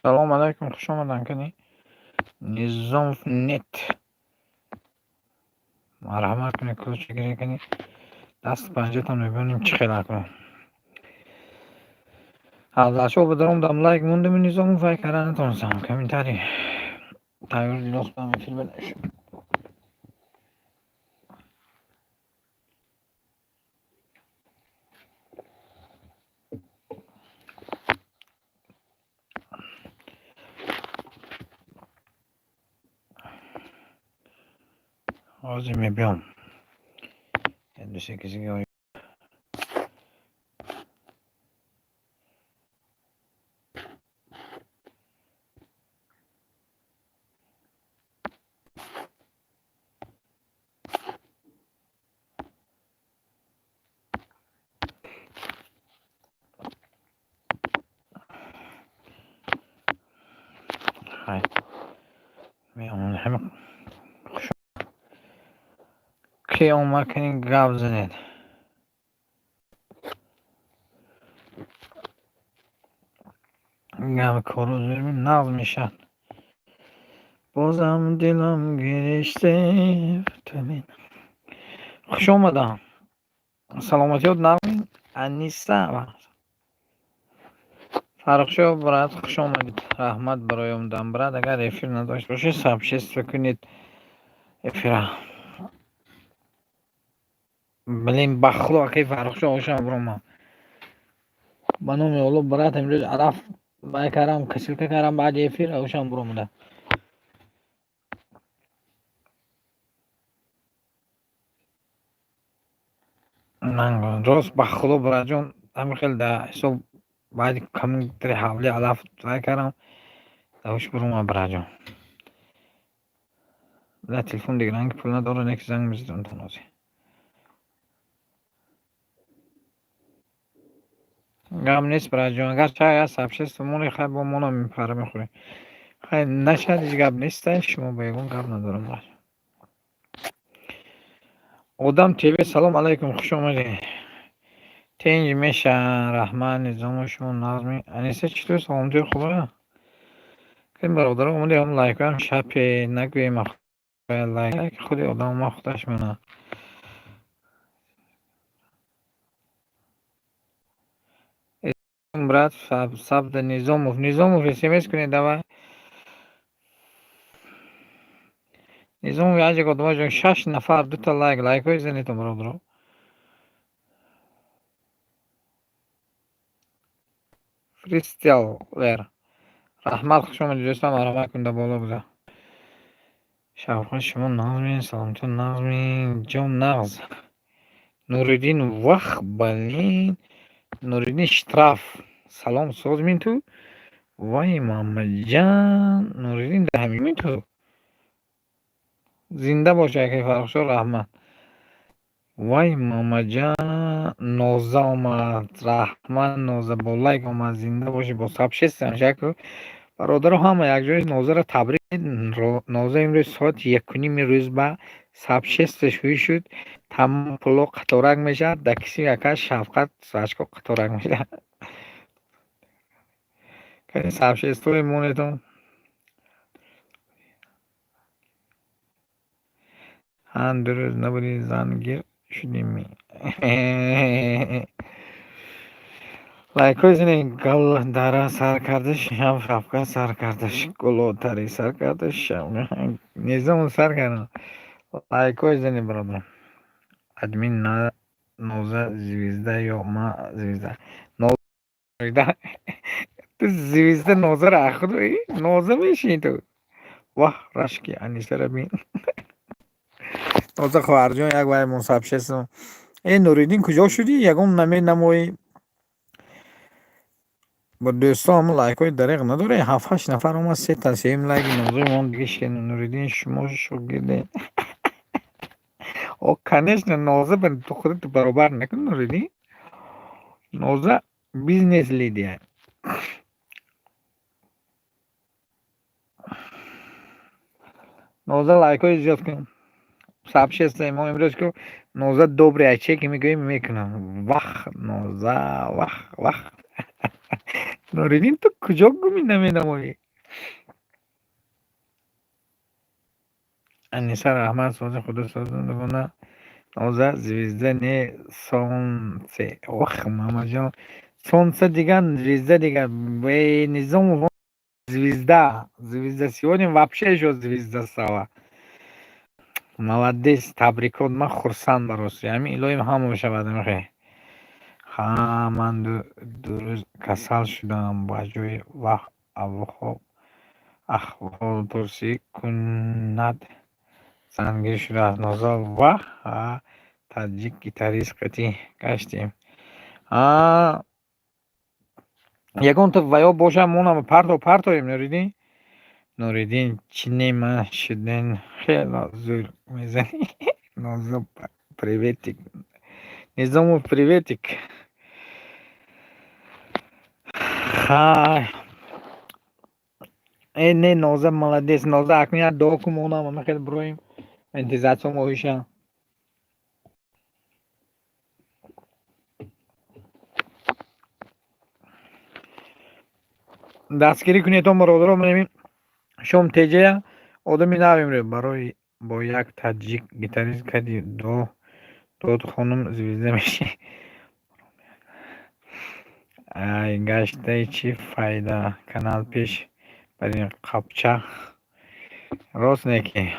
Салом алайкум, хуш омадан кани. Низомов нет. Марҳамат кунед, ключ гиред кани. Даст панҷатон мебинем чӣ хел акнун. Афзалшоҳ бадаромдам лайк мондему Низомов вай карда натонистам. Комментарий. Тайёр дилохтам эфир бинашум. Ҳозир мебиём. Ду се касига. Хай. Меомад ҳама хуш ки омад кани гап занед. Гап кору нағз мешавад. Бозам дилам гириште. Хуш омадам. Саломатиёт нағз Аниса. Фаррухшоҳ брат, хуш омадед. Раҳмат барои омадан. Брат, агар эфир надошта бошед, сообщество кунед эфира. Блин, ба худо акаи Фаррухшоҳ ошам биромам. Ба номи Алло брат, имрӯз араф бай кардам, касилка кардам баъди эфир ошам биромада. Рост ба худо братҷон, ҳамин хел да ҳисоб баъди камтари ҳавли алаф вай кардам, давш биромад братҷон. Ла телефон дигаранги пул надорад, неки занг мезадам танози. Гап нест братҷон, агар чай аст сообщество моне хай бо мона мепара мехӯрем. Хай нашад ҳеҷ гап нест, шумо ба ягон гап надорам брат. Одам ТВ салом алайкум, хуш омадед. Тинҷ меша, раҳмат, низому шумо нағзми. Аниса чӣ тур саломатӣ хуба? Кани бародаро омадем ҳам лайкҳоям шапе нагӯем лайк худи одам ма худаш мена. Брат Сабда Низомов. Низомов смс кунед давай. Низомов яҷик одамоҷон шаш нафар дута лайк лайкҳои занетон бародаро. Фристайлер. Раҳмат, хуш омадед дӯстон, марҳамат кунед боло буда. Шавқат шумо нағзми, саломатиёт нағзми, ҷон нағз. Нуриддин вах блин. Нуриддин штраф. Салом созмин ту? Вай Муҳаммадҷан. Нуриддин даҳамин ту? Зинда бош акаи Фаррухшоҳ, раҳмат. Вай Муҳаммадҷан Ноза омад. Раҳмат Ноза бо лайк омад. Зинда бошӣ бо сообществиям шакл. Бародаро ҳама якҷоя Нозаро табрик. Ноза имрӯз соати якуними рӯз ба сообщество шӯӣ шуд. Тамом пуло қаторак мешавад. Дар киси яка Шавқат сачко қаторак мешавад. Кани сообществои монетон. Ҳан дурӯз набудӣ зангир шудем. Лайкҳои зинед гал дара сар кардаш, ҳам Шавқат сар кардаш, гулотарӣ сар кардаш, Низом сар кардам. Лайкҳои зинед бародар. Админ на Ноза звезда ё ма звезда. Ноза ту звезда Нозаро аз худ Ноза мешинӣ ту. Ваҳ рашки Анисаро бин. Ноза хоҳарҷон як вай мусабшесм. Э Нуриддин куҷо шудӣ? Ягон наменамоӣ. Бо дӯстон ҳамон лайкҳои дареғ надоред? Ҳафт ҳашт нафар омад, сета сеюм лайки Нозаи мон дига шикан. Нуриддин шумо шогирде. О конечно Ноза ба ту худат баробар накун Нуриддин. Ноза бизнес леди. Ноза лайкҳои зиёд кун. Сообществои мо имрӯз ку Ноза добрый аче ки мегӯем мекунам. Вах Ноза вах вах. Нуриддин, ту куҷо гумӣ наменамоӣ? Аниса, раҳмат, сози худо созандагона. Ноза, звезда не, солнце. Ох, мамаҷон, солнце дигар, звезда дигар. Низом звезда, звезда, сегодня вообще ещё звезда стала. Молодец, табрикот, ман хурсанд бароси. Ҳамин илоҳим ҳама бошавад мехе. Ҳа, ман 2 рӯз касал шудам, ба ҷои вақт аҳволпурсӣ кунад, зангир шудааст. Ноза, ваҳ, таҷик гитарист қатӣ гаштем. Ягонта ваё бошад, монам парто партоем, Нуриддин. Нуриддин, чӣ нема шуден, хело зӯр мезанӣ. Ноза, приветик. Низомов, приветик. Хай. Э, не, Ноза молодец. Ноза, акнун як дуо кун, монам ама хел бироем. Монетизатсия моҳиша. Дастгирӣ кунедон, бародаро, манамин шом теҷая одами навимре барои бо як таҷик гитарист кади до дод хонум звезда мешӣ. Ай, гаштаи чӣ файда, канал пеш барин қапчақ. Рост неки.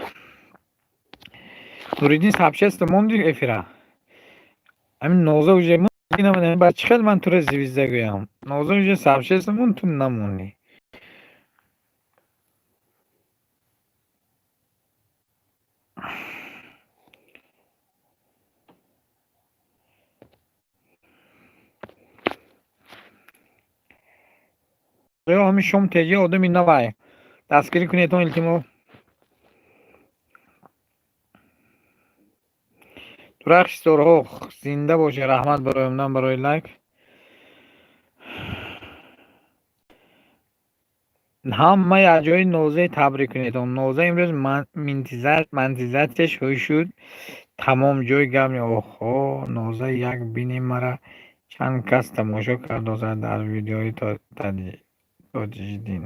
Нуриддин, сообщество монди эфира. Ҳамин Ноза уже ба чӣ хел ман туро звезда гӯям? Ноза уже сообщество мон, ту намондӣ. Ҳамин шом теҷа одами навай. Дастгирӣ кунедон, илтимос. Дурахши ситорҳо, зинда бошед, раҳмат барои омадан, барои лайк. Ҳамаи аҷои Нозаи табрик кунедон. Ноза имрӯз монетизатсияш шуд. Тамом, ҷои гап не. Оҳо, Ноза, як бини мара чанд кас тамошо кардозад дар видеои Тоҷиддин.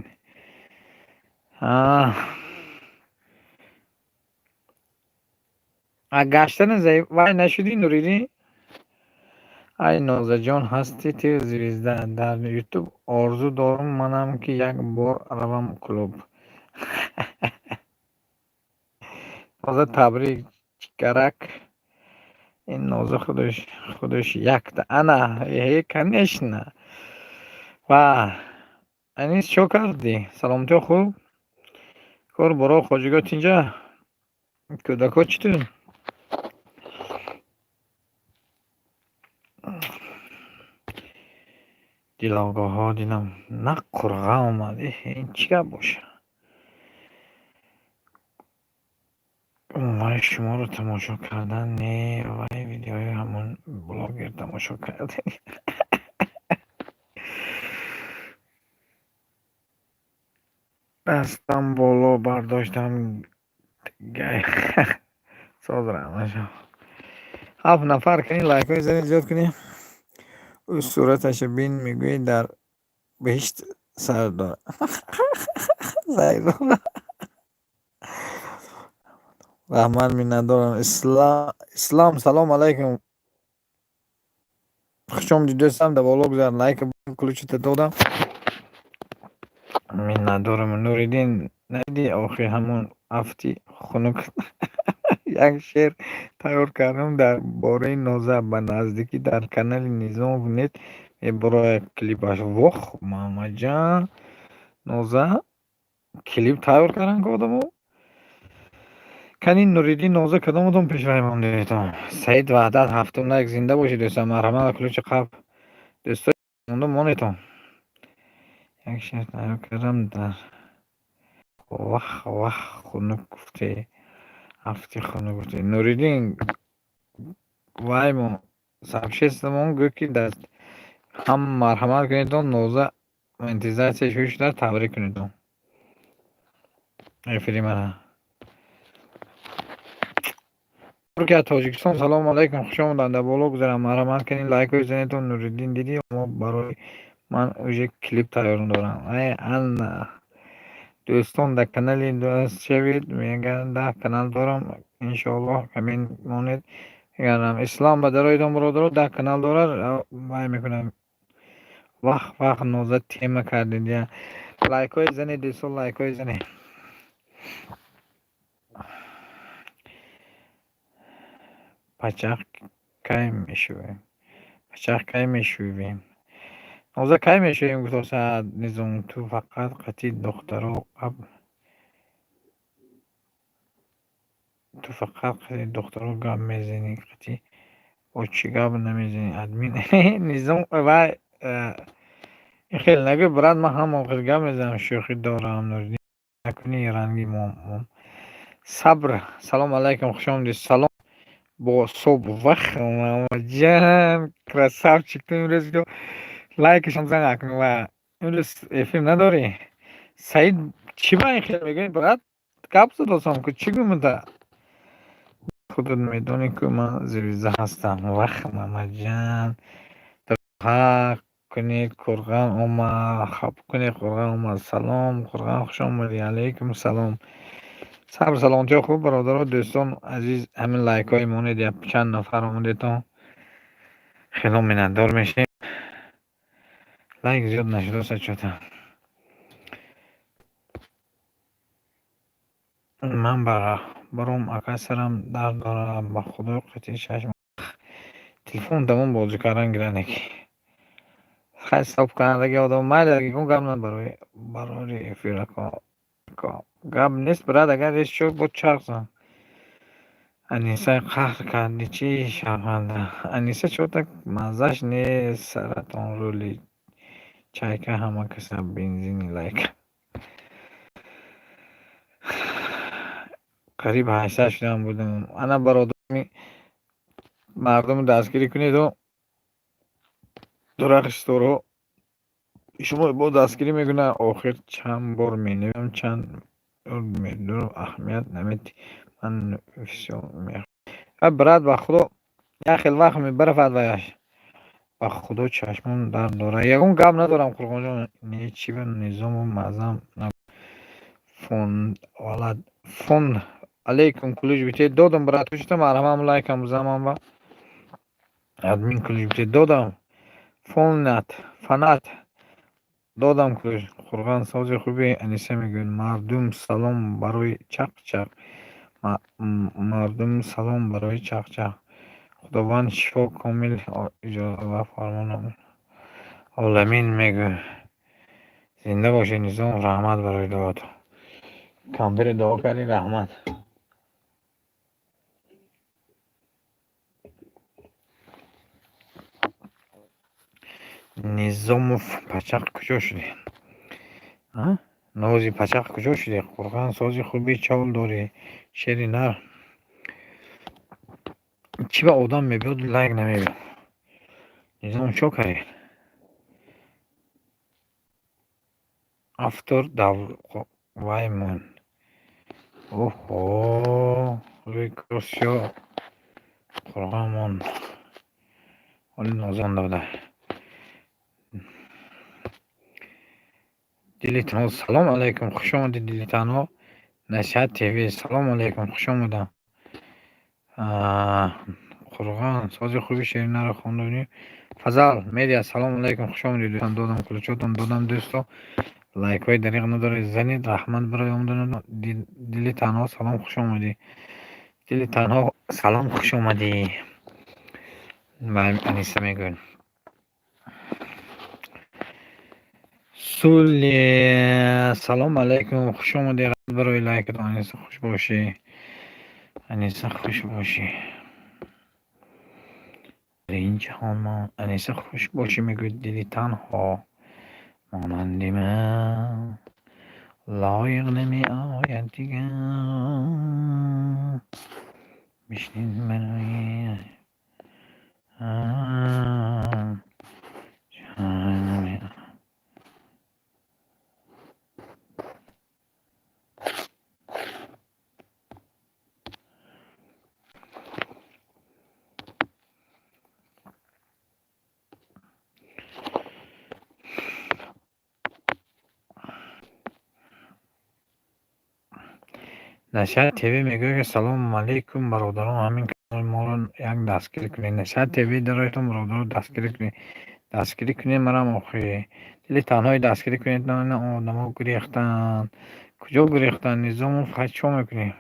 Гаштани заиф вай нашудӣ, Нуриддин? Ай, Нозаҷон, ҳастӣ ту звезда дар ютуб, орзу дорум манам, ки як бор равам клуб. Ноза, табрик, чикарак. Ин Ноза худаш якта. Ана, э, конечно. Ва Анис, чо кардӣ? Саломатиё хуб? Кор боро хоҷагиҳо тинҷа? Кӯдакҳо чӣ ту? Дилогоҳҳо дидам, на қурға омад. Ин чӣ гап бошад? Вай, шуморо тамошо кардан не, вай видеои ҳамон блогер тамошо кардем. Дастам боло бардоштам. Соз, раҳматшо. Ҳафт нафар кунӣ, лайкҳои занед, зиёд кунӣ. Ӯ сураташа бин, мегӯӣ дар беҳишт сар дорад. Раҳмат, миннатдорам. Ислам, салом алайкум. Хушомадӣ, дӯстам, дар боло гузар, лайк ключита додам. Миннатдорам. Нуриддин, надидӣ охир ҳамон афти хунук? Як шеър тайёр кардам дар бораи Ноза, ба наздикӣ дар канали Низомов нет мебарояд клипаш. Вох, мамаҷан, Ноза клип тайёр карданд ки одамо? Кани, Нуриддин, Ноза, кадоматон пешвай мондедон? Саид Ваҳдат, ҳафтум лайк, зинда бошед, дӯстам, марҳамат, ключи қабл. Дӯстои монда монетон. Як шеър тайёр кардам дар вах вах хунук гуфте, ҳафти хунук гуфте. Нуриддин, ваймо сообществомон гӯ ки даст ҳам марҳамат кунедон, Ноза монетизатсия шуд шуда, табрик кунедон. Эфири мана. Туркия, Тоҷикистон, салому алайкум, хуш омаданд, дар боло гузарам, марҳамат кунед, лайкҳои занедон. Нуриддин, дидӣ, мо барои Ман уже клип тайёр дорам. Ай Анна, дӯстон, дар канали дӯст шавед, мегӯянд, 10 канал дорам, иншоаллоҳ камин монед. Мегӯям, Ислом ба дароидон, бародаро, 10 канал дорад, вай мекунам. Вах, вах, Ноза, тема кардед я. Лайкҳои занед, дӯстон, лайкҳои занед. Пачах кай мешавем? Пачах кай мешавем? Ноза, кай мешавем, гуфтосад Низом, ту фақат қати духтаро гап, ту фақат қати духтаро гап мезанӣ, қати бо чӣ гап намезанӣ, админ Низом, вай ин хел нагӯ, брат, ман ҳама хел гап мезанам, шӯхӣ дорам, Нуриддин, накунӣ ранги мо. Сабр, салом алайкум, хуш омадед, салом бо соб. Вах, мамаҷан, красавчик, ту имрӯз лайкашон зан акун ва имрӯз эфир надорӣ. Саид, чӣ ба ин хел мегӯӣ, брат? Гап задосам ку, чӣ гумида? Худат медонӣ ку, ман звезда ҳастам. Вах, мамаҷан, ҳақ кунед, Қурғон омад, хаб кунед, Қурғон омад. Салом, Қурғон, хуш омадӣ, алайкум салом. Сабр, саломатиҳо хуб, бародаро, дӯстон азиз, ҳамин лайкҳои монед, як чанд нафар омадетон, хело миннатдор мешавем. Лайк зиёд нашудааст чота. Ман баром, ака, сарам дард дорад, ба худо қати чашм. Телефон тамом бозӣ кардан гиранд ки. Хай, сабкунандаги одам майли, ягон гап на барои барори эфир, ако. Гап нест, брат, агар ҳеч чо бо чарх зан. Аниса, қаҳр кардӣ чӣ, шарманда? Аниса, чота маззаш нест, саратон рули чайка, ҳама каса бензини лайка. Қариб 800 шудам будам. Ана, бародари мардумро дастгирӣ кунеду дурахшторо шумо бо дастгирӣ мекунад. Охир чанд бор менависам, чанд медурам, аҳамият наметиҳӣ. Ман всё брат, ба худо як хел вақт мебарафад ваяш. Ба худо чашмон дард дорад. Ягон гап надорам, Қурғонҷон. Не, чӣ ба низому маззам фонд валад фонд алейкум, ключ бите додам, брат, чита марҳамам, лайкам бизанам ба админ, ключ бите додам. Фонат фанат додам ключ. Қурғон, сози хуби, Аниса мегӯяд. Мардум, салом барои чақ-чақ. Мардум, салом барои чақ-чақ. Худованд шифо комил иҷоза фармон оламин мегӯяд. Зинда бошед, Низом, раҳмат барои дуотон. Камтаре дуо кардӣ, раҳмат. Низомов, пачақ куҷо шудӣ? Нози, пачақ куҷо шудӣ? Қурғон, сози хуби, чол дорӣ, шери нар. Чӣ ба одам мебиёд, лайк намебиёд? Низом, чо кардӣ? Автор вай мон. Оҳо, рӯи кросё Қурғон мон. Ҳоли Ноза монда буда. Дили танҳо, салом алайкум, хуш омадед, дили танҳо. Насиҳат ТВ, салом алайкум, хуш омадам. Қурғон, сози хуби, шеринаро хонда будем. Фазал медиа, салом алайкум, хуш омадед, дӯстон, додам ключотон, додам, дӯсто. Лайкҳои дариқ надоред, занед, раҳмат барои омаданатон. Дили танҳо, салом, хуш омадӣ. Дили танҳо, салом, хуш омадӣ. Ба Аниса мегӯяд. Сули, салом алайкум, хуш омадӣ, раҳмат барои лайкатон, Аниса, хуш бошӣ. Аниса, хуш бошӣ. Дар ин ҷаҳон мо Аниса, хуш бошӣ, мегӯяд дили танҳо. Монанди ман лоиқ намеояд дигар. Бишнин барои Насиҳат ТВ мегӯяд, ки салому алейкум, бародарон, ҳамин канали моро як дастгирӣ кунед. Насиҳат ТВ дароятон, бародаро, дастгирӣ кунед. Дастгирӣ кунед марам охи. Дили танҳои дастгирӣ кунед, на одамо гурехтанд. Куҷо гурехтанд? Низомов, хай чо мекунем?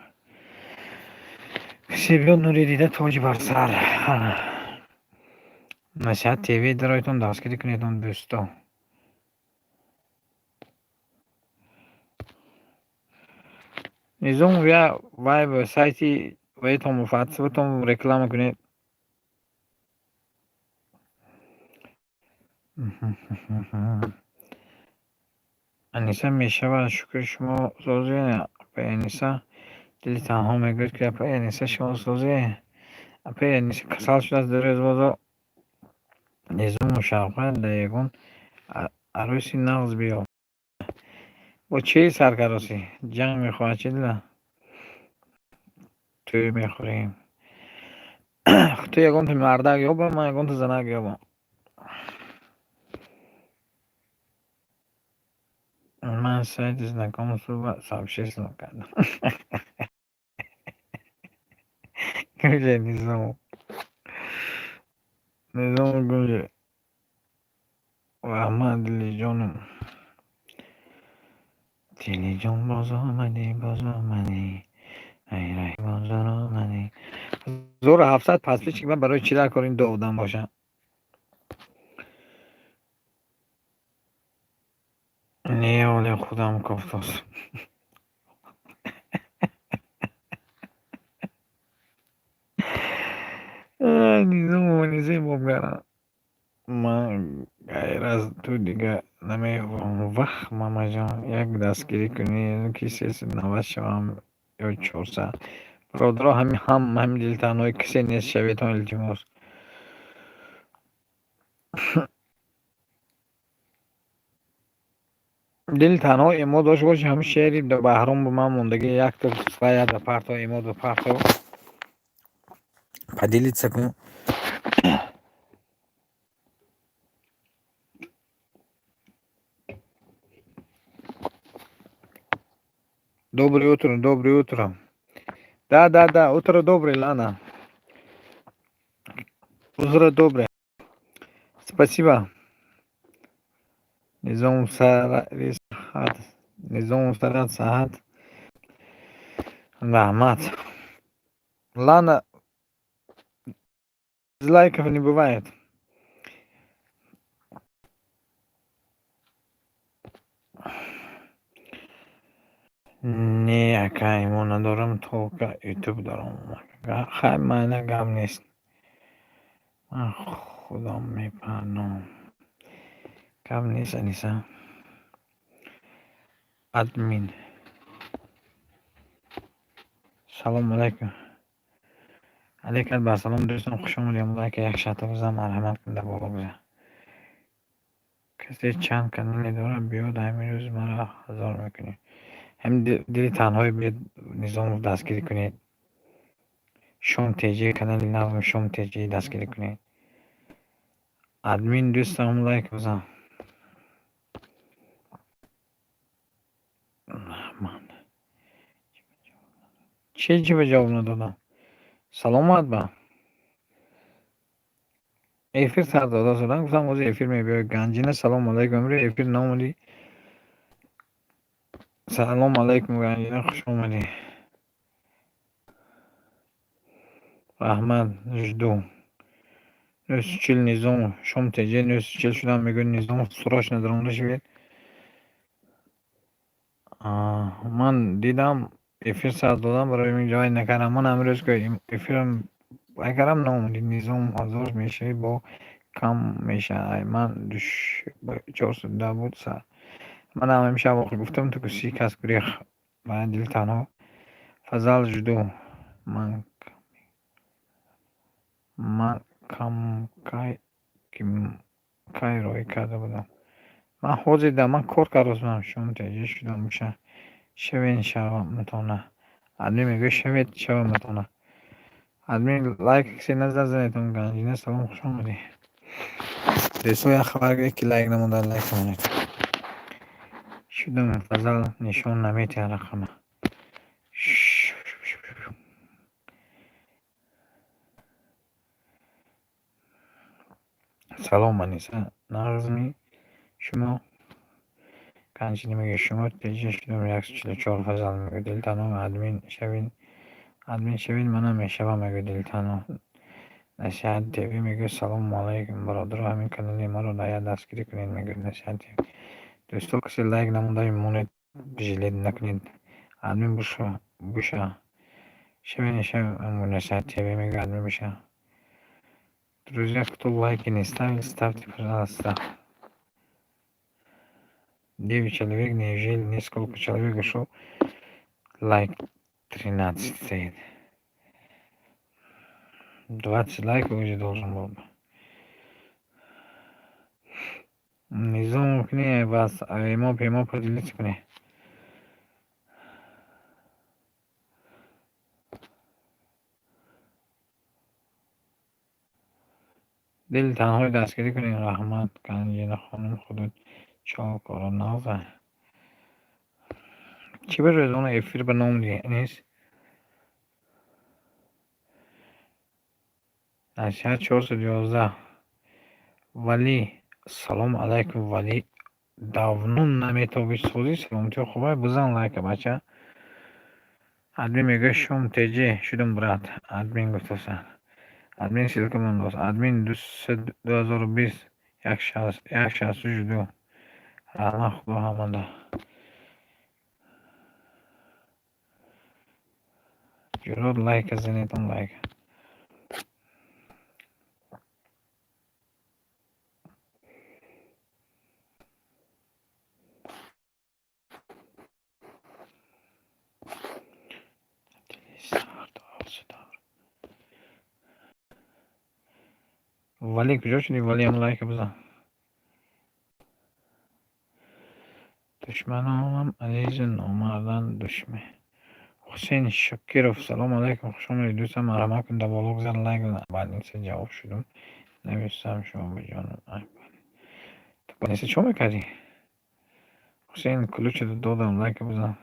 Касе биёд, нури дида, тоҷи бар сар. Насиҳат ТВ дароятон, дастгирӣ кунедон, дӯсто. Низомов, я вай сайти ваитон, ватсапатон реклама кунед. Аниса мешавад, шукри, шумо созед, апаи Аниса? Дили танҳо мегӯяд, ки апаи Аниса, шумо созед? Апаи Аниса касал шудааст ду рӯз бозо. Низому Шавқат, дар ягон арӯси нағз биё. Бо чӣ саркаросӣ? Ҷанг мехоҳад чӣ, дила? Тӯй мехӯрем. Ту ягонта мардак ёба, ман ягонта занак ёбам. Ман сайти знакомства сообщество кардам. Гӯше, Низомов. Низомов, гӯше. Раҳмат, дилиҷонум. Дилиҷон, боз омадӣ, боз омадӣ. Ай бозор омадӣ. 1700 подписчик ман барои чӣ дар кор ин ду одам бошад? Не, оле худам кофтос. Низомова низем бобгара. Ман ғайр аз ту дига намеёбам. Вах, мамаҷон, як дастгирӣ кунӣ, ки 390 шавам ё 400. Бародаро, ҳами ҳама ҳами дилтанҳои касе нест шаветон, илтимос. Дили танҳо эмо дошта боши, ҳамин шеъри Баҳром ба ман мондагӣ, якта своя парто, эмо ба парто. Поделиться кун. Доброе утро, доброе утро. Да, утро доброе, Лана. Утро доброе. Спасибо. Низом саҳат, Низом сарат саҳат. Раҳмат. Лана, лайков не бывает. Не, ака, имо надорам, только ютуб дорам. Хай, майна, гап нест. Ман худам мепарном. Гап нест, Аниса. Админ. Салому алайкум. Алейкум ассалом, дӯстон, хуш омадем. Лайка як шата бизан, марҳамат кун, дар боло бизан. Касе чанд канале дорад, биёд, ҳамин рӯз маро ҳазор мекунем. Ҳамин дили танҳое биёд, Низомов, дастгирӣ кунед. Шом ТЖ, канали навм Шом ТЖ дастгирӣ кунед. Админ, дӯстам, лайк бизан. Раҳмат. Чӣ чӣ ба ҷавоб надодам? Саломат ба. Эфир сар дода шудам, гуфтам ҳозир эфир мебиёй. Ганҷина, салому алайкум. Имрӯз эфир наомадӣ. Салому алайкум, Ганҷина, хуш омадӣ. Раҳмат, жду. 940, Низомов, Шом ТЖ 940 шудам, мегӯяд Низомов, срочно даромада шавед. Ман дидам, эфир сар додам, барои ин ҷой накардам. Ман ҳамин ки эфирам вай кардам, наомадӣ. Низом, ҳазор мешавӣ, бо кам мешавад. Ман 410 буд сар. Ман ҳам ҳамин шаб охир гуфтам, ту ки 30 кас гурехт. Ба дили танҳо. Фазал, жду. Ман кай кай роҳӣ карда будам. Ман ҳозир да ман кор карда Шом ТЖ шудам шавен шавамтона. Админ мегӯяд, шавед шавамтона. Админ, лайк касе назанедон. Ганҷина, салом, хуш омадӣ. Дӯсто, як хабар гиред, ки лайк намонда, лайк монед. Шудам, Фазал нишон наметиҳад рақама. Салом, Аниса. Нағзми шумо? Канчини мегӯяд, шумо теҷа шудам 144. Фазал мегӯяд, Дилтанҳо, админ шавед, админ шавед, манам мешавам, мегӯяд Дилтанҳо. Насиҳат ТВ мегӯяд, салому алайкум, бародаро, ҳамин канали маро як дастгирӣ кунед, мегӯяд Насиҳат ТВ. Дӯсто, касе лайк намонда монед, жалеть накунед. Админ буша. Шавед, шавед, Насиҳат ТВ мегӯяд, админ буша. Друзья, кто лайки не ставил, ставьте, пожалуйста. 9 человек, неужели несколько человек ушел? Лайк 13 стоит. 20 лайков уже должен был бы. Низом кунӣ бас имо пемо поделиться кунӣ. Дили танҳои дастгирӣ кунед, раҳмат. Ганҷина хонум, худо чор кора нағза. Чӣ ба рӯзона эфир ба ном нест? Насиҳат 411. Валӣ, салому алайкум, Валӣ. Давно наметобӣ, созӣ, саломатиё хубай, бизан лайка, бача. Админ мегӯяд, шом теҷе шудам, брат. Админ гуфтаса. Админ ссылка мондааст. Админ 2020 162. Раҳмат, Худо ҳамада. Ҷуръат лайка занедам, лайка. Валӣ куҷо шудӣ? Валӣ, ҳам лайка бизан. Душманонам азизу номарданд душме. Ҳусейн Шокиров, салому алайкум, хуш омадед, дӯстам, марҳамат кун, дар боло гузар, лайк. Больница ҷавоб шудум. Нависам шумо ба ҷонам. Ту больница чӣ мекардӣ? Ҳусейн, ключро додам, лайка бизан.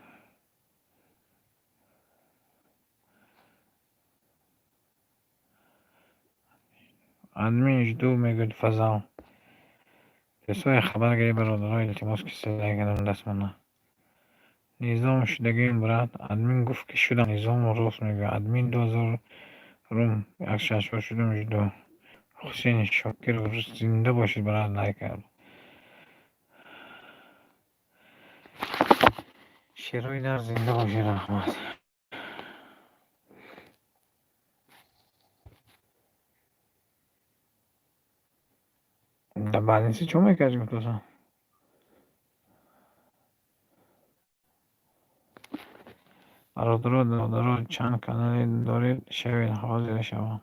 Админ жду, мегӯяд Фазал. Дӯстои, хабар гирӣ, бародаро, илтимос, кисе лайк даст монад. Низом шудагием, брат. Админ гуфт, ки шудам. Низом рост мегӯяд. Админ 2000 рум 164 шудум, жду. Ҳусейн Шокиров, зинда бошед, брат, лайк кард. Шерои дар, зинда бошед, раҳмат. Дар больница чӣ мекардӣ, гуфтасам? Бародаро, додаро, чанд канале доред, шавед, ҳозир шавам.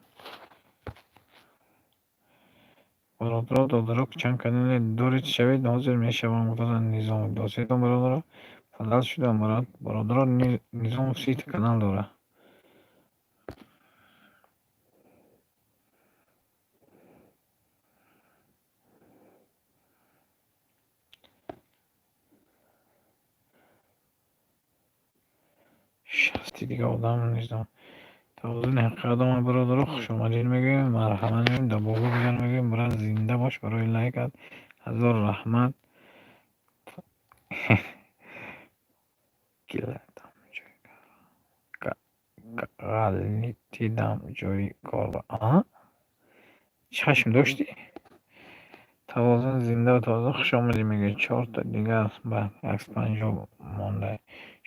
Бародаро, додаро, чанд канале доред, шавед, ҳозир мешавам, гуфтасам Низом. Досетон, бародаро, фазал шудам, брат. Бародаро, Низом 30-та канал дорад. 60 дига одам Низом. Тавозуни ҳақиқат омад, бародаро, хушомадед мегӯем, марҳамат мегӯем, дар боло бигар мегӯем, брат, зинда бош, барои лайкат ҳазор раҳмат. Ғалтидам ҷои кор. Чашм доштӣ? Тавозун зинда ва тавозун, хуш омадед мегӯяд. Чорта дигар ба 150 монда.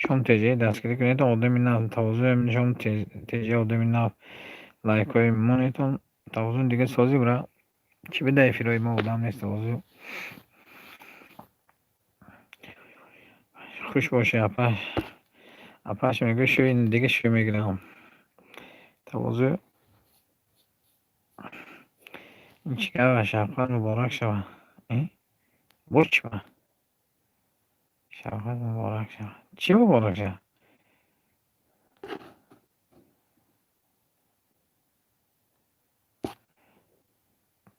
Шом теҷаи дастгирӣ кунед, одами нав. Тавозун шом теҷа, одами нав. Лайкҳои монетон. Тавозун дига созӣ, бра. Чӣ беда эфирҳои мо одам нест, тавозун. Хуш бошӣ, апаш. Апаш мегӯяд, шӯи дига шӯ мегирам. Тавозу ин чӣ гап, шавқат муборак шавад. Боз чӣ ба? Шавқат муборак шавад. Чӣ муборак шавад?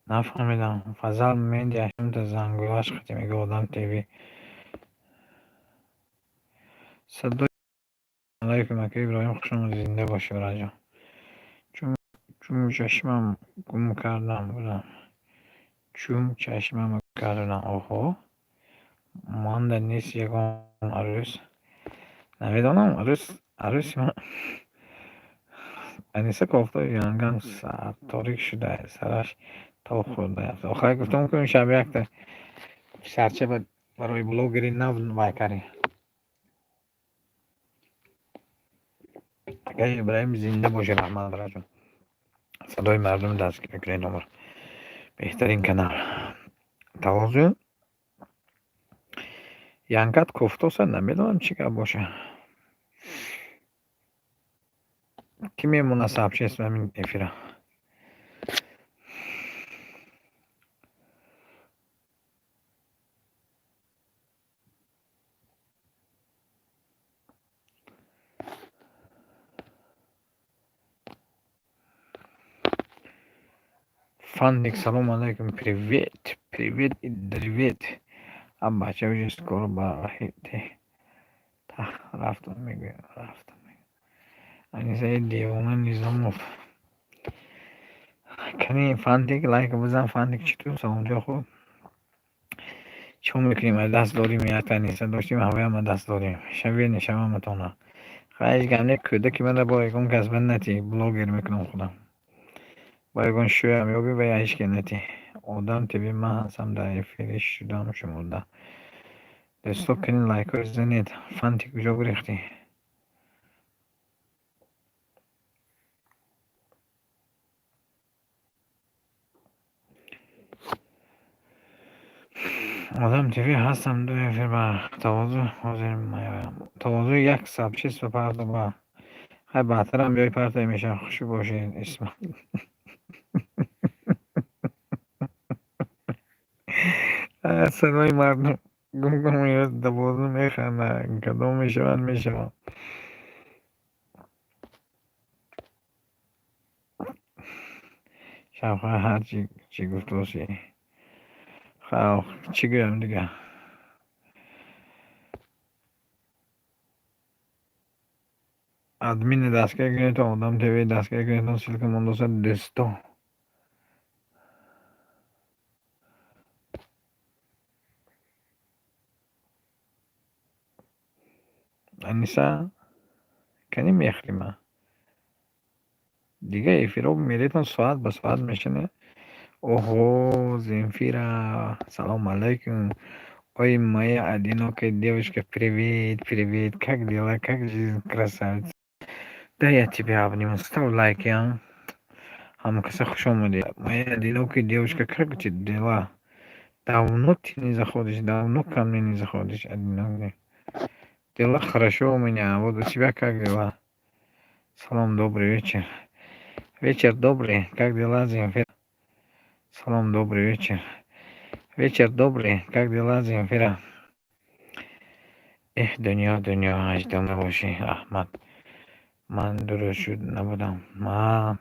Нафаҳмидам. Фазал медиа шумта зангулаш қати мегӯяд Одам ТВ. Садои алайкум, ака Иброҳим, хуш омадед, зинда бошӣ, бараҷон. Чум чашмам гум кардам будам. Чум чашмама кардам. Оҳо, манда нест ягон арӯс. Намедонам, арӯс, арӯси ман Аниса кофта янгам торик шуда, сараш тоб хӯрда. Охир гуфтам, ки шаби якта писарча барои блогери нав вай кардем. Акаи Ибраҳим, зинда бошед, раҳмат, бараҷон. Садои мардум дастгир мекунед омр. Беҳтарин канал. Тавозӯ янкат кофтоса, намедонам, чӣ гап боша. Кӣ мемонад сообщество ҳамин эфира? Фанник, салом алайкум, привет, привет и привет. А бача уже скоро ба роҳи рафтам мегӯям, рафтам. Анисаи девона Низомов. Кани, Фантик, лайк бизан. Фантик, чӣ ту, саломҷо, хуб? Чӣ мекунем? Аз даст додем, якта Аниса доштем, ҳавоям аз даст додем. Шаве нешаваматона. Хай, ҳеҷ гап не, кӯдаки мана бо ягон кас ба натӣ, блогер мекунам худам. Бо ягон шӯям ёбӣ ва ҳеҷ ке натӣ. Одам ТВ, ман ҳастам, дар эфири шудам шумода. Дӯсто, кани, лайкҳо занед. Фантик, куҷо гурехтӣ? Одам ТВ ҳастам, ду эфир ба тавозӯ ҳозир меоям. Тавозӯ, як сообщество парто ба. Хай, баъдтарам биёй, партой мешавад. Хуш бошед, Исмат. Садои мардум гум гум меояд, тавозӯ механдад. Кадом мешавад, мешавад. Шавҳар ҳарчи чӣ гуфтосӣ. Хай, чӣ гӯям дигар? Админи дастгир кунедтон, Одам ТВ дастгир кунедтон, ссылка мондоса, дӯсто. Аниса, кани мехӯрима? Дигар эфирҳо меретон, соат ба соат мешавад. Оҳо, Земфира, салом алайкум. Ой, моя одинокая девушка, привет, привет. Как дела, как жизнь, красавица? Да, я тебя обниму. Ставь лайки, а? Ҳамкаса, хуш омадед. Моя одинокая девушка, как у тебя дела? Давно ты не заходишь, давно ко мне не заходишь, одинокая. Дела хорошо у меня, вот у тебя как дела? Салом, добрый вечер. Вечер добрый, как дела, Земфира? Салом, добрый вечер. Вечер добрый, как дела, Земфира? Эҳ, дунё, дунё, ҳаждум бошӣ, Аҳмад. Ман ду рӯз шуд набудам. Ма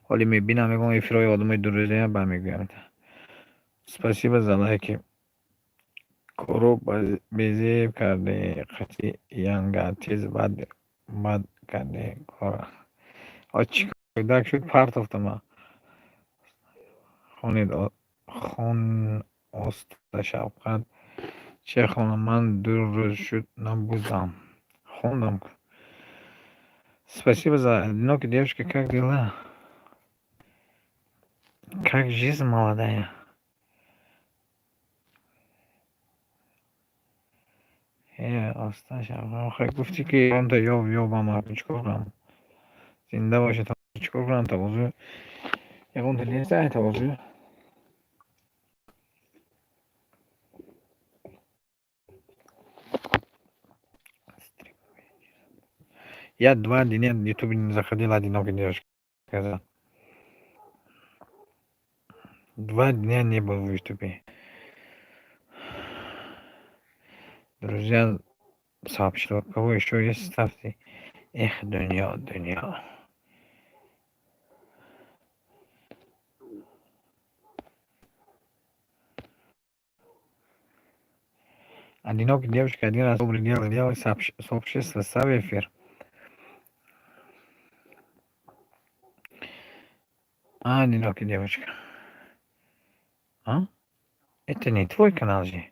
ҳоле мебинам, мегӯям, эфирҳои одамои дурӯзая бармегӯям. Спасибо за лайки. Коро безеб кардӣ, қати янга тез бад бад кардӣ кора. Чӣ кӯдак шуд, партофтама. Хонед, хон оста, шавқат. Чӣ хонам? Ман 2 рӯз шуд набудам. Хондам. Спасибо за одинокая девушка, как дела? Как жизнь молодая? Э, оста, шавқат. Охир гуфтӣ, ки ягонта ёб, ёбам, чӣ кор кунам? Зинда бошед, чӣ кор кунам, тавозӯ? Ягонта нест, ай тавозӯ? Я 2 дня в ютубе не заходила, одинокая девушка. 2 дня не был в ютубе. Друзья, сообщество, у кого еще есть, ставьте. Эх, дунё, дунё. Одинокая девушка, один раз доброе дело делай, сообщество, ставь эфир. А, одинокая девочка. А? Это не твой канал же.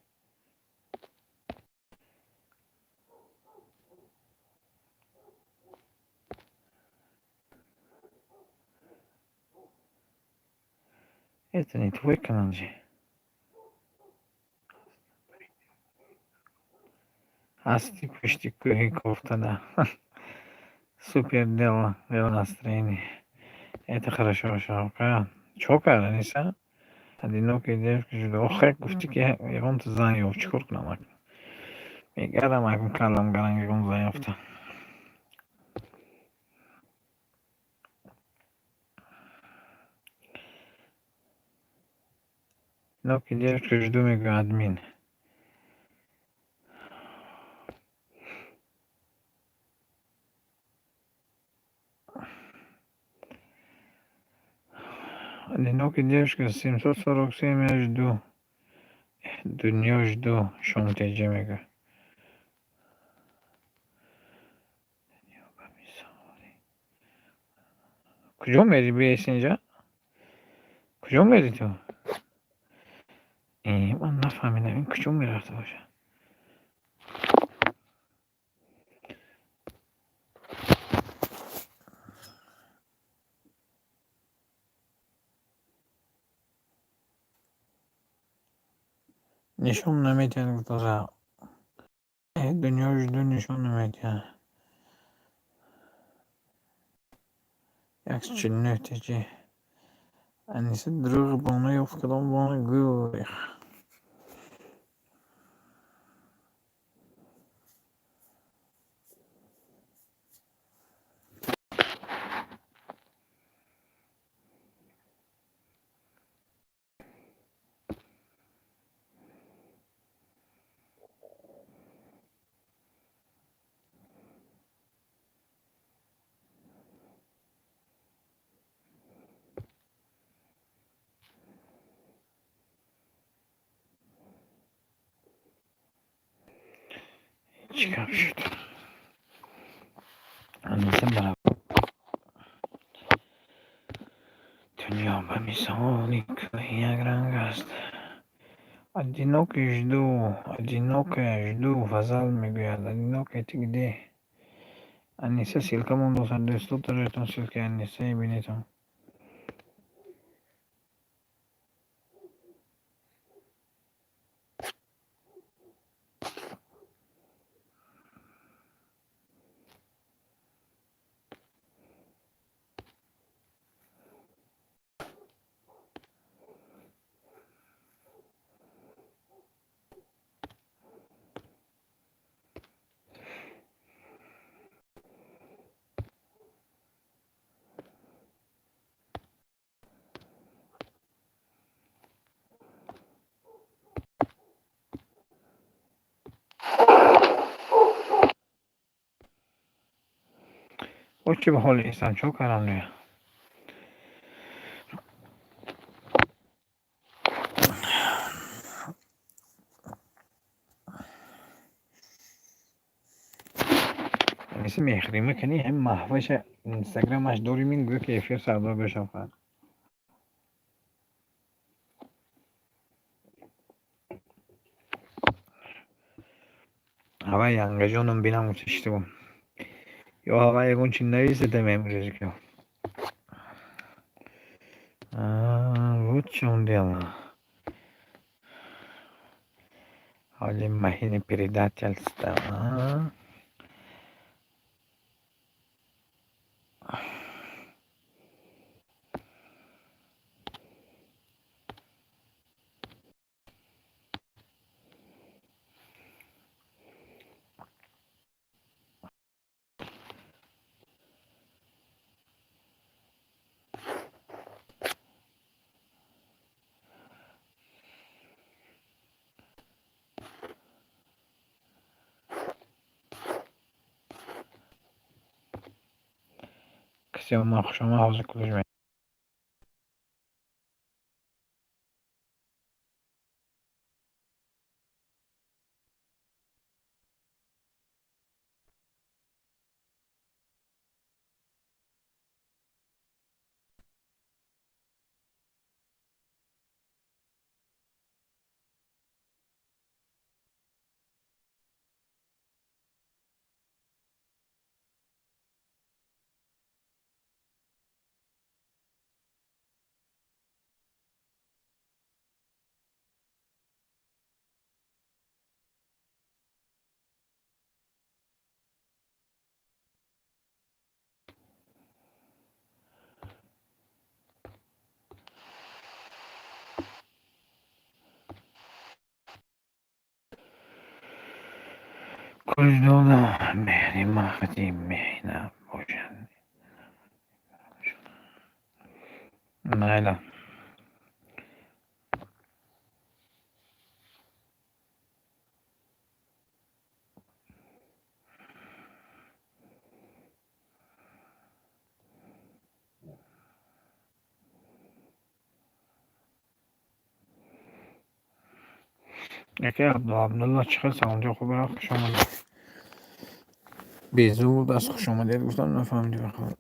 Это не твой канал же. Ҳасти пушти кӯҳи кофтада. Супер дело, дело настроение. Это хорошо, шавка. Чо карда, Аниса? Одинокая девушка жду. Охе, гуфтӣ ки ягонта зан ёфт. Чӣ кор кунам акнун? Мегардам акнун каллам гаранг ягон зан ёфта. Одинокая девушка жду, мегӯяд админ. Одинокая девушка 747 я жду. Дунё жду. Шом теҷа мегӯяд. Куҷо мери биес инҷа? Куҷо мери ту? Ман нафаҳмидам ин куҷо мерафта бошад. Нишон наметиҳад гуфтоза. Дунё жду нишон наметиҳад. 149 теҷи. Аниса дурӯғи бона ёфт кадом бона гӯй. Чӣ гап шуд? Аниса бара дунё ба мисоли кӯҳи якранг аст. Одинокий жду, одинокая жду, Фазал мегӯяд. Одинокая ты где? Аниса ссылка мондоса дӯсто тароятон ссылкаи Анисаи бинетон. О чӣ ба ҳоли инсон чо кардам дия? Аниса меҳрима кани ҳам маҳваша инстаграмаш дорим ин гӯё ки эфир сардор бешавқат. Ҳавай янгаҷоном бинам гуфта шиштабум. Ё ҳавай ягон чи нависедам имрӯз ки. Вот в чём дело. Ҳоли маҳини предательства. Касе омад хушомад ҳозир кулиш. Куҷдода меҳри махти меҳна бошад. Майла. Яке Абдулло чӣ хел саломатӣ хуб хуш омадед. Безур даст хуш омадед гуфтам, нафаҳмидӣ бахабар.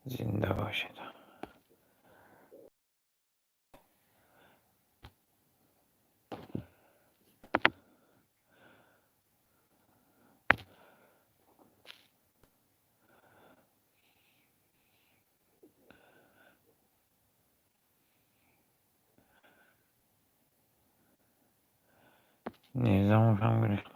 Зинда бошед. Низомовам гирифт.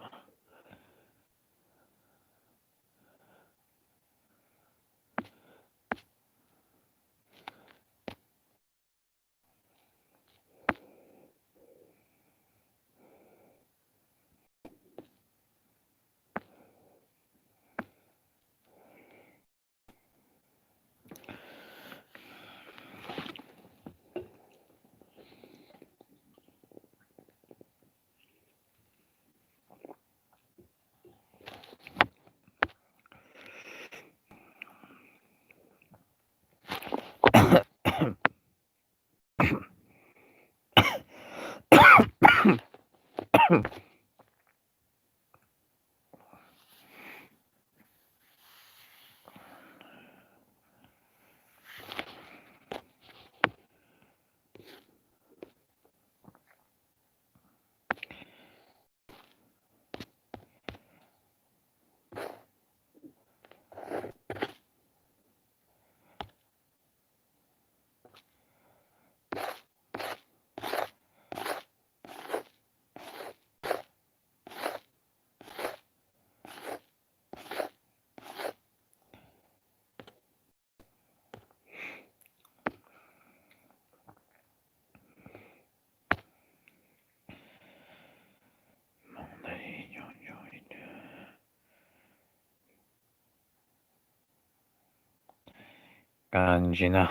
Ганҷина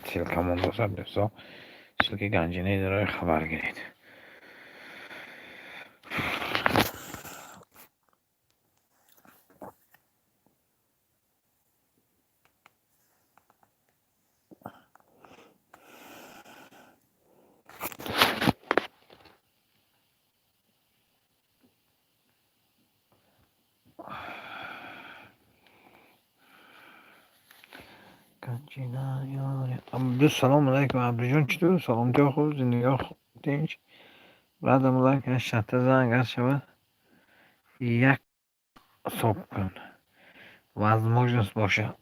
ссылка мондоса, дӯсто, ссылки ганҷинаи дарои хабар гиред. Абду, салом алайкум, Абдуҷон, чӣ тур? Саломатиҳо хуб, зиндагиҳо тинч? Баъдам лайк шата зан, агар шавад як ҳисоб кун. Возможность бошад.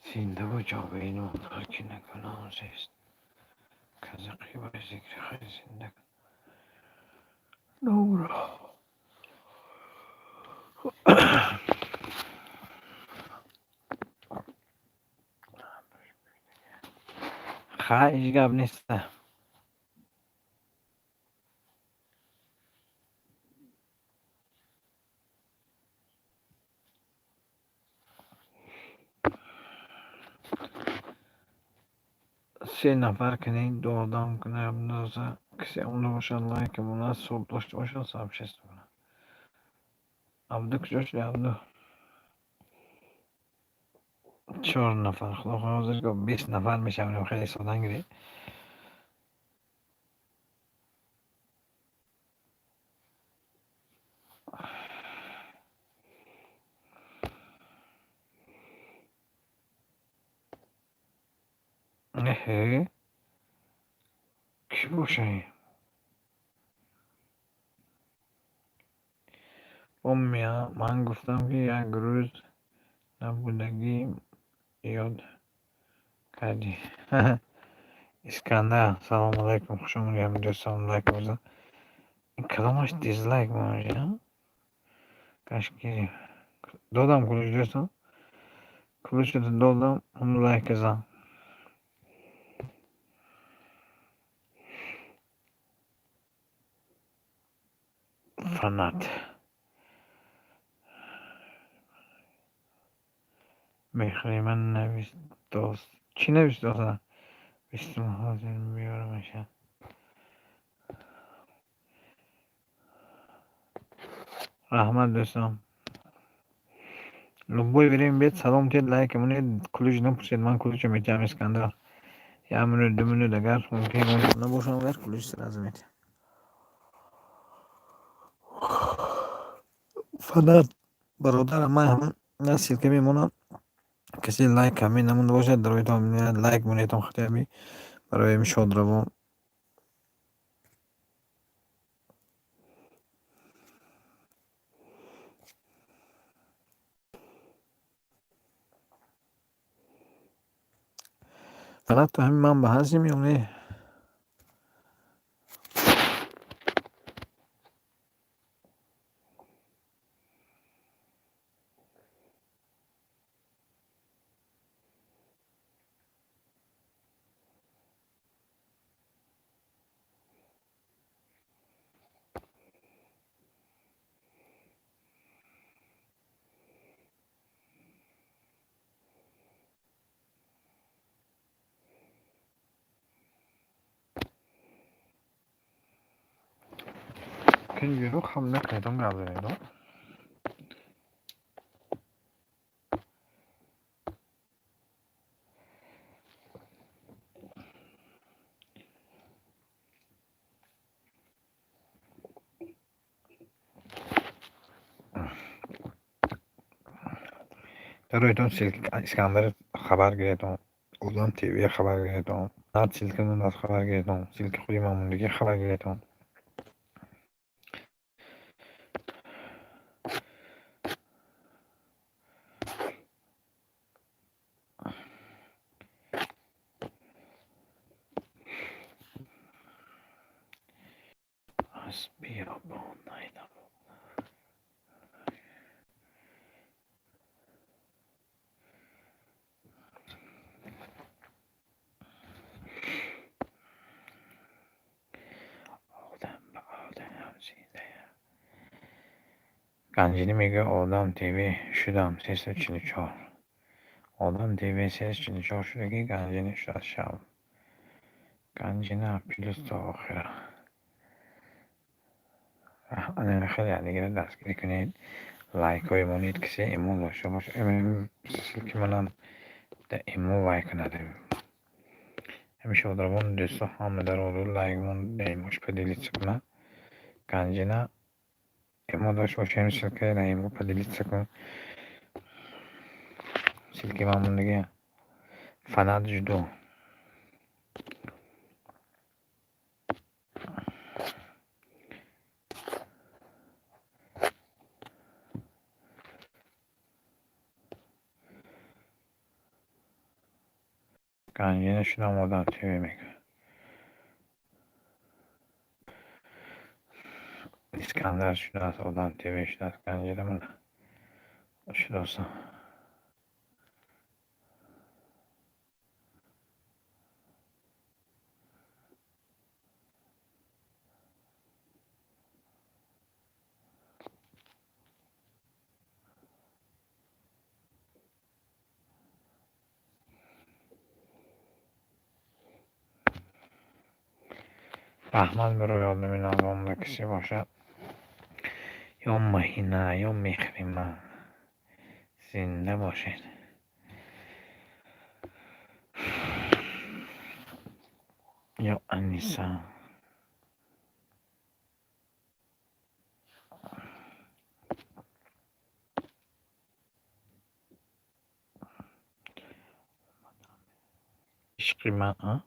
Зиндаву ҷовидон ки накунам зист, казақи ба зикри хайр зинда Добро. Хай, ҳеҷ гап неста. Се нафар кунед, ду одам кунад, касе омада бошад, лайк монад, суол дошта бошад, сообщество кунад. Абду куҷо шуди, Абду? Чор нафар. Худо хоҳад, ҳозир 20 нафар мешавем, хеле содан гиред. Эҳе, кӣ боша ин? Ман гуфтам, ки як рӯз набудагӣ ёд кардӣ. Искандар, салому алайкум, хуш омадӣ, ҳаминҷо салом лайк бизан. Ин кадомаш дизлайк монда? Кашкири. Додам ключ, дӯстон. Ключро додам, ҳамн лайк зан. Фанат. Мехриман навист дост. Чӣ навист доста? Бистум ҳозир меёрамаша. Раҳмат, дӯстон. Любой время биед, салом диҳед, лайк монед, ключ напурсед, ман ключро метиҳам, Искандар. Як минут, 2 минут агар мумкин набошам, агар ключ сразу метиҳам. Фанат, бародарам, ман ҳамин на ссылка мемонам. Касе лайк ҳамин намонда бошад, дароитон лайк монедтон хотя бы барои шодравон. Фанат, ту ҳамин ман ба ҳастем ё не? Кунҷиро хам накунедон, гап занедон. Дароитон Искандар хабар гиредон, Одам ТВ хабар гиредон, Над ссылка монад хабар гиредон, ссылки худи ман мондагӣ хабар гиредон. Аз биёбон найдам. Одам ба одам зиндая. Ганҷинӣ мегӯяд, Одам ТВ шудам 344. Одам ТВ 344 шудагӣ, Ганҷинӣ шудааст шаб. Ганҷина плюс то охира. Хеле якдигарро дастгирӣ кунед, лайкҳое монед, касе имон дошта бошад, ссылки манам да имо вай кунад. Ҳамин шодравон дӯсто ҳама дароду лайк монд, да имош поделиться кунад. Ганҷина имо дошта бошад, ҳамин ссылкаи да имо поделиться кун. Ссылки ман мондагӣ. Фанат жду. Ганҷина шудам Одам ТВ мегӯяд. Искандар шудааст, Одам ТВ шудааст, Ганҷина мана шудосан. Раҳмат барои одами нозонда касе бошад. Ё Маҳина, ё Меҳрима. Зинда бошед. Ё Аниса. Ишқи ман, а?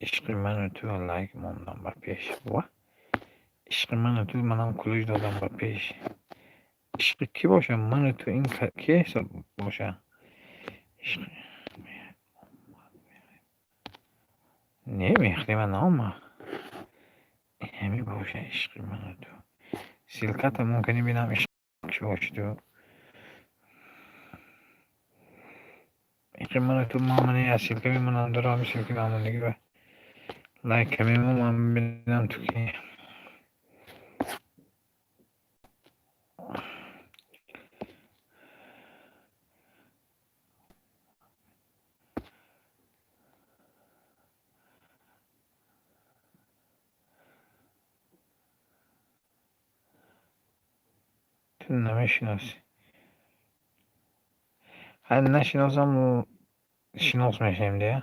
Ишқи ману ту лайк мондам ба пеш. Ва? Ишқи ману ту манам кулуш додам ба пеш. Ишқи кӣ боша? Ману ту ин кӣ ҳисоб боша? Ишқи не, Меҳрима наомад. Ҳами боша ишқи ману ту. Ссылка та мумкин бинам ишқ кӣ боши ту. Ишқи ману ту ман аз ссылка мемонам дора ҳами ссылка мамондагӣ ба лайк мемон ман бинам ту кӣ. Ту намешиносӣ. Ҳай нашиносам, шинос мешавем дия.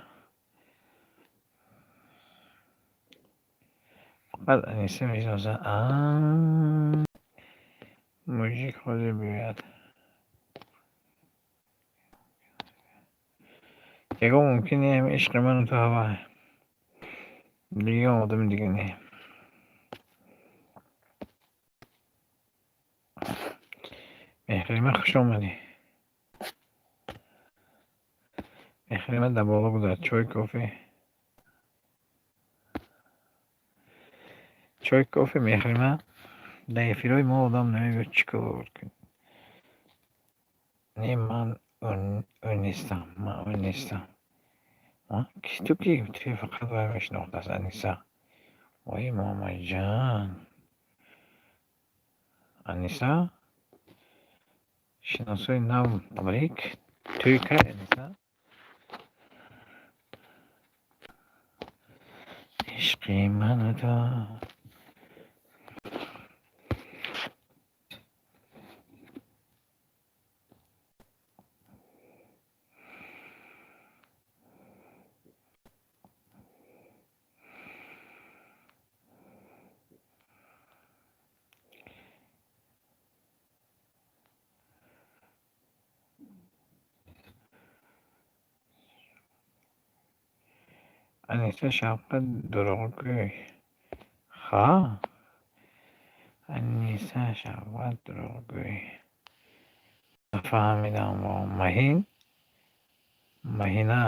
Фақат Аниса мешиносад. А мужик ҳозир биёяд. Ягон мумкин не ҳами ишқи ману ту ҳава. Дига одами дига не. Меҳрима, хуш омадӣ. Меҳрима дар боло гузашт. Чой, кофе. Чой, кофе, Меҳрима. Дар эфирҳои мо одам намегӯяд чӣ кор кунӣ. Не, ман ӯ нестам. Ман ӯ нестам. Ки ту кӣ? Ту фақат вай мешинохтааст Аниса. Вой момаҷан. Аниса? Шиносои нав табрик. Тӯй кай, Аниса? Ишқи ману ту. Аниса Шавқат дурӯғгӯй. Ха? Аниса Шавқат дурӯғгӯй. Нафаҳмидам. Маҳин? Маҳина.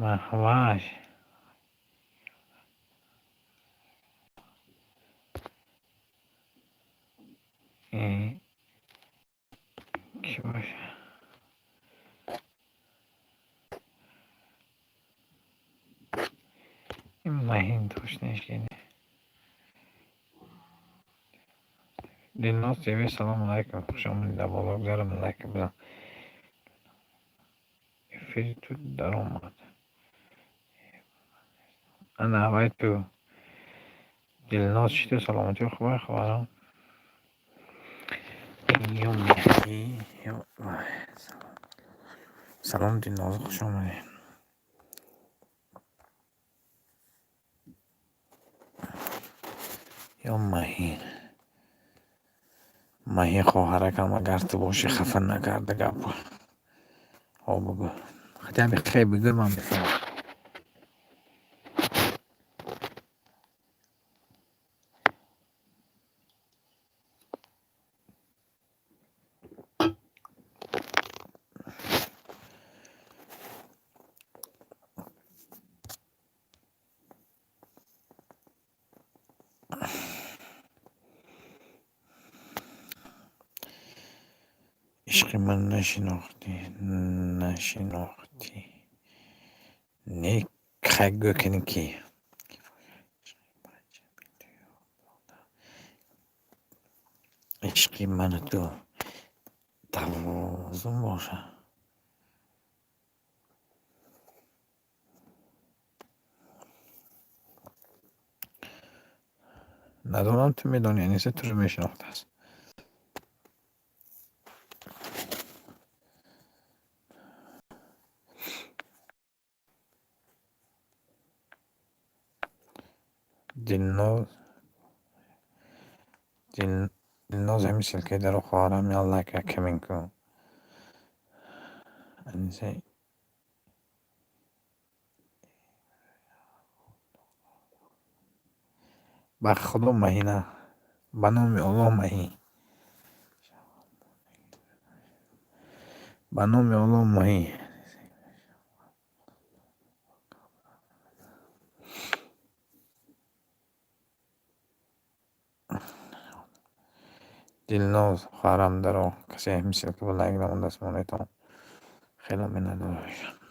Маҳваш. Кӣ боша? Ин Маҳин точно ишкини. Дилноз ТВ, салому алайкум. Хуш омадед дар боло гузарам лайк бизан. Эфири ту даромад. Ана вай ту. Дилноз чӣ ту саломатӣ хубай хоҳарам? Ё Меҳрӣ ё вай. Салом Дилноз, хуш омадед. Ё Маҳин. Маҳин хоҳаракам, агар ту бошӣ хафа накарда гап. Ҳо бугӯ. Хотя бы хе бигӯ, ман мефаҳмам. Ишқи ман нашинохтӣ, нашинохтӣ. Не, хай гӯ кани кӣ. Ишқи ману ту тавозун боша. Надонам, ту медонӣ, Аниса туро мешинохтааст. Дилноз, Дилноз, ҳамин ссылкаи даро, хоҳарам, я лайк коммент кун. Аниса ба Худо, Маҳина, ба номи Аллоҳ, Маҳӣ, ба номи Аллоҳ, Маҳӣ. Дилноз, хоҳарам, даро, касе ҳамин ссылка ба лайк намондааст, монетон, хеле миннатдор мешавам.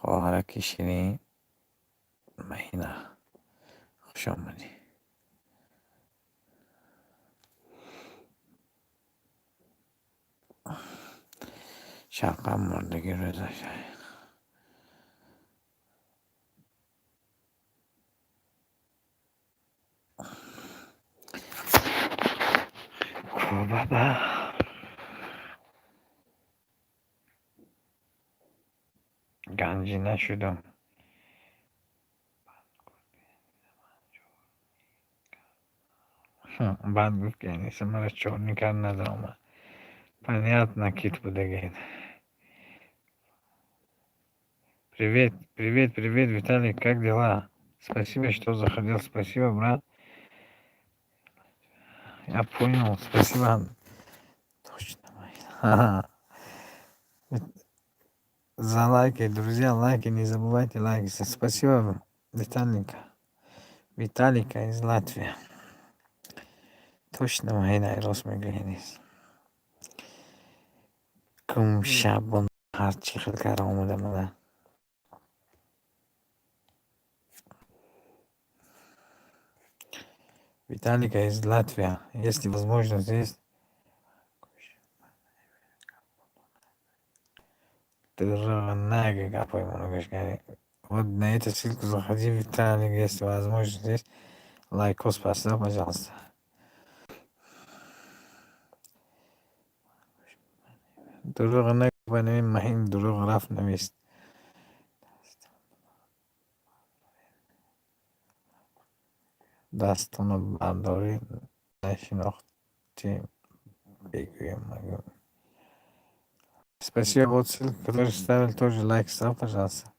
Хоҳараки ширин Маҳина, хуш омадӣ. Шавқам мурдагӣ рӯзаш. Баба, ганҷина шудам. Баъд гуфт, ки Аниса мара чорни кард, надаромад. Понятно, кит будагед. Привет, привет, привет, Виталий, как дела? Спасибо, что заходил, спасибо, брат. Я понял, спасибо. Точно. За лайки, друзья, лайки, не забывайте лайки. Спасибо, Виталика, Виталика из Латвии. Точно, Маҳина, рост мегӯӣ, нест. Гумшабон ҳарчи хел карда омада мада. Виталика из Латвия, если возможность есть. Дурнага гапҳои моро гӯш кардӣ. Вот на эту ссылку заходи, Виталик, если возможность есть. Лайкос поставь, пожалуйста. Дурӯғ нагӯ, Маҳин дурӯғ рафт навист. Дастонро бардорӣ, нашинохтӣ, бегӯям магӯ. Спасибо, вот ссылку, которую ставили, тоже лайк ставь, пожалуйста.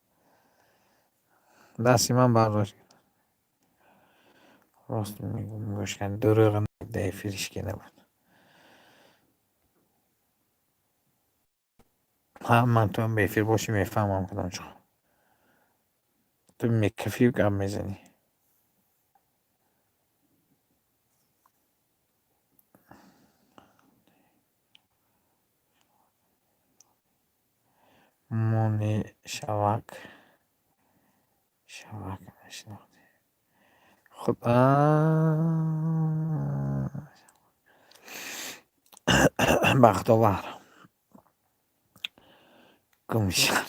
Дасти ман бардошт. Рост мегӯм, гӯш кун, дурӯғ дар эфир ҳеҷ ки набуд. Ҳа, ман ту ҳам ба эфир бошӣ, мефаҳмам кадом чо. Ту мекафию гап мезанӣ. Мони шавак, шавак нашинохтӣ. Худ Бахтовар. Гумшаб.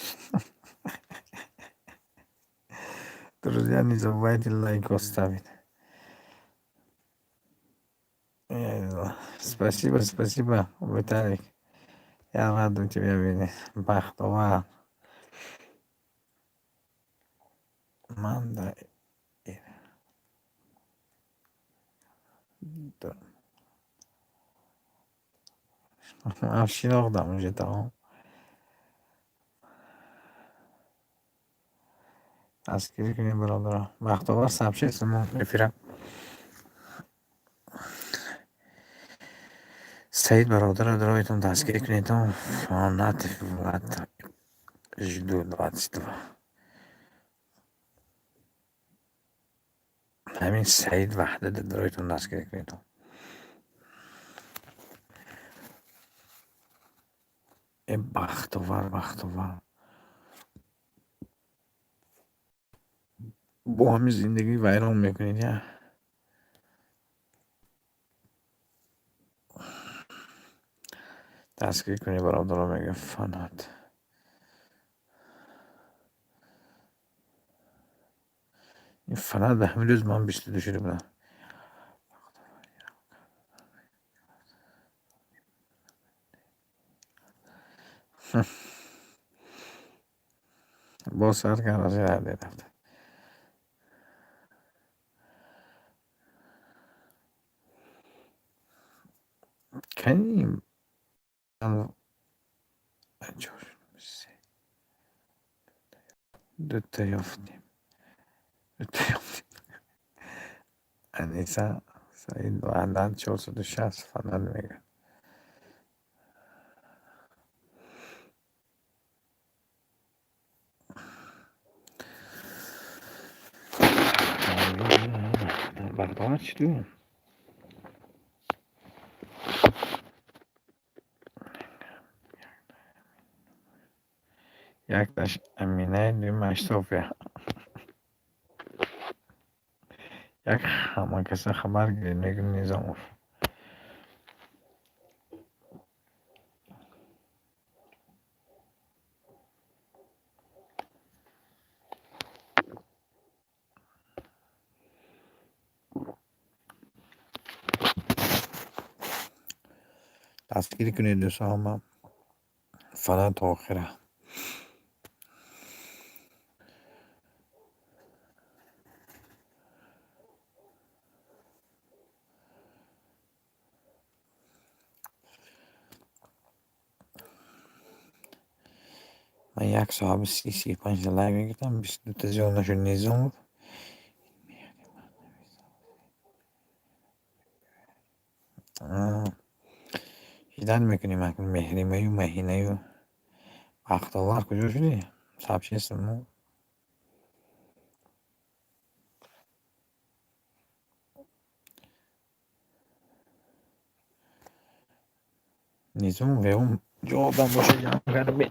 Друзья, не забывайте лайк поставить. Спасибо, спасибо, Виталик. Я рад тебя видеть. Бахтовар. Ман да ман шинохтам уже, тамом. Дастгирӣ кунед, бародарон. Бахтовар сообщение мо эфира. Саид бародарро дароятон дастгирӣ кунедон. Фанат Влад, жду 22. Ҳамин Саид Ваҳдата дароятон дастгирӣ кунедон. Э, Бахтовар, Бахтовар. Бо ҳамин зиндагӣ вайрон мекунед, я. Дастгирӣ кунед, бародаро, мегӯям, фанат. Ин фанат ба ҳамин рӯз ман 22 шуда будам. Боз сар кард аз рафта. Кани дута ёфтем. Дута ёфтем. Аниса Саид Ваҳдат 460 фанат мегӯяд. Бардор чӣ ту? Якташ Аминаи, дуюмаш София. Як ҳамакаса хабар гиред, мегӯ Низомов. Дастгирӣ кунед, дӯстон, ҳама фанат то охира. Ман як соату 35 та лайк мегирифтам, 22та зиёд нашуд, Низомов. Ждать мекунем акнун Меҳримаю Маҳинаю. Бахтовар куҷо шудӣ? Сообществом мо. Низомов ягон ҷавобам боша ҷамъ карда бе.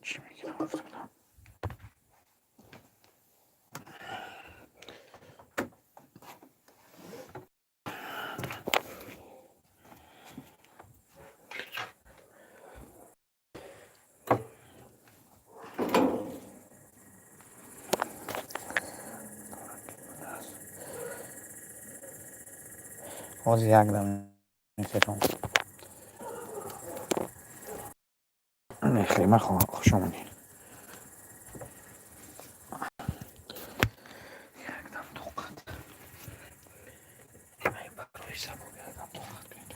Чӣ мекунам, гуфта будам. Ҳозир як дам мехерам. Мехрима, хуш омадӣ. Якдам тоқат. Ай, барои сабоб якдам тоқат кунед.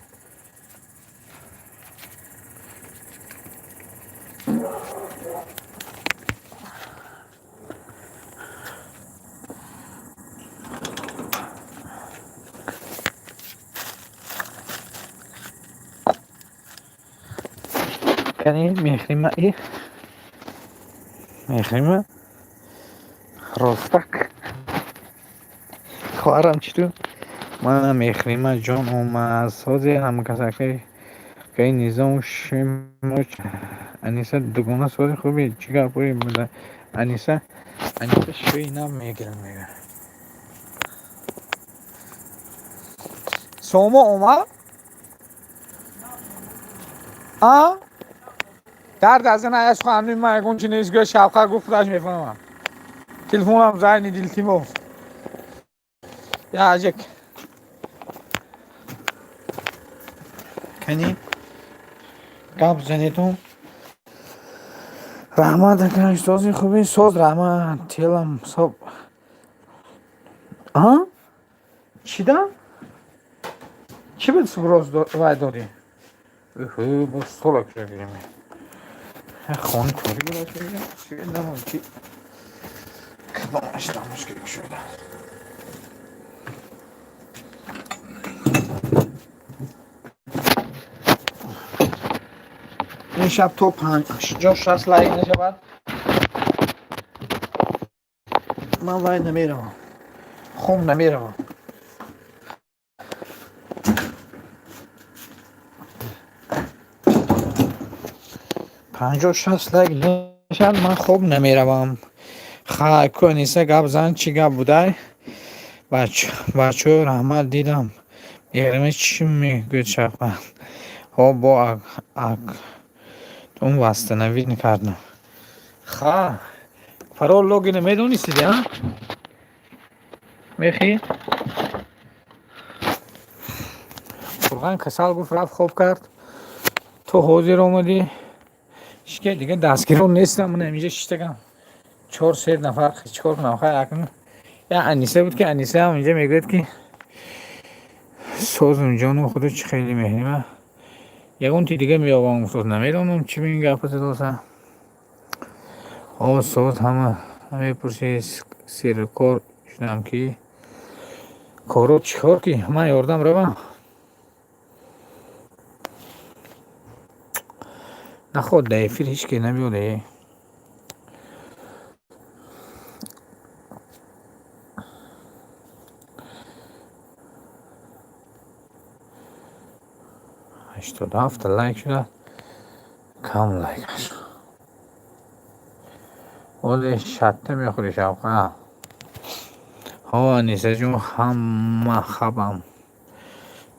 Кани Мехрима и Мехрима ростак. Хоҳарам, чӣ ту? Мана Мехрима ҷон омад. Сози ҳамкасакаи каи Низом шимоч Аниса дугона сози хуби чӣ гапҳое буда? Аниса Аниса шӯи нав мегирад, мегӯяд. Сомо омад? А? Дард аз ин ая суханни ман ягон чи нест, гӯя шавқа гуфт, худаш мефаҳмам. Телефонам зайни дилтимос. Яжик. Кани? Гап занедум. Раҳмат, ака, сози хуби? Соз, раҳмат. Телам соб. А? Чида? Чӣ буд роз вай додӣ? Уҳу, боз стола кушо гирем. Хони торик буд, свет намон чи? Кадомаш лампочка кушода? Ин шаб то 50-60 лайк нашавад, ман вай намеравам, хом намеравам. 50-60 лайк нашавад, ман хоб намеравам. Хай, ку Аниса, гап зан, чӣ гап будай? Бачаҳо, раҳмат, дидам. Меҳрима чӣ мегӯяд шавқат? Ҳо, бо актум восстановить кардам. Ха, парол логина медонистиди, а? Мехӣ? Қурған касал гуфт, рафт хоб кард. Ту ҳозир омадӣ. Ҳичке дига дастгирон нестам, ман ҳаминҷа шиштагам. Чор се нафар чӣ кор кунам? Хай, акнун я Аниса буд, ки Аниса ҳам инҷа мегӯяд, ки созум ҷону худо, чӣ хеле меҳрима. Ягон ти дига меёбам гуфтод, намедонам чӣ ин гапа задоса. О, соз, ҳама мепурсӣ, серкор шудам, ки коро чӣ кор, ки ман ёрдам равам. Наход, дар эфир ҳеҷ ке набиёд е. 87-та лайк шуда, кам лайк аст. Озе шатта мехӯри, шавқа. Ҳо, Анисаҷон, ҳама хабам.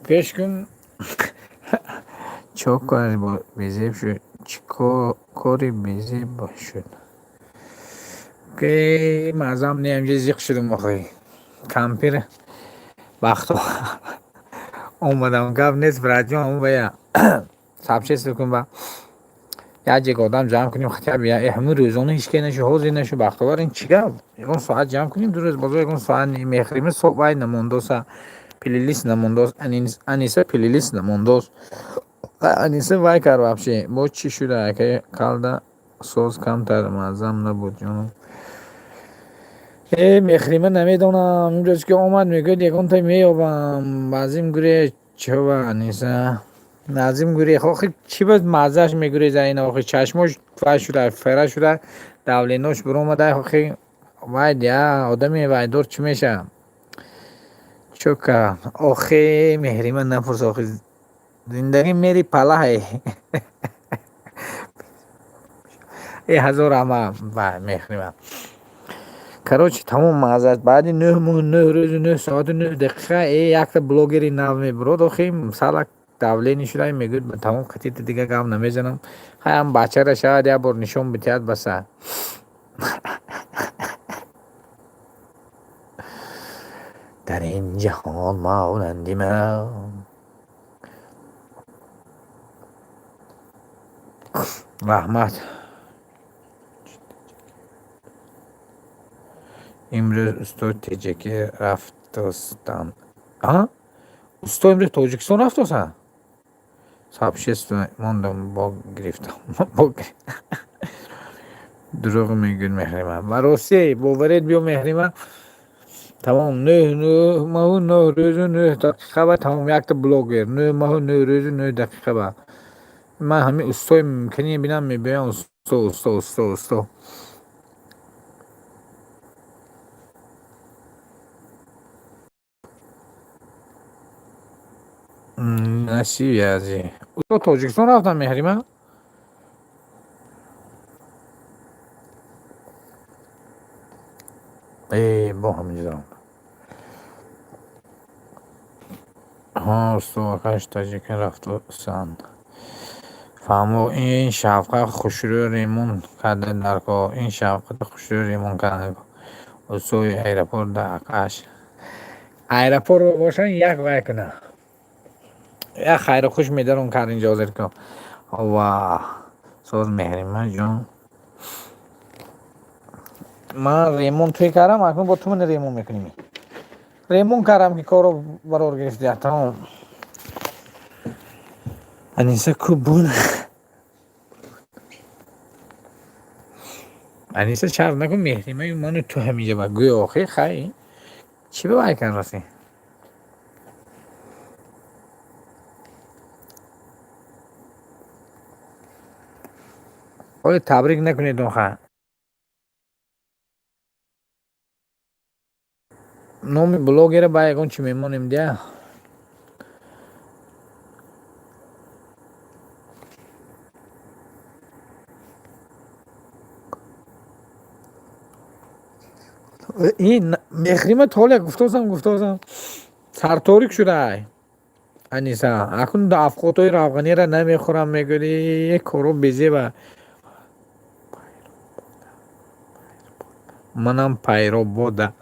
Гӯш кун, чо кори безеб шуд? Чӣ кори безеб шуд? Ки мазам не, ҳамҷа зиқ шудум охи. Кампир вақто омадам, гап нест, братҷон, ҳамун бая сообщество кун, ба як ҷег одам ҷамъ кунем, хотя бы ҳамун рӯзона ҳеҷ ке нашу, ҳозир нашу. Бахтовар, ин чӣ гап? Ягон соат ҷамъ кунем, 2 рӯз бозо ягон соат мехӯрима, вай намондоса, плейлист намондост, Аниса плейлист намондост. Аниса вай кард вообще. Бо чӣ шуда, ака калда соз камтар муаззам набуд, ҷонам? Э, Мехрима, намедонам, имрӯз ки омад, мегӯяд, ягонта меёбам. Баъзим гуре чова, Аниса? Назим гурех, охи чӣ ба маззаш мегуреза ин, охи чашмош вай шуда, фера шуда, давленош биромада, охи вай я одами вайдор чӣ меша? Чо кард? Охи Меҳрима, напурс, охи зиндагӣ мери палаҳе. Э, ҳазор раҳмат, вай Меҳрима. Короче, тамом маззаш баъди 9 моҳу 9 рӯзу 9 соату 9 дақиқа э якта блогери нав мебурод, охи салак давление шуда, мегӯяд, тамом, қатита дига гап намезанам. Хай, ҳам бачара шавад, як бор нишон бидиҳад, баса. Дар ин ҷаҳон монанди ман. Раҳмат. Имрӯз устод Теҷакӣ рафтостанд. А? Усто имрӯз Тоҷикистон рафтоса? Сообщество мондам, бо гирифтам. Дурӯғ мегӯяд Меҳрима. Ба ростӣ боваред, биё, Меҳрима. Тамом, 9 моҳу 9 рӯзу 9 дақиқа ба тамом якта блогер. 9 моҳу 9 рӯзу 9 дақиқа ба. Ман ҳамин устои мумкине бинам, мебиёям, усто, усто, усто, усто. Насиби. Усто Тоҷикистон рафтам, Меҳрима? Э, бо ҳаминҷо дорам. Ҳо, усто акаш таҷика рафтосанд. Фаҳмо, ин шавқа хушрӯ ремонт карда дар кор. Ин шавқата хушрӯ ремонт карда. Устои аэропорт да акаш. Аэропорт бошан, як вай куна. Як хайру хуш медарон кард инҷо ҳозир ко. Ва соз, Меҳрима ҷон. Ман ремонт туй кардам, акнун бо ту мана ремонт мекунем. Ремонт кардам, ки корро барор гирифти, тамом. Аниса ку буд? Аниса, шарм накун, Меҳримаю ману ту ҳаминҷа ба гӯё охир хай чӣ бивай кан расӣ? Оё табрик накунед оха? Номи блогера ба ягон чӣ мемонем дия? Ин Мехрима толе гуфтосам, гуфтосам, сарторик шудай. Аниса, акун афқотҳои равғанира намехӯрам, мегӯяд, коро безеба. Манам пайробода.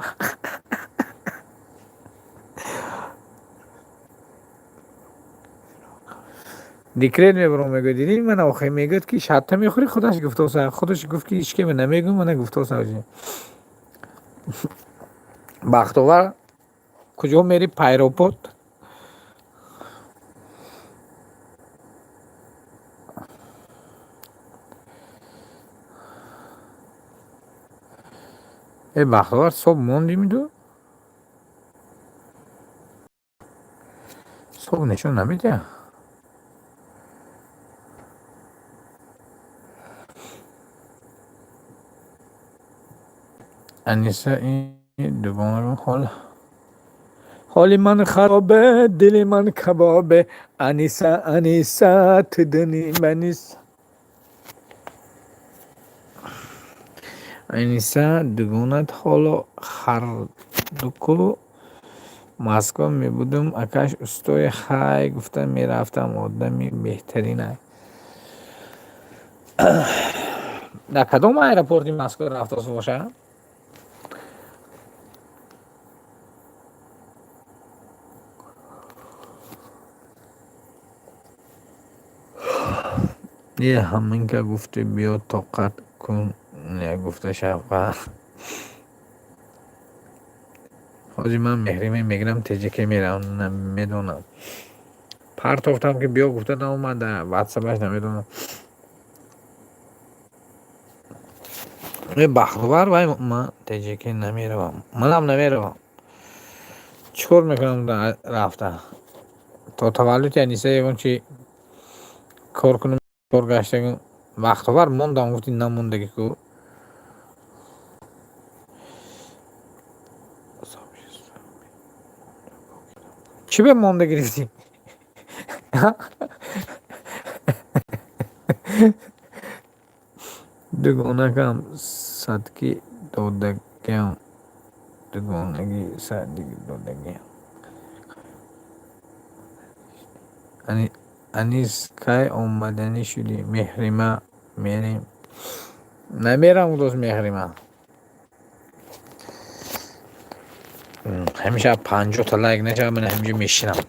Декрет мебарам, мегӯяд. Дидӣ, мана охир мегӯяд, ки шарта мехӯрӣ, худаш гуфтоса. Худаш гуфт, ки ҳеч намегӯм, мана гуфтоса. Бахтовар, куҷо мери пайропод? Э, Бахтовар, соб мондими ту? Соб нишон намедиҳа? Аниса, ин дугонаро ҳол ҳоли ман харобе, дили ман кабобе, Аниса, Аниса, ту дини манис. Аниса, дугонат ҳоло ҳардуку Москва мебудум, акаш устои хай гуфта мерафтам, одами беҳтаринай. Дар кадом аэропорти Москва рафтос бошад? Е, ҳаминка гуфти, биё тоқат кун, не гуфта шавқат. Ҳозир ман Меҳриме мегирам, ТЖК меравам, намедонам. Партофтам, ки биё гуфта, наомада, ватсапаш намедонам. Э, Бахтовар, вай ман ТЖК намеравам. Манам намеравам. Чӣ кор мекунам рафта? То таваллуди Аниса ягон чи кор кунам, кор гаштагум. Бахтовар, мондам гуфти, намондаги ку. Чӣ бе монда гирифтӣ? Дугонакам садки додагиам, дугонагӣ садики додагиам. Анис, кай омаданӣ шудӣ? Меҳрима, мерем. Намерам, гудост Меҳрима. Ҳамеша 50-та лайк нашавад, ман ҳаминҷо мешинам.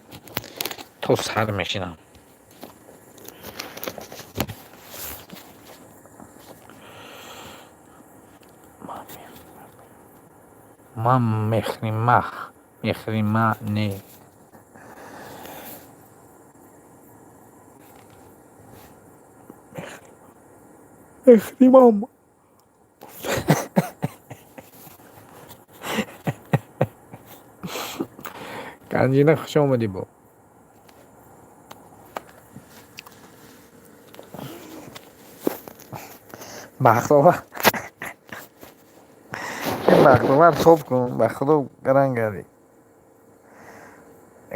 То сар мешинам. Ман Мехримах, Мехрима не. Мехримам. Ганҷина, хуш омадӣ бо. Бахтовар. Бахтовар, тоб кун, ба худо гаранг гардӣ.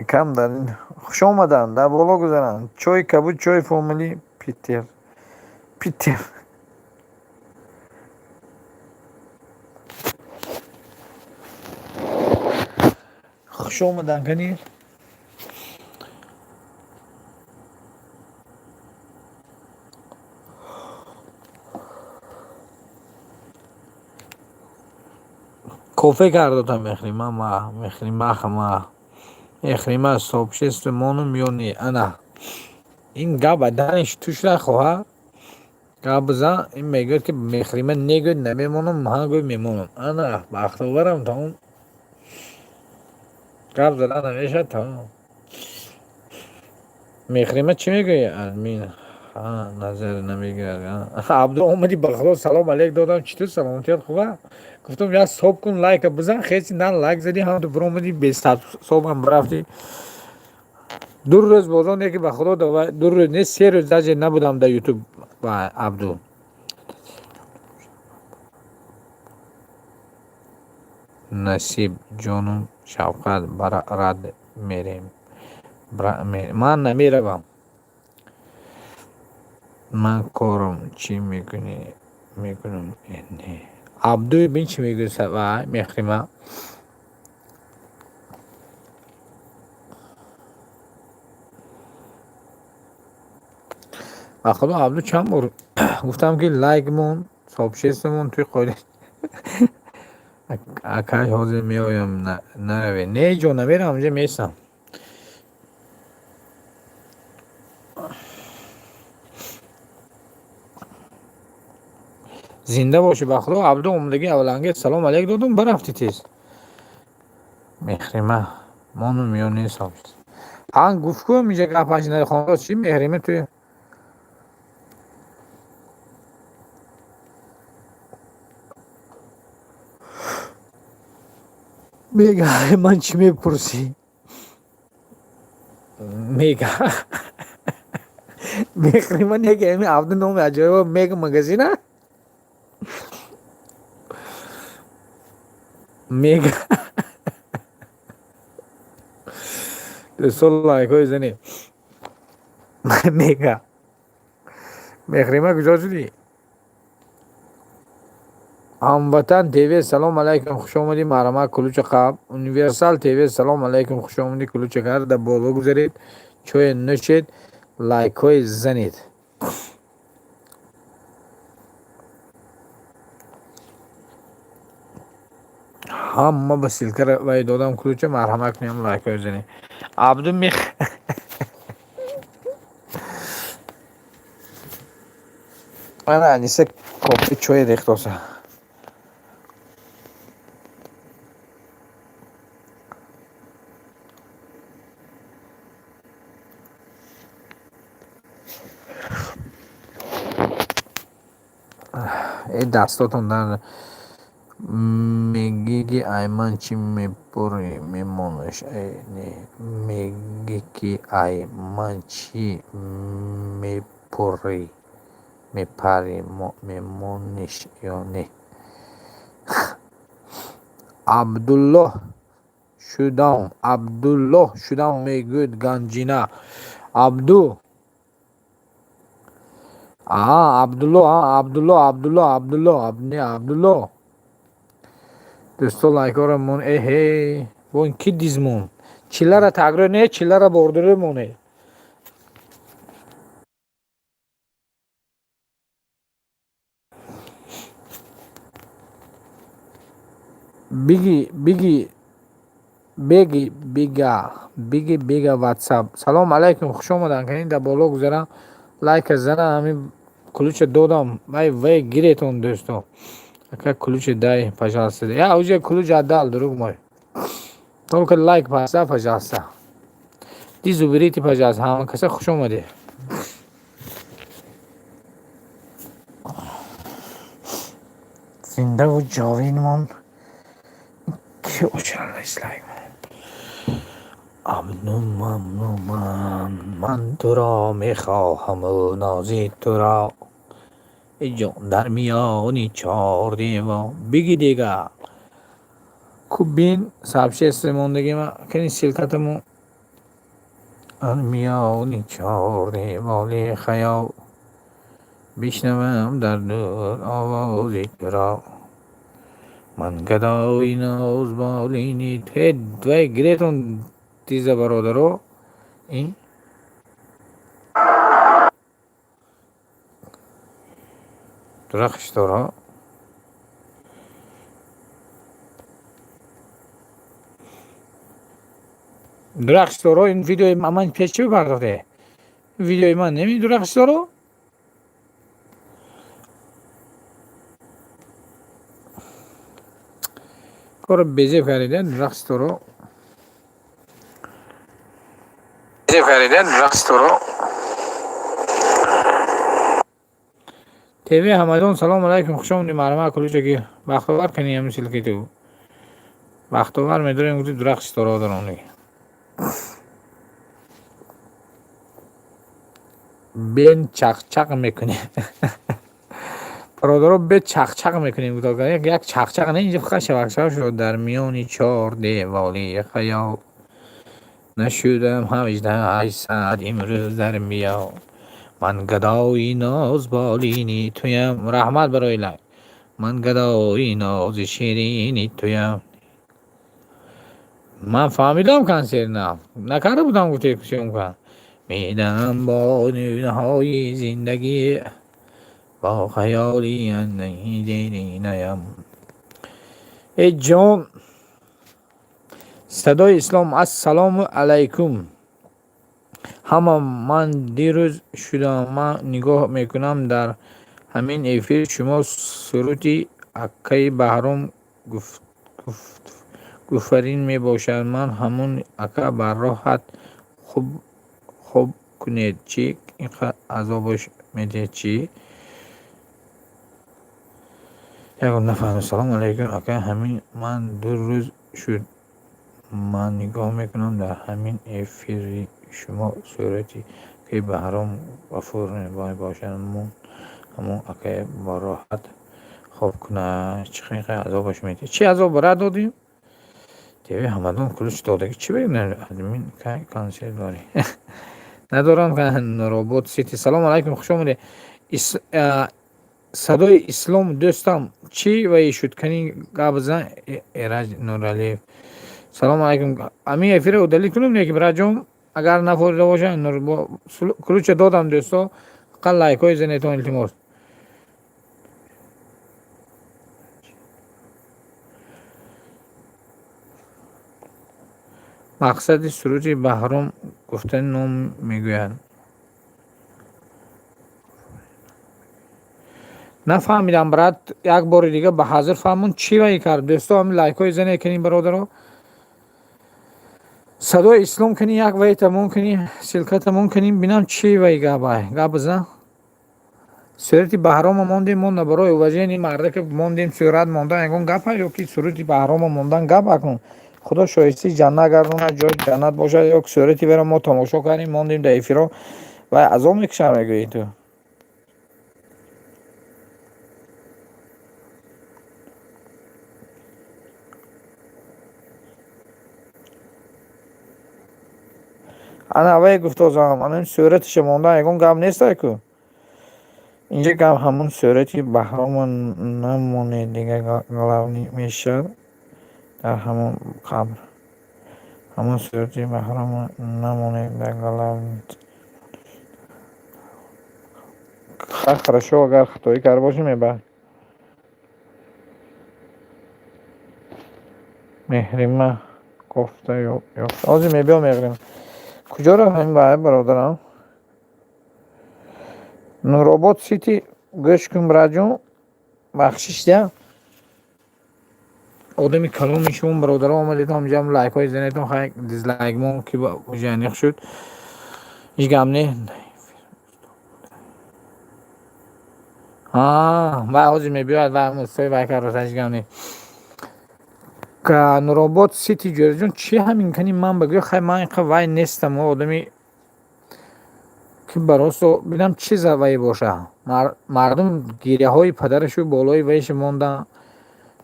Кам дар ин хуш омаданд, дар боло гузаранд. Чойи кабуд, чойи фомилӣ, Питер. Питер. Хуш омаданд, кани? Кофе кардотам Мехрима, ма, Мехримах, ма. Мехрима, сообщество монум ё не? Ана. Ин гап даниш туш нахоҳа. Гап бизан, ин мегӯяд, ки Мехрима негӯяд намемонам, ман гӯй мемонам. Ана, бахтоварам, тамом. Гап зада намешавад, тамом. Мехрима, чӣ мегӯӣ? Админ. Назар намегирад. Абду, омадӣ, ба худо салом алейк додам. Чӣ ту, саломатият хуба? Гуфтам, як соб кун, лайка бизан. Хеси на лайк задӣ, ҳам ту биромадӣ, бесобам бирафтӣ. 2 рӯз бозон яке, ба худо, 2 рӯз не, 3 рӯз даже набудам дар Ютуб. Абду, Насиб ҷонум, Шавқат, рад мерем. Ман намеравам, ман корам. Чӣ мекунӣ? Мекунам. Абду, бин, чӣ мегӯяд вай Мехрима. Ба худо, Абду, чанд бор гуфтам, ки лайк мон, сообществомон туи қоида. Акай, ҳозир меоям, нараве. Не, ҷо намерам, инҷа местам. Зинда бошӣ. Ба худо, Абду, омадагӣ, авваланги салом алейк додум, бирафтӣ тез. Мехрима мону миёни сообщество ҳан гуфт ку, инҷа гапаш нахондо. Чӣ, Мехрима, туи мега, ман чӣ мепурсӣ? Мега, Мехрима, нега ами Абду номи аҷоибо, мега магазина, мега. Дӯстон, лайкҳои зани. Мега, Мехрима, куҷо шудӣ? Ҳамватан ТВ, салом алайкум, хушомадӣ, марҳамат, кулуча қаб. Универсал ТВ, салом алайкум, хушомадӣ, кулуча карда боло гузаред, чое нӯшед, лайкҳои занед. Ҳама ба ссылкара вай додам, кулуча, марҳамат кунем, лайкҳои занед. Абду мех ана Аниса кофе чой рехтоса. Э, дастотон дар. Мегӣ, ки ай ман чӣ мепурӣ, мемонаш? Не, мегӣ, ки ай ман чӣ мепурӣ, мепарӣ, мемониш ё не? Абдуллоҳ шудам, Абдуллоҳ шудам, мегӯяд Ганҷина. Абду, аа, Абдулло, Абдулло, Абдулло, Абдулло, не, Абдулло. Дӯсто, лайкҳоро мон. Эҳе, бо ин ки дизмон? Чилара такрор не, чилара бордорӣ моне. Биги, биги, беги, бига, биги, бига, Ватсап, салом алайкум, хуш омадан. Канин дар боло гузарам, лайка зана. Ҳамин ключа додам, вай вай гиретон. Дӯсто, ака, ключи дай, пожалуйста. Я уже ключ отдал, друг мой, только лайк поставь, пожалуйста. Ты заберите, пожалуйста. Ҳама каса хуш омадӣ. Зиндаву ҷовидмон. Ки лайк. Абду, мамнуман, ман туро мехоҳаму нози туро. Ҷон, дар миёни чор девор биги дига ку, бин, сообщество мондагима кани, ссылкатаму. Дар миёни чор девори хаёл бишнавам дар дур овози туро. Ман гадои нозболини вай. Гиретон тиза, бародаро. Ин дурахшторо, дурахшторо. Ин видеои ман пеш чӣ бипардохте? Видеои ман неми, дурахшторо. Коро безеб кардида, дурахшторо, безеб кардида, дурахшторо. ТВ Ҳамадон, салому алайкум, хуш омадӣ, марҳамат, ключа гир. Бахтовар кани ҳамин ссылки ту. Бахтовар медорем, гуфти дурахт ситораҳо дорам дига. Бен чақчақ мекунем. Бародаро, бе чақчақ мекунем. Як чақчақ не, инҷа фақат шавакшав шуд. Дар миёни чор деволии хаёл нашудам 18 имрӯз дар миён. Ман гадои нозболини туям. Раҳмат барои лайк. Ман гадои нози ширини туям. Ман фаҳмидам, консерт на накарда будам, гуфте съёмка. Медам бо нунаҳои зиндагӣ, бо хаёли диринаям. Э ҷон, Садои Ислом, ассалому алайкум. Ҳама, ман дирӯз шудам, ман нигоҳ мекунам дар ҳамин эфир шумо суруди акаи Баҳром гуфарин мебошад. Ман ҳамун ака бароҳат хоб кунед, чӣ инқадр азобаш медиҳед, чӣ? Ягон нафаҳмидам. Салому алайкум, ака, ҳамин ман 2 рӯз шуд, ман нигоҳ мекунам дар ҳамин эфири шумо сурати акаи Баҳром Ғафур мебошад. Ҳамун акаи бароҳат хоб кунад, чӣ инқадр азобаш медиҳед? Чӣ азоб рад додем? ТВ Ҳамадон ключ додагӣ чӣ админ кай консерт дорӣ? Надорам. Робот Сити, салому алайкум, хуш омадед. Садои Ислом, дӯстам, чӣ вай шуд? Кани гап зан. Эраҷ Нуралиев, салому алайкум. Ҳамин эфирро удалить кунем, не ки бираҷон, агар нафорида бошад, ключа додам. Дӯсто, фақат лайкҳои занетон, илтимос. Мақсади суруди Баҳром гуфтани ном мегӯяд. Нафаҳмидам, брат, як бори дига ба ҳазир фаҳмон, чӣ вай кард. Дӯсто, ҳамин лайкҳои зане кунем, бародаро. Садои Ислом, кани як вай тамом кунӣ, ссылка тамом кунем, бинам чӣ вай гапай. Гап бизан. Сурати Баҳрома мондем мо, на барои уважение мардака мондем. Сурат мондан ягон гапа ё ки сурати Баҳрома мондан гап? Акун Худо шоистаи ҷаннат гардонад, ҷои ҷаннат бошад. Ё сурати вера мо тамошо кардем, мондем дар эфиро, вай азоб мекушам, мегӯӣ ту. Ана вай гуфтозам, ана суратиша мондан ягон гап нестай ку. Инҷа гап ҳамун сурати Баҳрома намонед, дига главный мешавад дар ҳамон қабр. Ҳамон сурати Баҳрома намонед дар главный. Хорошо, агар хатоӣ карда бошем, мебахшед. Меҳрима кофта ёфта. Ҳозир мебиём, Меҳрима. Куҷо рафт ҳамин бародарам? Нуробод Сити, гӯш кун, братҷон, бахшиш дия. Одами каломи шумо, бародаро, омадетон ҳамҷам лайкҳои занетон, хай, дизлайк мон ки ҷаниқ шуд. Ҳеҷ гап не. Вай ҳозир мебиёяд, вай устои вай кард, ҳеҷ гап не. Нуробод Сити, ҷӯраҷон, чӣ ҳамин кани ман бигӯ, хай, ман инқа вай нестам, одами ки баросто бинам чӣ вай боша. Мардум гиряҳои падарашу болои вайша мондан.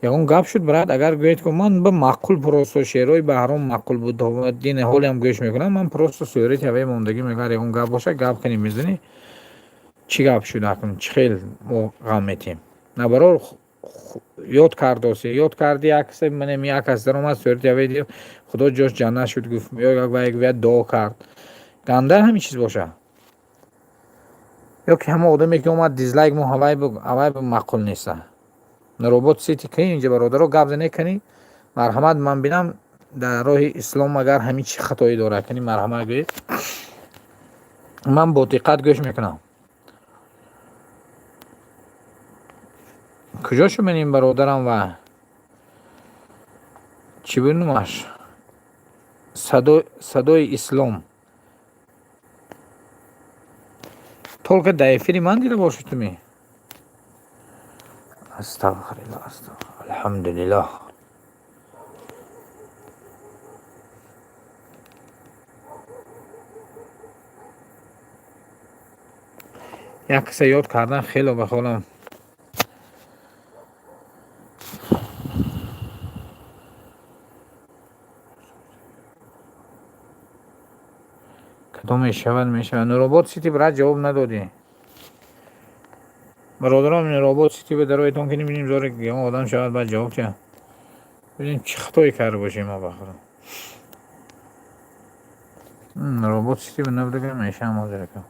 Ягон гап шуд, брат, агар гӯед ку ман ба маъқул, просто шеърҳои Баҳром маъқул буд, дини ҳолиам гӯш мекунам, ман просто сурати ҳавай мондагӣ мегӯям, ягон гап боша, гап кани мезанӣ. Чӣ гап шуд акнун, чӣ хел мо ғам метиҳем? Набарор ёд кардоси, ёд карди, як касе манем, як кас даромад, сурати ҳавай дид, Худо ҷош ҷаннат шуд гуфт, ё як вай гӯяд, дуо кард. Ганда ҳамин чиз боша? Ё ки ҳама одаме ки омад дизлайк мо, ҳавай маъқул неста. Робот Сити, кани инҷа, бародаро, гап зане, кани марҳамат, ман бинам дар роҳи ислом агар ҳамин чӣ хатоӣ дорад, кани марҳамат гӯед, ман бо диққат гӯш мекунам. Куҷо шуд ин бародарам ва чӣ буд номаш? Садои Ислом. Только дар эфири ман дида бошед ту ми? Астағфируллоҳ, астағфируллоҳ, алҳамдулиллоҳ. Як киса ёд кардан хело ба холам. Кадом мешавад, мешавад. Нуробод Сити, брат, ҷавоб надодӣ. Бародарон, Нуробод Сити ба дароятон ки бинем, зоре ягон одам шавад, баъд ҷавоб диҳам. Бинем, чӣ хатое карда бошем мо ба худо. Нуробод Сити ба набудага мешавам ҳозир ака.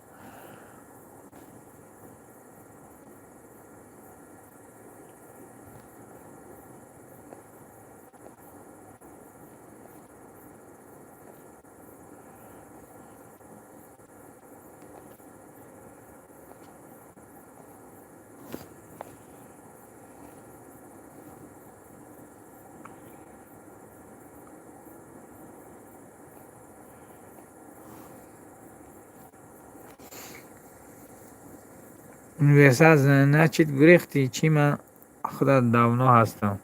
Универсал, значит, гурехтӣ, чӣ? Ман худа давно ҳастам.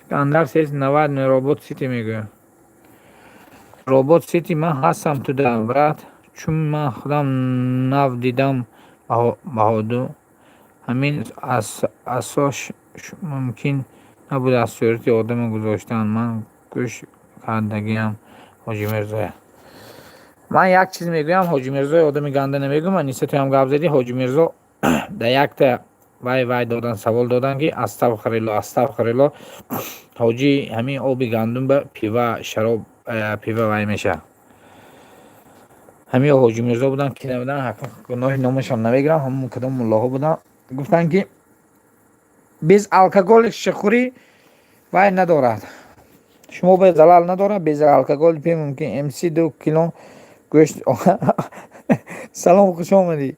Искандар 390 Нуробод Сити мегӯяд. Робот Сити, ман ҳастам туда, брат. Чун ман худам нав дидам Баҳоду. Ҳамин асош мумкин набуд аз сурати одаме гузоштан. Ман гӯш кардагиам Ҳоҷи Мирзоя. Ман як чиз мегӯям, Ҳоҷи Мирзои одами ганда намегӯям, ман нисбати ҳам гап задӣ. Ҳоҷи Мирзо дар якта вай додан, савол додан, ки астағфируллоҳ, астағфируллоҳ, ҳоҷӣ, ҳамин оби гандум ба пива, шароб, пива вай мешавад. Ҳамин Ҳоҷи Мирзо буданд, ки набуданд, гуноҳи номашон намегирам, ҳамон кадом муллоҳо буданд, гуфтанд, ки без алкоголь шишахӯрӣ вай надорад. Шумо ба залал надорад, без алкоголь пи мумкин. МС 2 кило гӯшт. Салом, хуш омадӣ.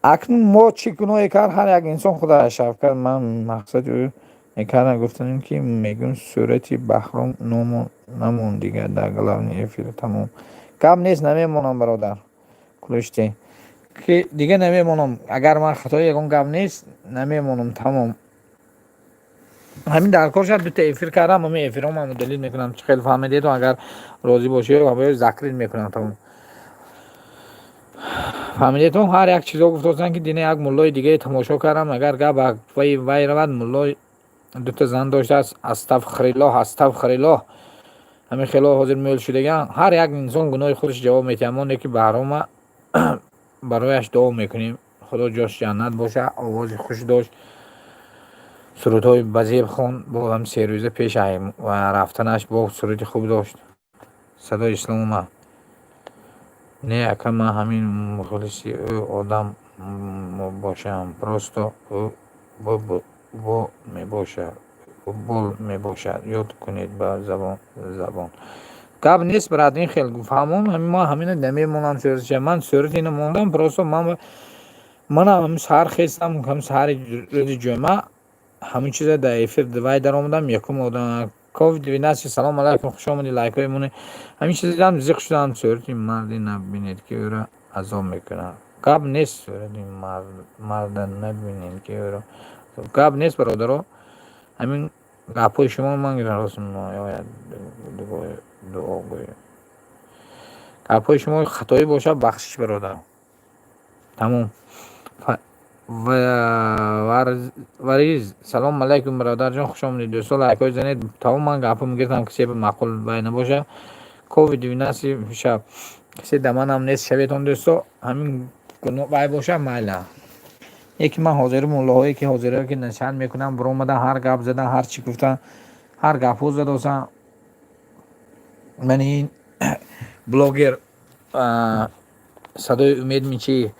Акнун мо чӣ гуноҳе кард? Ҳар як инсон худаш шафқат. Ман мақсади ӯ мекардам, гуфтанем, ки мегӯм сурати Баҳром намон дигар дар главный эфир, тамом. Гап нест, намемонам, бародар. Кулушти ки дига намемонам. Агар ман хатои ягон гап нест, намемонам, тамом. Ҳамин дар кор шад, дута эфир кардам, ҳамин эфирҳо ман удалить мекунам. Чӣ хел фаҳмидед? Агар розӣ бошед, закрыть мекунам, тамом. Фаҳмидетон? Ҳар як чизо гуфтостанд, ки дина як муллои дигае тамошо кардам. Агар гап вай равад, муллои дута зан доштааст. Астағфируллоҳ, астағфируллоҳ, ҳамин хело ҳозир мӯл шудагиан. Ҳар як инсон гуноҳи худаш ҷавоб медиҳад. Моне ки Баҳрома барояш дуо мекунем, Худо ҷош ҷаннат боша. Овози хуш дошт, сурудҳои базеб хонд. Бо ҳам 3 рӯза пеш рафтанаш бо суруди хуб дошт. Садои ислом омад. Не, ака, ман ҳамин мухлиси ӯ одам бошам, просто ӯ бо мебошад, бол мебошад, ёд кунед ба забон. Гап нест, брат, ин хел фаҳмон. Ман ҳамина намемонам суратша. Ман сурати ина мондам, просто ман манам ҳамин саҳар хестам, ҳамин саҳари рӯзи ҷумъа ҳамин чиза дар эфир вай даромадам. Якум одам ковид 12. Салом алайкум, хуш омадӣ. Лайкҳои моне ҳамин чиз дидам, зиқ шудам. Сурати марде набинед, ки ӯро азоб мекунад. Гап нест, сурати марда набинед, ки ӯро. Гап нест, бародаро, ҳамин гапҳои шумо ман рост дуо гӯем. Гапҳои шумо хатоӣ бошад, бахшиш, бародар, тамом. Вариз, салом алайкум, бародарҷон, хуш омадед. Дӯсто, лайкҳои занед, тамом. Ман гапҳо мегиртам, кисе маъқул вай набошад. Ковид 12 шаб кисе да манам нест, шаветон, дӯсто. Ҳамин вай бошад, майла. Яке ман ҳозири муллоҳое ки ҳозиро ки насиҳат мекунам, биромадан, ҳар гап задан, ҳар чӣ гуфтан, ҳар гапҳо задосан. Ман ин блогер Садои Умед мичи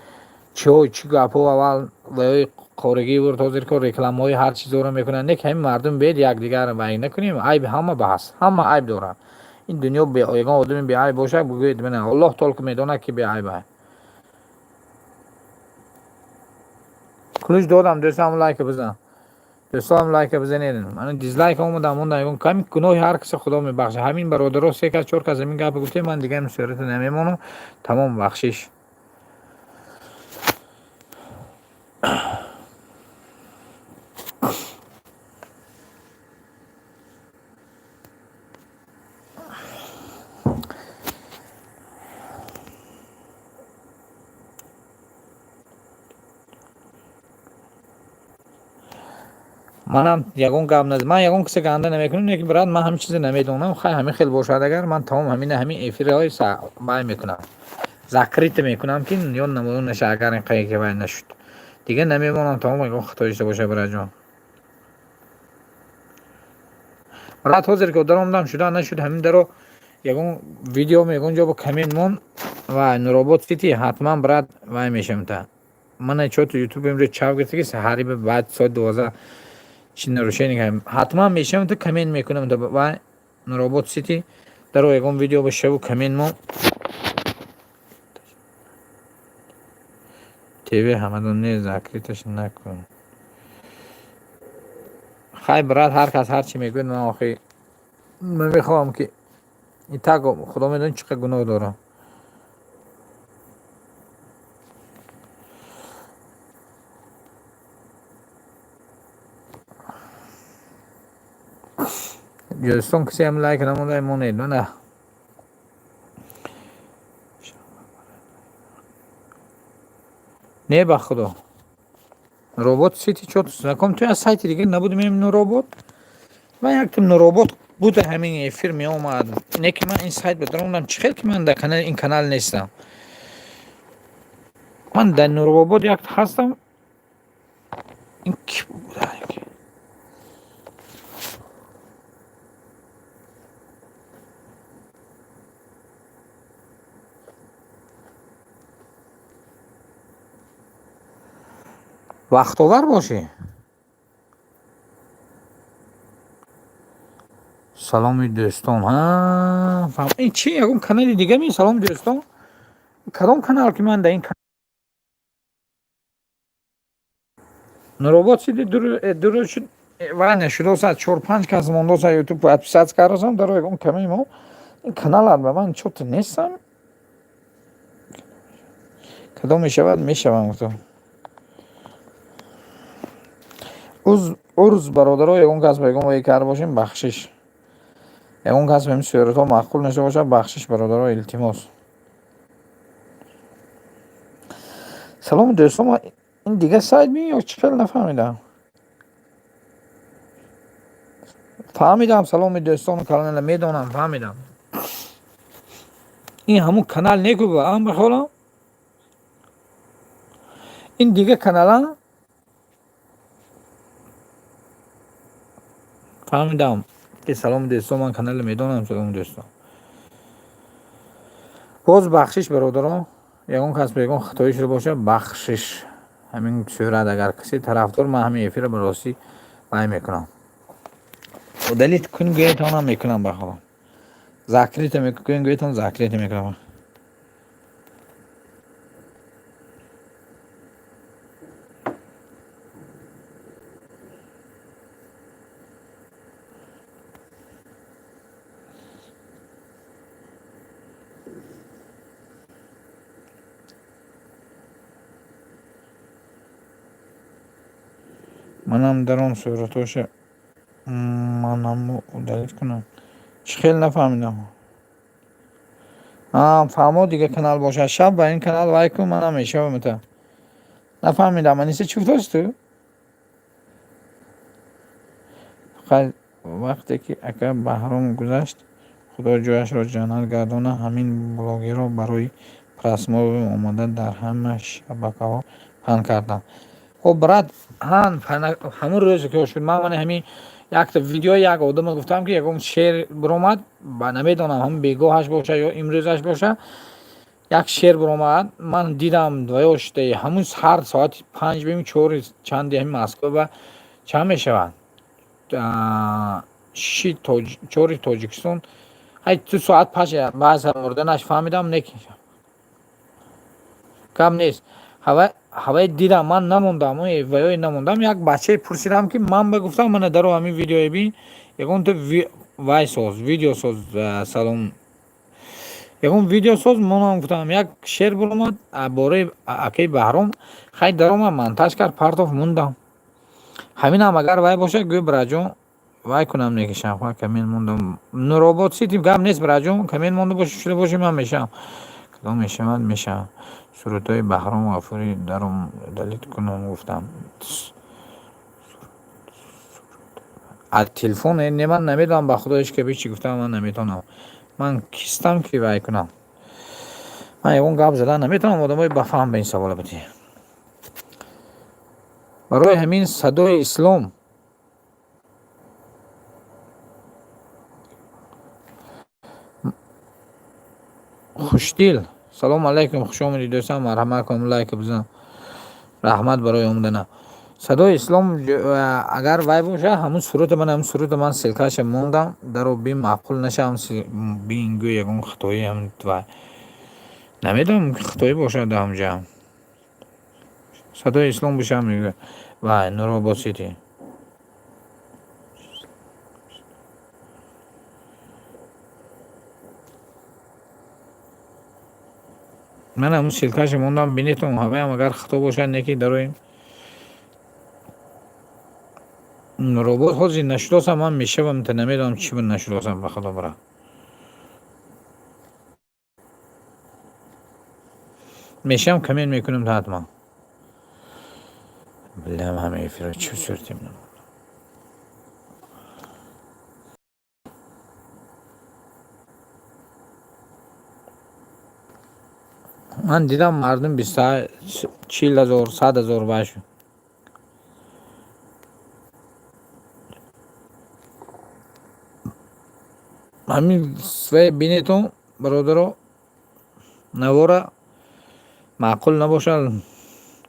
чиҳо, чӣ гапҳо аввал ваёи коригӣ бурд, ҳозир ко рекламаҳои ҳар чизоро мекунанд. Не ки ҳамин мардум бед якдигар вай накунем, айби ҳама ба ҳаст, ҳама айб дорад. Ин дунё ягон одами беайб бошад, бигӯед. Мана Аллоҳ только медонад, ки беайб ай. Ключ додам, дӯстам, лайка бизан, дӯстонам, лайка бизанед. Мана дизлайк омадам, монда ягон ками гуноҳи ҳар касе Худо мебахшад. Ҳамин бародаро, се кас, чор кас ҳамин гапа гуфтем, ман дигар сурата намемонам, тамом, бахшиш. Манам ягон гап наз, ман ягон кисе ганда намекунам, лекин брат, ман ҳамин чизе намедонам. Хай, ҳамин хел бошад, агар ман тамом ҳамина ҳамин эфирҳои вай мекунам, закрыто мекунам, ки ё намоён наша. Агар ин қайки вай нашуд, дигар намемонам. Тамом, ягон хатои дошта боша, братҷон. Брат, ҳозир ки даромадам, шуда нашуд, ҳамин даро ягон видео, ягон ҷо бо коммент мон ва Нуробод Сити, ҳатман, брат, вай мешавам. Та мана чото ютуб имрӯз чав гирифта, ки саҳари баъд соати 12 чи нарушение, ҳатман мешавам, ту коммент мекунам. Вай Нуробод Сити даро ягон видео ба шаву коммент мон. ТВ Ҳамадон не, закрыташ накун. Хай, брат, ҳар кас ҳар чӣ мегӯяд, ман охи мехоҳам, ки итак худо медонад, чӣ қадр гуноҳ дорам. Дӯстон, касе ҳам лайк намонда, монед. Мана не, ба худо, Робот Сити чо знаком ту аз сайти дигар набудем. Нуробод, ман якта Нуробод буда, ҳамин эфир меомад, не ки ман ин сайт ба даромадам. Чӣ хел ки ман дар канали ин канал нестам, ман дар Нуробод якта ҳастам. Ин ки буда? Вақтовар бошӣ. Саломи дӯстон. Ин чи, ягон канали дига ми? Саломи дӯстон, кадом канал ки ман дар ин Нуробод Сити дур шуд, вай нашудоса, чор панҷ кас мондоса, ютуб подписаться кардасам, даро ягон каме мо ин каналат ба ман чото нестам. Кадом мешавад, мешавам, гуфтам. Урз, бародаро, ягон кас ба ягон вай карда бошем, бахшиш. Ягон кас ба ин суратҳо маъқул нашуда бошад, бахшиш, бародаро, илтимос. Саломи дӯстон, ин дигар сайт ми ё чӣ хел, нафаҳмидам. Фаҳмидам, саломи дӯстон канала медонам, фаҳмидам. Ин ҳамун канал неку ам бихолам, ин дига канала. Фаҳмидам ки саломи дӯстон, ман канале медонам. Саломи дӯстон, боз бахшиш, бародарон, ягон кас ба ягон хатоӣ шуда бошад, бахшиш. Ҳамин сурат, агар касе тарафдор, ман ҳамин эфирро ба ростӣ вай мекунам, удалить кун гӯятонам мекунам, бахудо, закрыто кун гӯятон, закрыто мекунам. Манам дар он суратҳоша манаму удалить кунам, чӣ хел, нафаҳмидам. Фаҳмо, дига канал бошад, шаб ба ин канал вай кун, манам мешавам. Та нафаҳмидам, Аниса, чӣ гуфтост ту? Фақат вақте ки ака Баҳром гузашт, худо ҷояшро ҷаннат гардона, ҳамин блогерҳо барои просмотр омода дар ҳама шабакаҳо паҳн карданд. Хоб, брат, ҳамун рӯзе ки шуд, ман мана ҳамин якта видео як одама гуфтам, ки ягон шеър биромад, ба намедонам, ҳамн бегоҳаш боша ё имрӯзаш боша, як шеър биромад, ман дидам ваёш ҳамун ҳар соати 5 бими чори чанди ҳамин Москва ба чанд мешавад, шиши чори Тоҷикистон, ҳай 2 соат паш баъз мурданаш фаҳмидам. Не, гап нест, ҳавай дидам, ман намондам, ваёй намондам. Як бачае пурсидам, ки ман ба гуфтам, мана даро ҳамин видеое бин, ягон ту вай соз, видео соз, салом, ягон видео соз монам, гуфтам, як шеър биромад бораи акаи Баҳром. Хай, даромад, монтаж кард, партоф, мондам. Ҳаминам агар вай бошад, гӯй, братҷон, вай кунам, некишам. Коммент мондам. Нуробод Сити, гап нест, братҷон, коммент монда боши, шуда боши, ман мешавам. Кадом мешавад, мешавам. Сурудҳои Баҳром Ғафурӣ даром удалить кунам, гуфтам. Аз телефон не, ман намедонам, ба худо, ҳеч ка чӣ гуфтам, ман наметавонам. Ман кистам, ки вай кунам? Ман ягон гап задан наметавонам. Одамои бафаҳм ба ин савола бидиҳ. Барои ҳамин Садои Ислом хушдил, салому алайкум, хуш омадӣ, дӯстам, марҳамат кун, лайк бизан, раҳмат барои омадана. Садои Ислом, агар вай боша, ҳамун сурата ман, ҳамун сурата ман ссылка ша мондам, даро би маъқул нашавам, бин, гӯ ягон хитоӣ ҳам вай намедонам, хитоӣ бошад ҳамҷа. Садои Ислом боша, мегӯ вай Нуробод Сити. Ман ҳамун ссылка ша мондам, бинетон, ҳамаям агар хито бошад, неки дарои Нуробод ҳозир нашудосам, ман мешавам, та намедонам чӣ нашудосам, ба худо бара. Мешавам, коммент мекунам та ҳатман. Билам, ҳама эфирро чӣ суртем. Ман дидам, мардум 40 000, 100 000 вай шуд. Ҳамин свай бинетон, бародаро, навора маъқул набошад,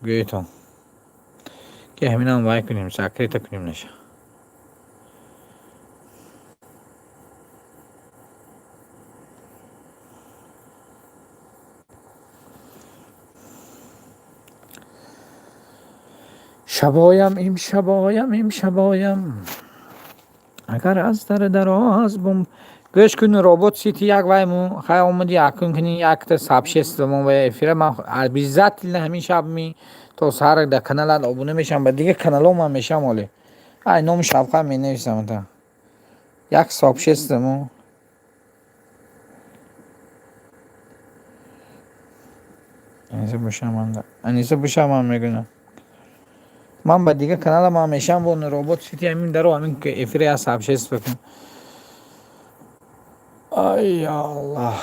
гӯетон, ки ҳаминам вай кунем, закрыта кунем, наша. Шабоям, имшабоям, имшабоям, агар аз дар дароз бум. Гӯш кун, Робот Сити, як вай му хай омади, якун куни якта сообщество мо ва эфира. Ман обязательно ҳамин шаб ми то саҳар дар каналат обуна мешавам, ба дигар каналҳо ман мешавам. Оле, ай номи шабқа менависам, та як сообщество мо. Аниса бошам, Аниса бошам, ман мегӯям, ман ба дигар канала ман мешавам бо Робот Сити. Ҳамин даро ҳамин эфира як сообщество кун. Ай Аллоҳ,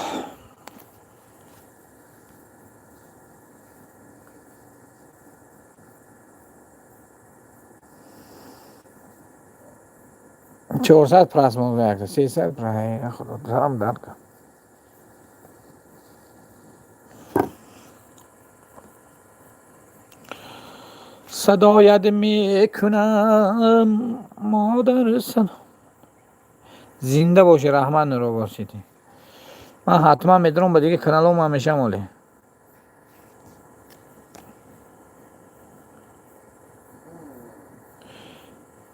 400 просмотр, якта 300. Худо, сарам дард кард. Садоят мекунам, модар, садо. Зинда бошӣ, раҳмат, Нуробод Сити. Ман ҳатман медорам, ба дигар каналҳо ман мешавам оле.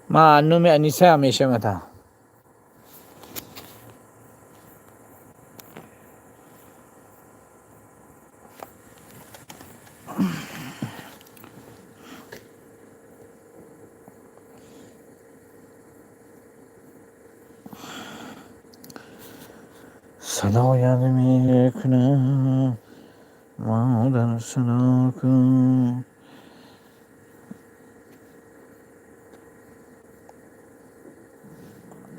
Ман номи Анисаям мешавам та. Садоят мекунам, модар, садо кун.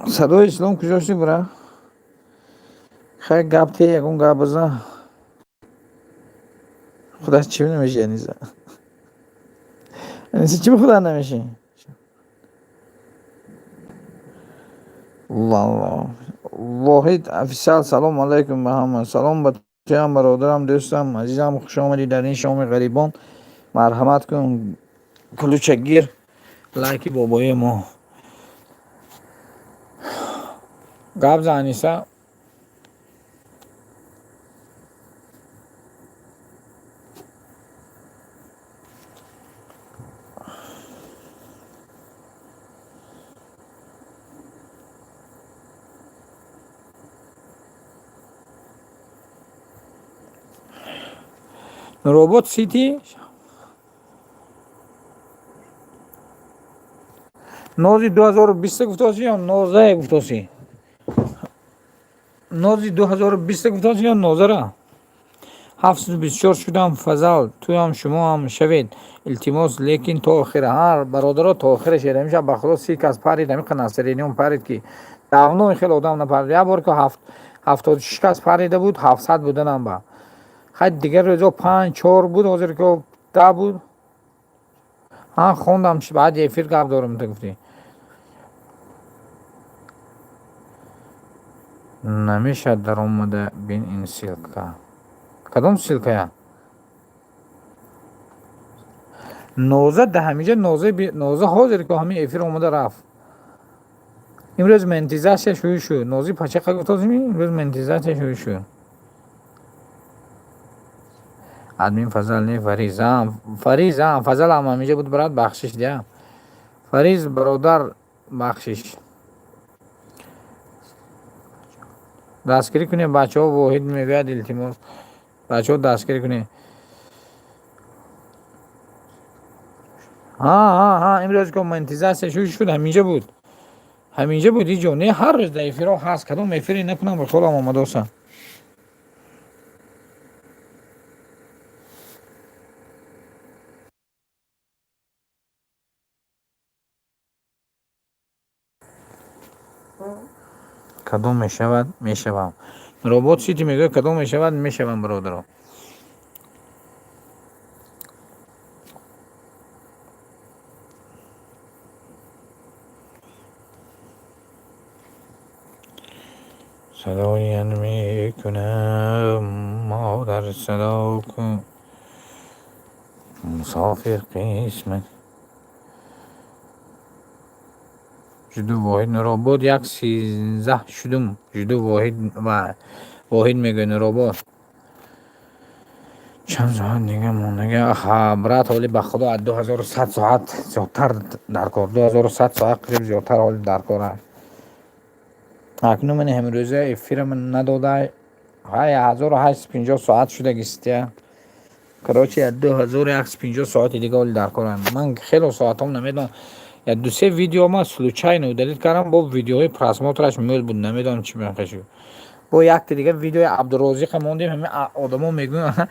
Садои Ислом куҷо шуд, бира? Хай, гап те, ягон гап бизан. Худаш чӣ намеши, Аниса? Аниса, чӣ худа намеши? Валлоҳ. Воҳид Офисиал, салому алайкум ба ҳама. Салом ба туям, бародарам, дӯстам, азизам, хуш омадӣ дар ин шоми ғарибон. Марҳамат кун, ключа гир, лайки бобои мо. Гап зан, Аниса. Робот Сити, нози 2020 гуфтоси ё нозае гуфтоси? Нози 2020 гуфтоси ё нозара? 724 шудам. Фазал, туям шумоам шавед, илтимос, лекин то охира. Ҳа, бародаро, то охира шед. Ҳамеша ба худо 30 кас парид, ҳамиқа настроениём парид, ки давно хеле одам напарид. Як бор ки 76 кас парида буд, 700 буданам ба хай, дигар рӯзо панҷ чор буд, ҳозир ки 10 буд. Ҳа, хондам, баъди эфир гап дорам, ту гуфтӣ. Намешавад даромада бин ин ссылка. Кадом ссылкая? Ноза да ҳамиҷа, Ноза ҳозир ки ҳамин эфир омада рафт. Имрӯз монетизатсия шурӯъ шуд. Нози пачақа гуфтозими, имрӯз монетизатсия шурӯъ шуд. Админ Фазал не, Фариз. Фариз, Фазал ҳам ҳамиҷа буд, брат, бахшиш дия. Фариз бародар, бахшиш. Дастгирӣ кунед, бачаҳо, Воҳид мегӯяд, илтимос. Бачаҳо, дастгирӣ кунед. Ҳа, ҳа, ҳа, имрӯз ки монетизатсия шурӯъ шуд, ҳаминҷа буд. Ҳаминҷа буд, ҳеҷ ҷо не, ҳар рӯз дар эфирҳо ҳаст. Кадом эфире накунам, ба холам омадоса. Кадом мешавад, мешавам. Робот Сити мегӯяд, кадом мешавад, мешавам, бародаро. Садоян мекунам, модар, садо кун, мусофир қисмат жуду. Воҳид Нуробод, як 13 шудум. Жуду Воҳид ва Воҳид мегӯяд, Нуробод. Чанд соат дига мондага? Ха, брат, ҳоли ба худо аз 2100 соат зиёдтар дар кор, 2100 соат қариб зиёдтар ҳоли дар кор аст. Акнун ман ҳамрӯза эфирам надода, ҳай, 1850 соат шудагистия. Короче, 2150 соати дига ҳоли дар корам. Ман хело соатҳом намедонам, як дусе видео ман случайно удалить кардам, бо видеоҳои просмотраш мӯл буд, намедонам чӣ мехашуд. Бо якта дига видеои Абдурозиқа мондем, ҳамин одамо мегӯянд,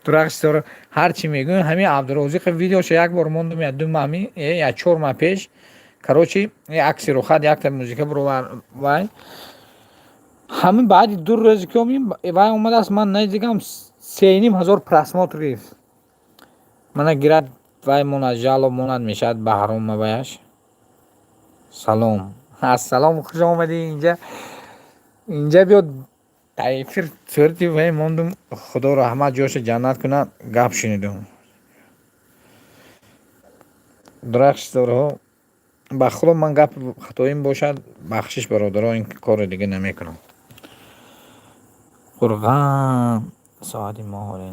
дурахшисоро ҳар чӣ мегӯянд, ҳамин Абдурозиқа видеошо як бор мондум, як 2 маҳ, як 4 маҳ пеш. Короче, акси рухат, якта музика бировар, вай ҳамин баъди 2 рӯзе ки вай омадааст, ман надидам, 3500 просмотр гирифт. Мана гирад, вай монад, жалоб монад, мешавад баҳром ваяш. Салом, ассалом, хуш омадӣ инҷа, инҷа биё дар эфир. Сурати вай мондум, худо раҳмат, ҷояшо ҷаннат кунад, гап шунидум. Дурахшисдорҳо, ба худо ман гап хатоим бошад, бахшиш, бародаро, ин корро дига намекунам. Қурған соати мо ҳоле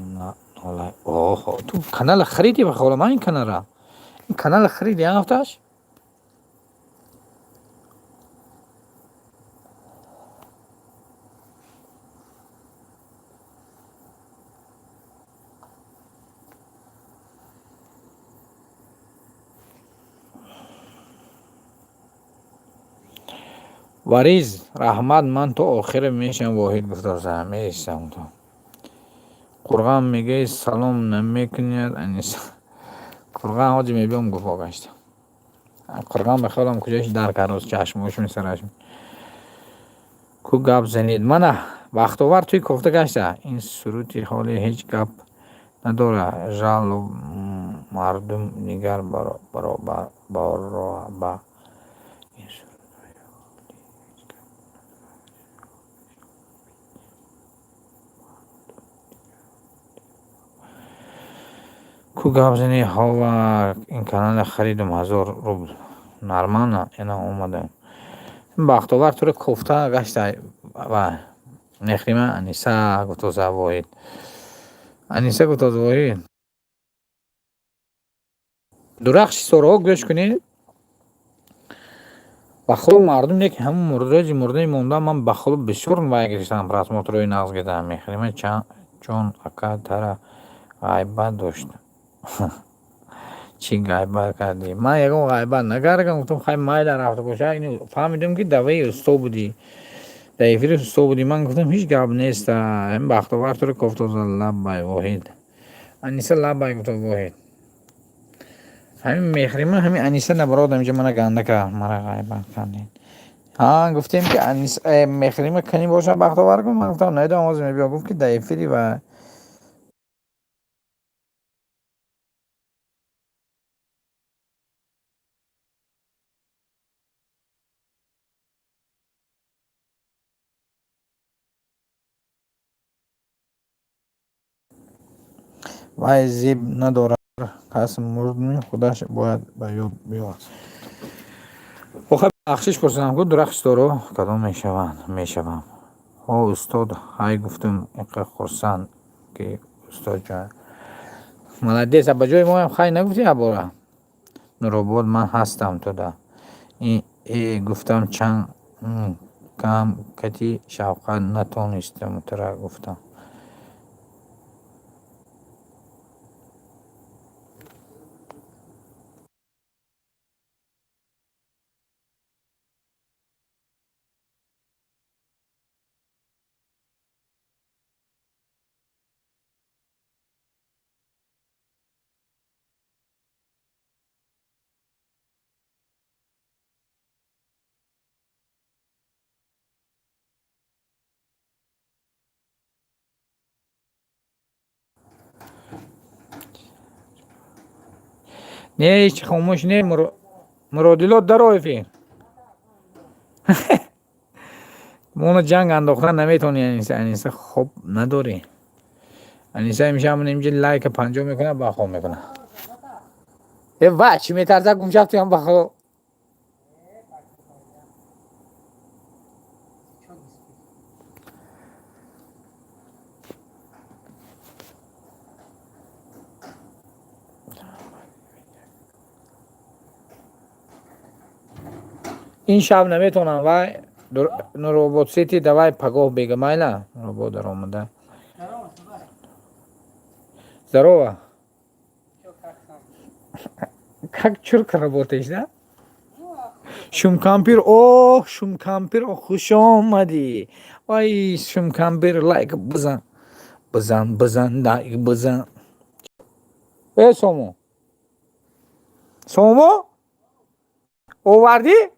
нолай. Оҳо, ту канала харидӣ, ба хола, ман ин каналра, ин канала харидӣ, ҳафташ. Вариз, раҳмат, ман то охира мешавам. Воҳид гуфтоса, меистам то. Қурған мегӯяд, салом намекунад Аниса. Қурған ҳоҷи мебиём гуфт, гашта. Қурған ба хаёлам куҷош дар кард, чашмош месараш. Ку гап занед. Мана Бахтовар туи кофта гашта. Ин сурути ҳоле ҳеҷ гап надорад. Жалоб мардум нигар бароба. Ку гап зани, ҳова, ин канала харидум, 1000 рубл. Нормально, ина омадам. Бахтовар туро кофта гашта ва мехрима Аниса гуфтоза Воҳид. Аниса гуфтоз Воҳид. Дурахши сораҳо, гӯш кунед. Ба худо мардум не, ки ҳамун рӯзи мурдаи монда, ман ба худо бисёр вай гирифтам, просмотрҳои нағз гирифтам. Мехрима ҷон, ака тара ғайбат дошт. Чӣ ғайбат кардӣ? Ман ягон ғайбат накардам, гуфтам, хай, майла, рафта боша. Фаҳмидам, ки даваи усто будӣ. Дар эфири усто будӣ, ман гуфтам, ҳеҷ гап нест, ин Бахтовар туро кофтоза. Лаббай, Воҳид. Аниса лаббай гуфта, Воҳид. Ҳамин Меҳрима, ҳамин Аниса набарод, ҳаминҷа мана ганда кард, мара ғайбат кардед. Ҳа, гуфтем, ки Меҳрима кани бошад, Бахтовар гуфт, ман гуфтам, наидам, ҳозир мебиём. Гуфт, ки дар эфири ва вай зеб надорад, кас мурдми худаш бояд ба ёд биёрад. Охир бахшиш пурсидам, ку дурахшторо кадом мешаванд, мешавам. Ҳо, устод, ҳай гуфтум, инқа хурсанд, ки устодҷон. Молодец, а ба ҷои моям хай нагуфтӣ ябора? Нуробод, ман ҳастам туда. Э, гуфтам, чанд кам кати шавқат натонистам тура гуфтам. Не, ҳеҷ хомӯш не, Муродило, даро эфир. Моно ҷанг андохтан наметавонӣ, Аниса, Аниса хоб надорӣ. Аниса имшаб инҷа лайка 50 мекунад, ба хоб мекунад. Э, ва чӣ метарсад, гумшаб туям ба хоб. Ин шаб наметавонам, вай Нуробод Сити, давай пагоҳ бега, майла? Нуробод даромада. Здорово. Как чурка работаешь, да? Шумкампир, оҳ, Шумкампир, хуш омадӣ. Вай, Шумкампир, лайк бизан. Бизан, бизан, лайк бизан. Э, Сомо. Сомо? Овардӣ?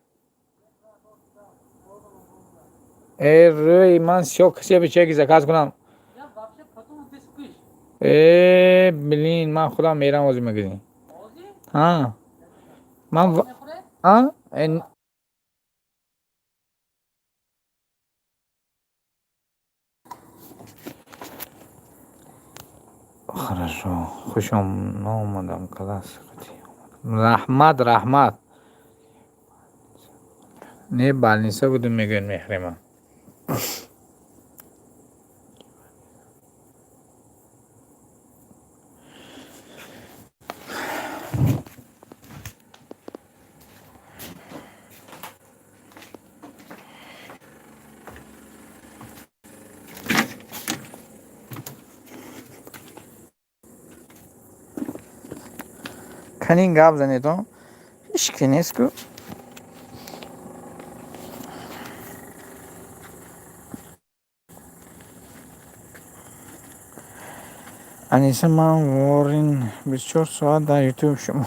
Э, рӯи ман сиёҳ, касе бичеки заказ кунам. Э, блин, ман худам мерам ҳозир магазин. Ҳа. Ман а? Хорошо. Хуш омадам, класс. Раҳмат, раҳмат. Не, больница будем, мегӯяд Меҳрима. Канин гап занедон, ҳеҷ ки нест ку. Аниса, ман ворин 24 соат дар ютуб шумо.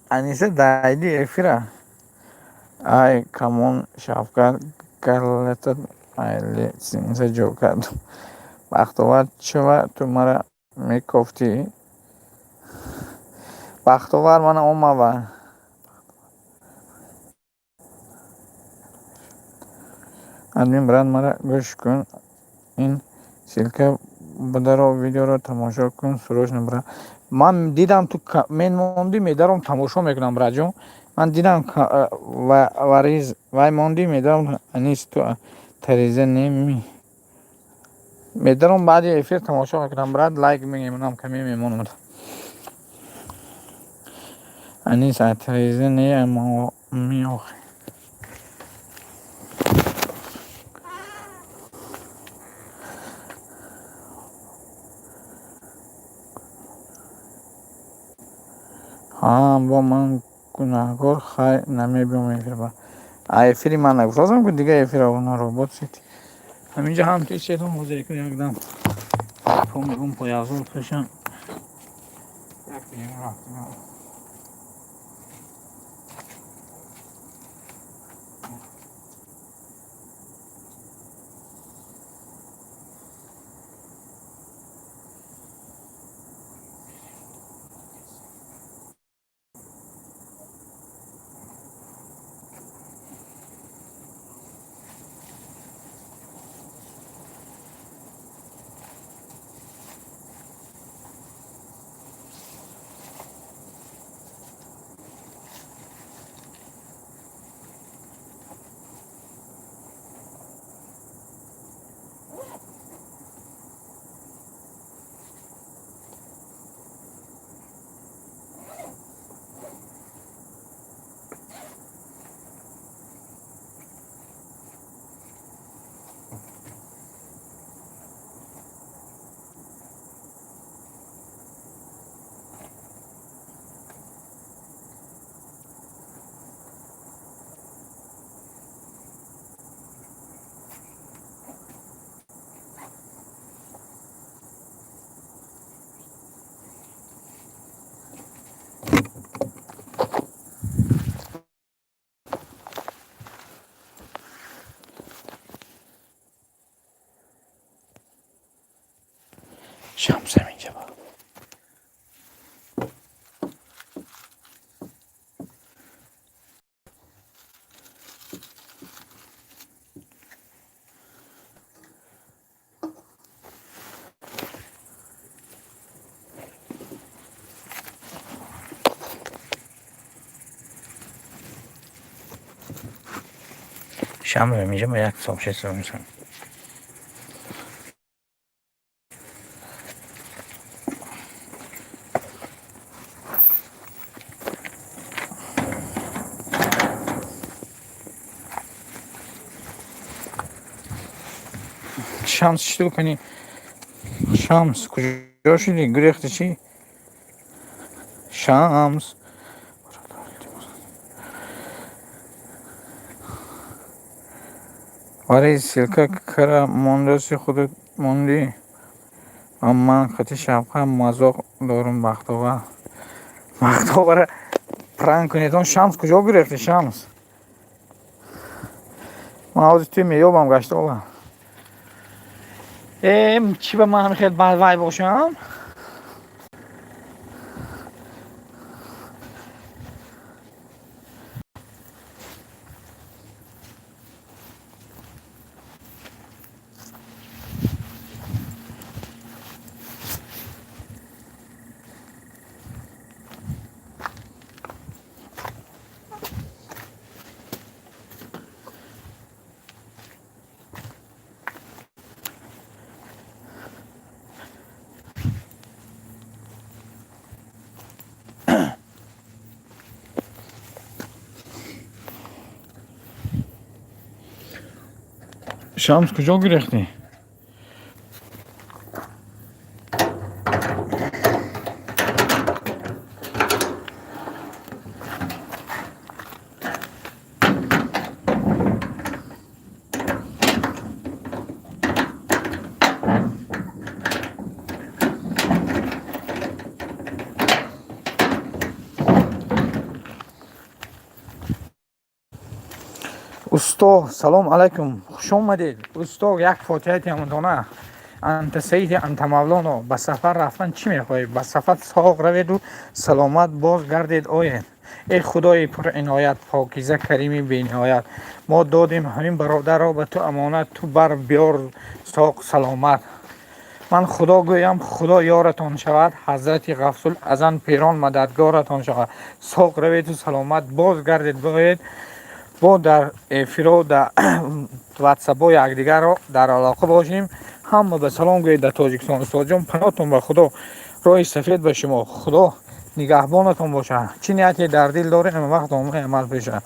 Аниса, дайди эфира. Ай, камон, Шавкат, галатат ай лестница ҷо кардум. Бахтовар, чива ту мара мекофтӣ? Бахтовар, мана омава. Админ, брат, мара гӯш кун, ин ссылка бударо, видеоро тамошо кун срочно, брат. Ман дидам, ту мен мондӣ, медаром, тамошо мекунам, братҷон. Ман дидам, вариз вай мондӣ, медаром. Анис, ту тареза неми, медаром, баъди эфир тамошо мекунам, брат, лайк мемонам, каме мемонам. Анис, тареза не меохи. Ҳа, бо ман гунаҳкор, хай намебиём эфир. Эфири ман нагуфтазам, ку дига эфира онҳоро бот сити. Ҳаминҷо ҳам течетон ҳозир кун, якдам по мегум, пойафзол пӯшам. Як берун рафтем. Шамс ҳаминҷа ба. Шамс ҳаминҷа ба як сообщество мешавам. Шамс, чӣ кунӣ? Шамс, куҷо шудӣ? Гурехти чӣ? Шамс. Вале ссылка кара мондаси, худат мондӣ. Ман қати шабқа мазоқ дорум, Бахтовар. Бахтовара пранк кунед. Он Шамс куҷо гурехти, Шамс? Ман ҳозир туи меёбам гашта ола. Э, чӣ ба ман хел вай бошам? Шамс, куҷо гурехтӣ? Усто, салом алайкум, хуш омадед, усто. Як фотиҳати ҳамдона. Анта саиди, анта мавлоно. Ба сафар рафтан чӣ мехоҳед? Ба сафар соғ раведу саломат боз гардед оед. Эй худои пуриноят, покиза, карими бениҳоят, мо додем ҳамин бародарро ба ту амонат, ту бар биёр соғ саломат. Ман худо гӯям, худо ёратон шавад, ҳазрати Ғафсул Азан пирон мададгоратон шавад. Соғ раведу саломат боз гардед боед. Бо дар эфиро, дар ватсапҳо якдигарро дар алоқа бошем. Ҳама ба салом гӯед дар Тоҷикистон. Устодҷон, паноҳтон ба худо, роҳи сафед ба шумо, худо нигаҳбонатон бошад. Чӣ нияте дар дил дорем, ҳама вақт омаи амал пеша.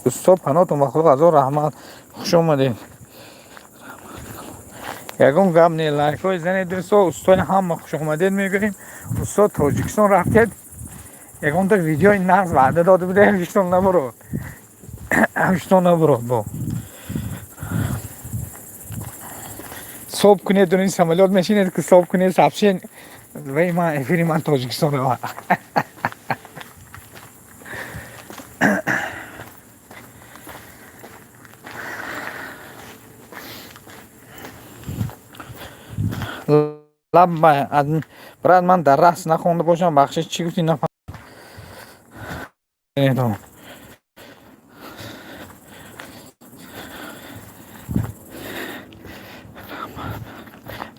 Устод, паноҳтон ба худо, ҳазор раҳмат, хуш омадед. Ягон гап не, лайкҳои занед, дӯсто. Устои ҳама хушомадед мегӯем. Устод, Тоҷикистон рафтед, ягонта видеои нағз ваъда дода буде, ҳамиштон набурод, ҳамиштон набурод. Бо соб кунед, дунин самолёт мешинед, ки соб кунед, сообщен вай ман эфири ман Тоҷикистон рава. Лаббай, брат, ман дар раст нахонда бошам, бахшиш. Чӣ гуфтӣ, нафаҳмидам.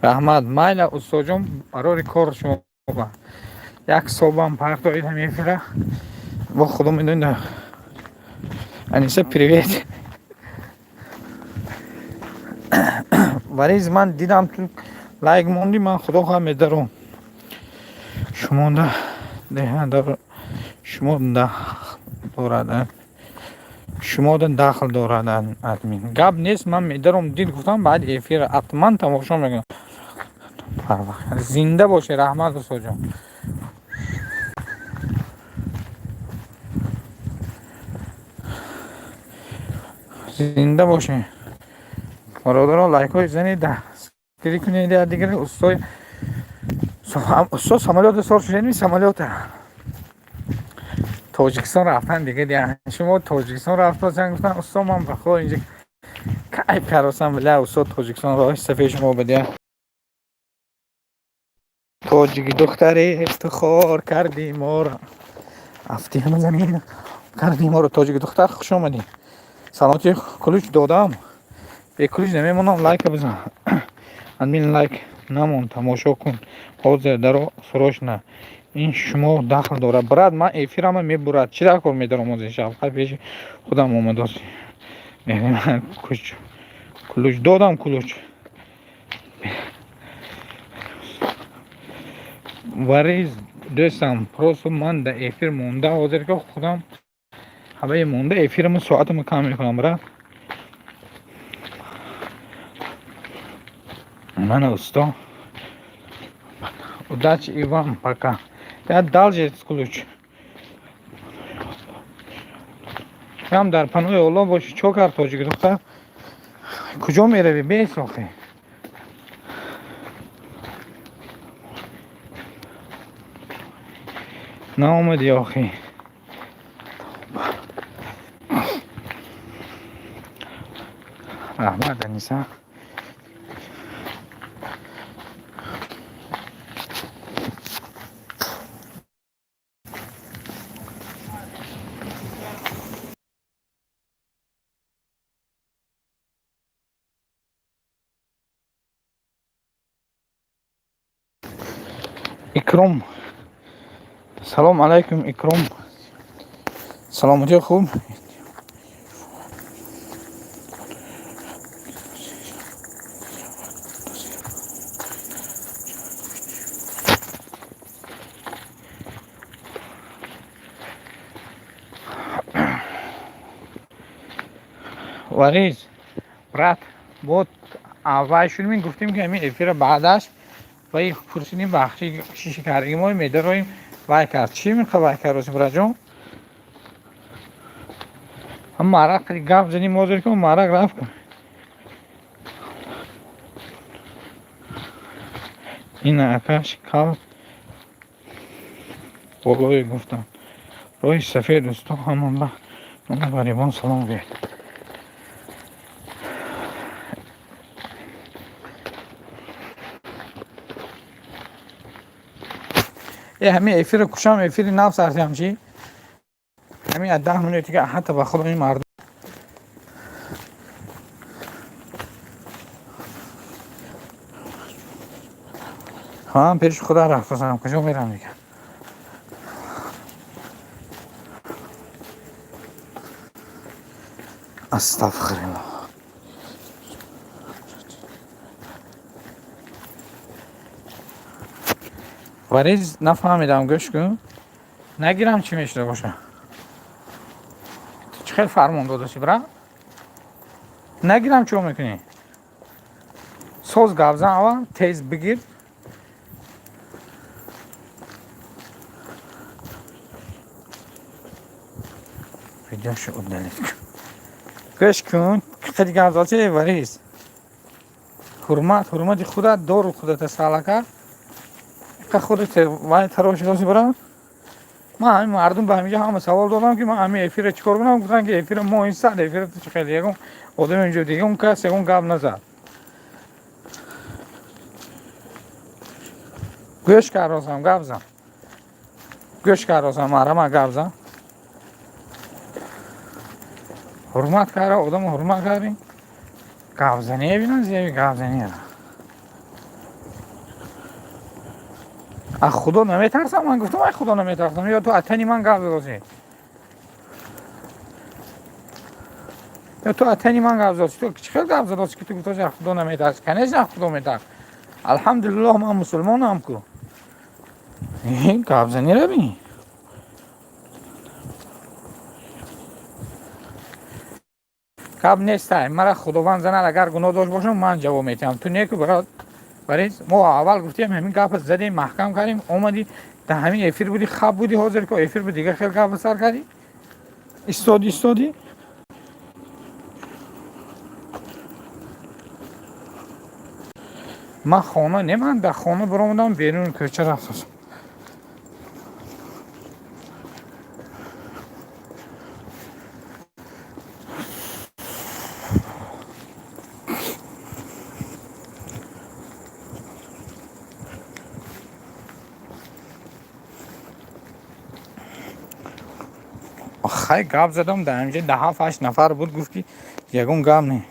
Раҳмат, майла, устоҷон, барори кор шумо як собам партоид ҳамин эфира. Бо худо медонед. Аниса, привет. Вариз, ман дидам, ту лайк мондӣ, ман худо хоҳам медаром. Шумода деҳа, шумо дахл дорад, шумода дахл дорад админ. Гап нест, ман медаром, дид гуфтам, баъди эфир ҳатман тамошо мекунам. Зинда бошед, раҳмат, устоҷон. Зинда бошед, бародарон, лайкҳои занед, дастгирӣ кунед якдигар. Устои, устод, самолёта сор шудем, самолёта Тоҷикистон рафтан дига. Шумо Тоҷикистон рафтасан, гуфтан, усто, ман ба худо инҷа кайф кардасам. Бля, устод, Тоҷикистон роҳи сафед шумо бадия. Тоҷики духтаре, ифтихор кардӣ моро, афти ҳама замин кардӣ моро. Тоҷики духтар, хуш омадӣ. Саломатӣ. Ключ додам, бе ключ намемонам. Лайка бизан, админ, лайк намон, тамошо кун. Ҳозир даро, срочно. Ин шумо дахл дорад, брат, ман эфирама мебурад. Чӣ дар кор медорам ҳозир шаб пеши худам омадост. Ключ додам, ключ. Вариз, дӯстам, просто ман дар эфир монда, ҳозир ки худам ҳаваи монда, эфирама соатама кам мекунам, брат. Мана, усто, удачи и вам, пока. Я дал же ключ. Ҳам дар паноҳи Оллоҳ бошӣ. Чо кард, тоҷики духтар? Куҷо меравӣ бесохӣ? Наомадӣ охӣ. Раҳмат, Аниса. Икром, салом алайкум, Икром, саломатӣ, хуб. Вариз, брат, вот аввал шудем, гуфтем, ки ҳамин эфира баъдаш вай пурсидем, бахши шиши кардагӣ мо медароем. Вай кард, чӣ мехоҳ вай кард, браҷон? Ҳам марақ гап заним ҳозир, ки марақ рафт. Ин акаш кал болое гуфтам. Роҳи сафед, усто, ҳамон ба номи ғарибон салом гӯед. Е, ҳамин эфирро кушам, эфири нав сарсиам. Чӣ, ҳамин аз 10 минути ки ҳатто ба худо ин мардум ҳам пеши худо рафтасам, куҷо мерам дигар? Астағфируллоҳ. Вариз, нафаҳмидам, гӯш кун, нагирам, чӣ мешуда боша? Ту чӣ хел фармон додасӣ, бра? Нагирам, чико мекунӣ? Соз гап зан, аввал тез бигир. Видеошо удалить кун. Гӯш кун, қади гап зад варис. Ҳурмат, ҳурмати худат дору, худата сала кард. Қа худат вай тароши доси барам. Ман ҳамин мардум ба ҳаминҷо ҳама савол додам, ки ман ҳамин эфира чӣ кор кунам, гуфтанд, ки эфира мо ин сад эфира ту чӣ хеле ягон одам инҷо дига он кас ягон гап назад. Гӯш карросам, гап зан. Гӯш карросам, маҳрама, гап зан. Ҳурмат кара, одамо ҳурмат кардем. Гапзание бинам, зеби гапзанияра. Аз худо наметарсам, ман гуфтам, ай худо наметарсам, ё ту аз тани ман гап задосӣ? Ё ту аз тани ман гап задосӣ? Ту чӣ хел гап задосӣ, ки ту гуфтосӣ аз худо наметарсӣ? Конечно, аз худо метарсам. Алҳамдулиллоҳ, ман мусулмонам ку. Гапзанира бин. Гап нестай, мара худованд занад, агар гуноҳ дошт бошам, ман ҷавоб метиҳам. Ту неку брат варис, мо аввал гуфтем, ҳамин гапа задем, маҳкам кардем, омадӣ дар ҳамин эфир будӣ, хаб будӣ, ҳозир ко эфир буд, дигар хел гапа сар кардӣ. Истоди, истоди. Ман хона не, ман дар хона биромадам, берун кӯча рафтам. Хай, гап задам, дар ҳаминҷа да ҳафт ҳашт нафар буд, гуфт, ки ягон гап не.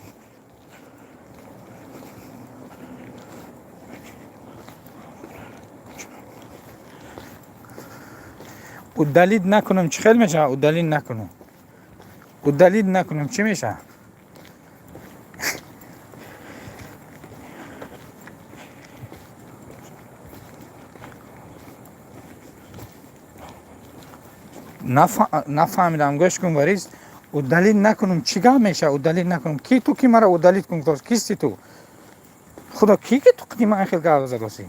Удалить накунам, чӣ хел мешавад? Удалить накунам. Удалить накунам, чӣ мешавад? Нафаҳмидам, гӯш кун, варис, удалить накунам, чӣ гап мешавад? Удалить накунам. Ки ту, ки мара удалить кун? Кисти ту? Худо ки, ки ту қити ман хел гап задосӣ?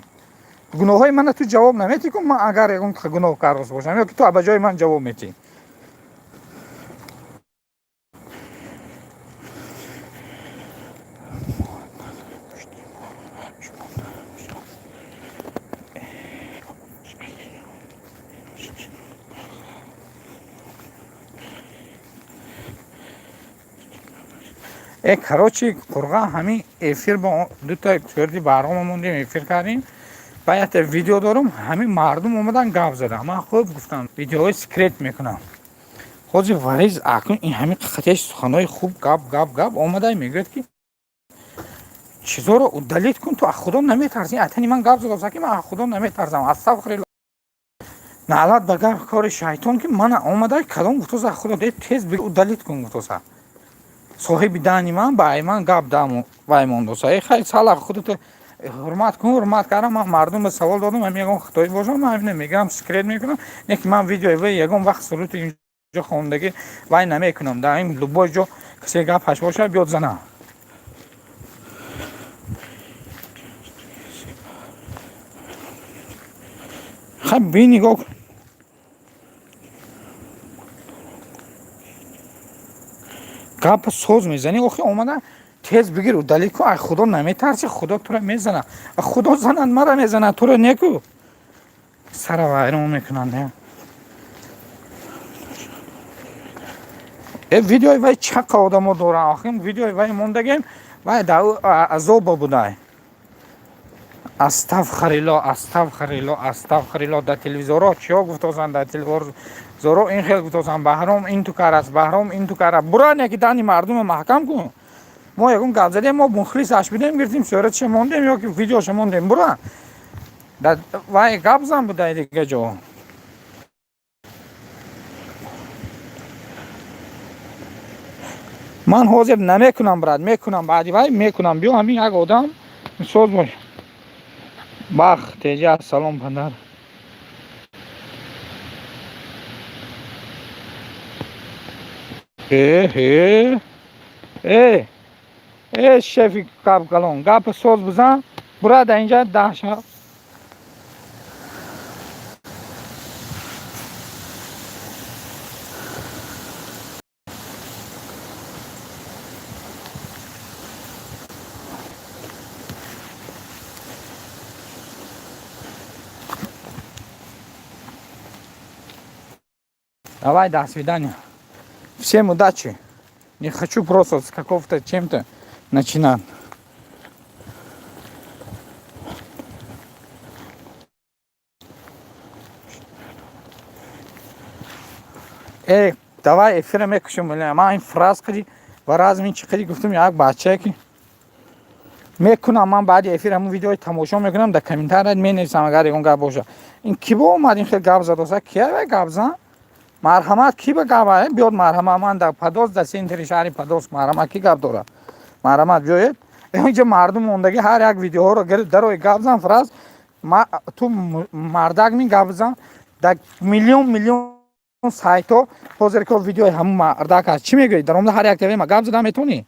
Гуноҳҳои мана ту ҷавоб наметӣ кун, ман агар ягон гуноҳ кардос бошам, ё ки ту ба ҷои ман ҷавоб метӣ? Короче, қурға, ҳамин эфир бо дута чорди барнома мондем, эфир кардем. Ба якта видео дорум, ҳамин мардум омадан гап задам. Ман хуб гуфтам, видеоҳои секрет мекунам. Ҳозир вариз акнун ин ҳамин қатеш суханҳои хуб гап гап гап омада мегӯяд, ки чизоро удалить кун, ту аз худо наметарсӣ, аз тани ман гап задоса, ки ман аз худо наметарсам. Астағфируллоҳ, наълат ба гап кори шайтон, ки мана омада калом гуфтоса, худо тез удалить кун гуфтоса. Соҳиби дани ман ба ай ман гап даму вай мондоса. Э хай, сала худато ҳурмат кун, ҳурмат кардам, ман мардум ба савол додам, ҳам ягон хитоӣ бошам, ман ҳамина мегӯям, секрет мекунам, не ки ман видеои вай ягон вақт сурати инҷо хондагӣ вай намекунам. Дар ин любой ҷо касе гапаш бошад, биёд зана. Хай, би нигоҳ, гапа соз мезанӣ, охи омада тез бигир, удалить кун. Ай худо наметарсӣ, худо тура мезанад. Худо занад, мара мезанад, тура неку. Сара вайрон мекунанд. Э, видеои вай чақа одамо доранд, охи видеои вай мондагем, вай дар азоба будай. Астағфирилло, астағфирилло, астағфирилло. Дар телевизорҳо чиё гуфтосанд, дар телевизорҳо ин хел гуфтосанд, Баҳром ин ту кар аст, Баҳром ин ту кар аст. Буран, яки дани мардума маҳкам кун. Мо ягон гап задем, мо мухлисаш будем, гирифтем, суратша мондем ё ки видеоша мондем. Бура вай гап зан будай дига ҷо. Ман ҳозир намекунам, брат, мекунам, баъди вай мекунам. Биё, ҳамин як одам соз бош. Бах теҷа, ассалом, падар. Э, э, э. Э, шефи гапкалон, гапа соз бизан, бура дар инҷа даҳша. Давай, до свидания. Всем удачи. Не хочу просто с какого-то чем-то начинать. Э, давай эфира мекушем. Ман ин фраз қади ва разми чӣ қади гуфтам, як бачае ки мекунам, ман баъди эфир ҳамун видеои тамошо мекунам, дар комментария менависам, агар ягон гап боша. Ин ки бо омад, ин хел гап задоса, кия гап зан? Марҳамат, ки ба гап биёд, марҳамат. Ман дар Подолск, дар центри шаҳри Подолск. Марҳамат, ки гап дорад, марҳамат, биёед. Инҷа мардум мондагӣ, ҳар як видеоҳоро гирифт, дарои гап зан. Фраз ту мардак ми гап зан. Дар миллион миллион сайтҳо ҳозир ки видеои ҳамун мардак ҳаст. Чӣ мегӯӣ? Даромада ҳар як ТВ ма гап зада метавонӣ?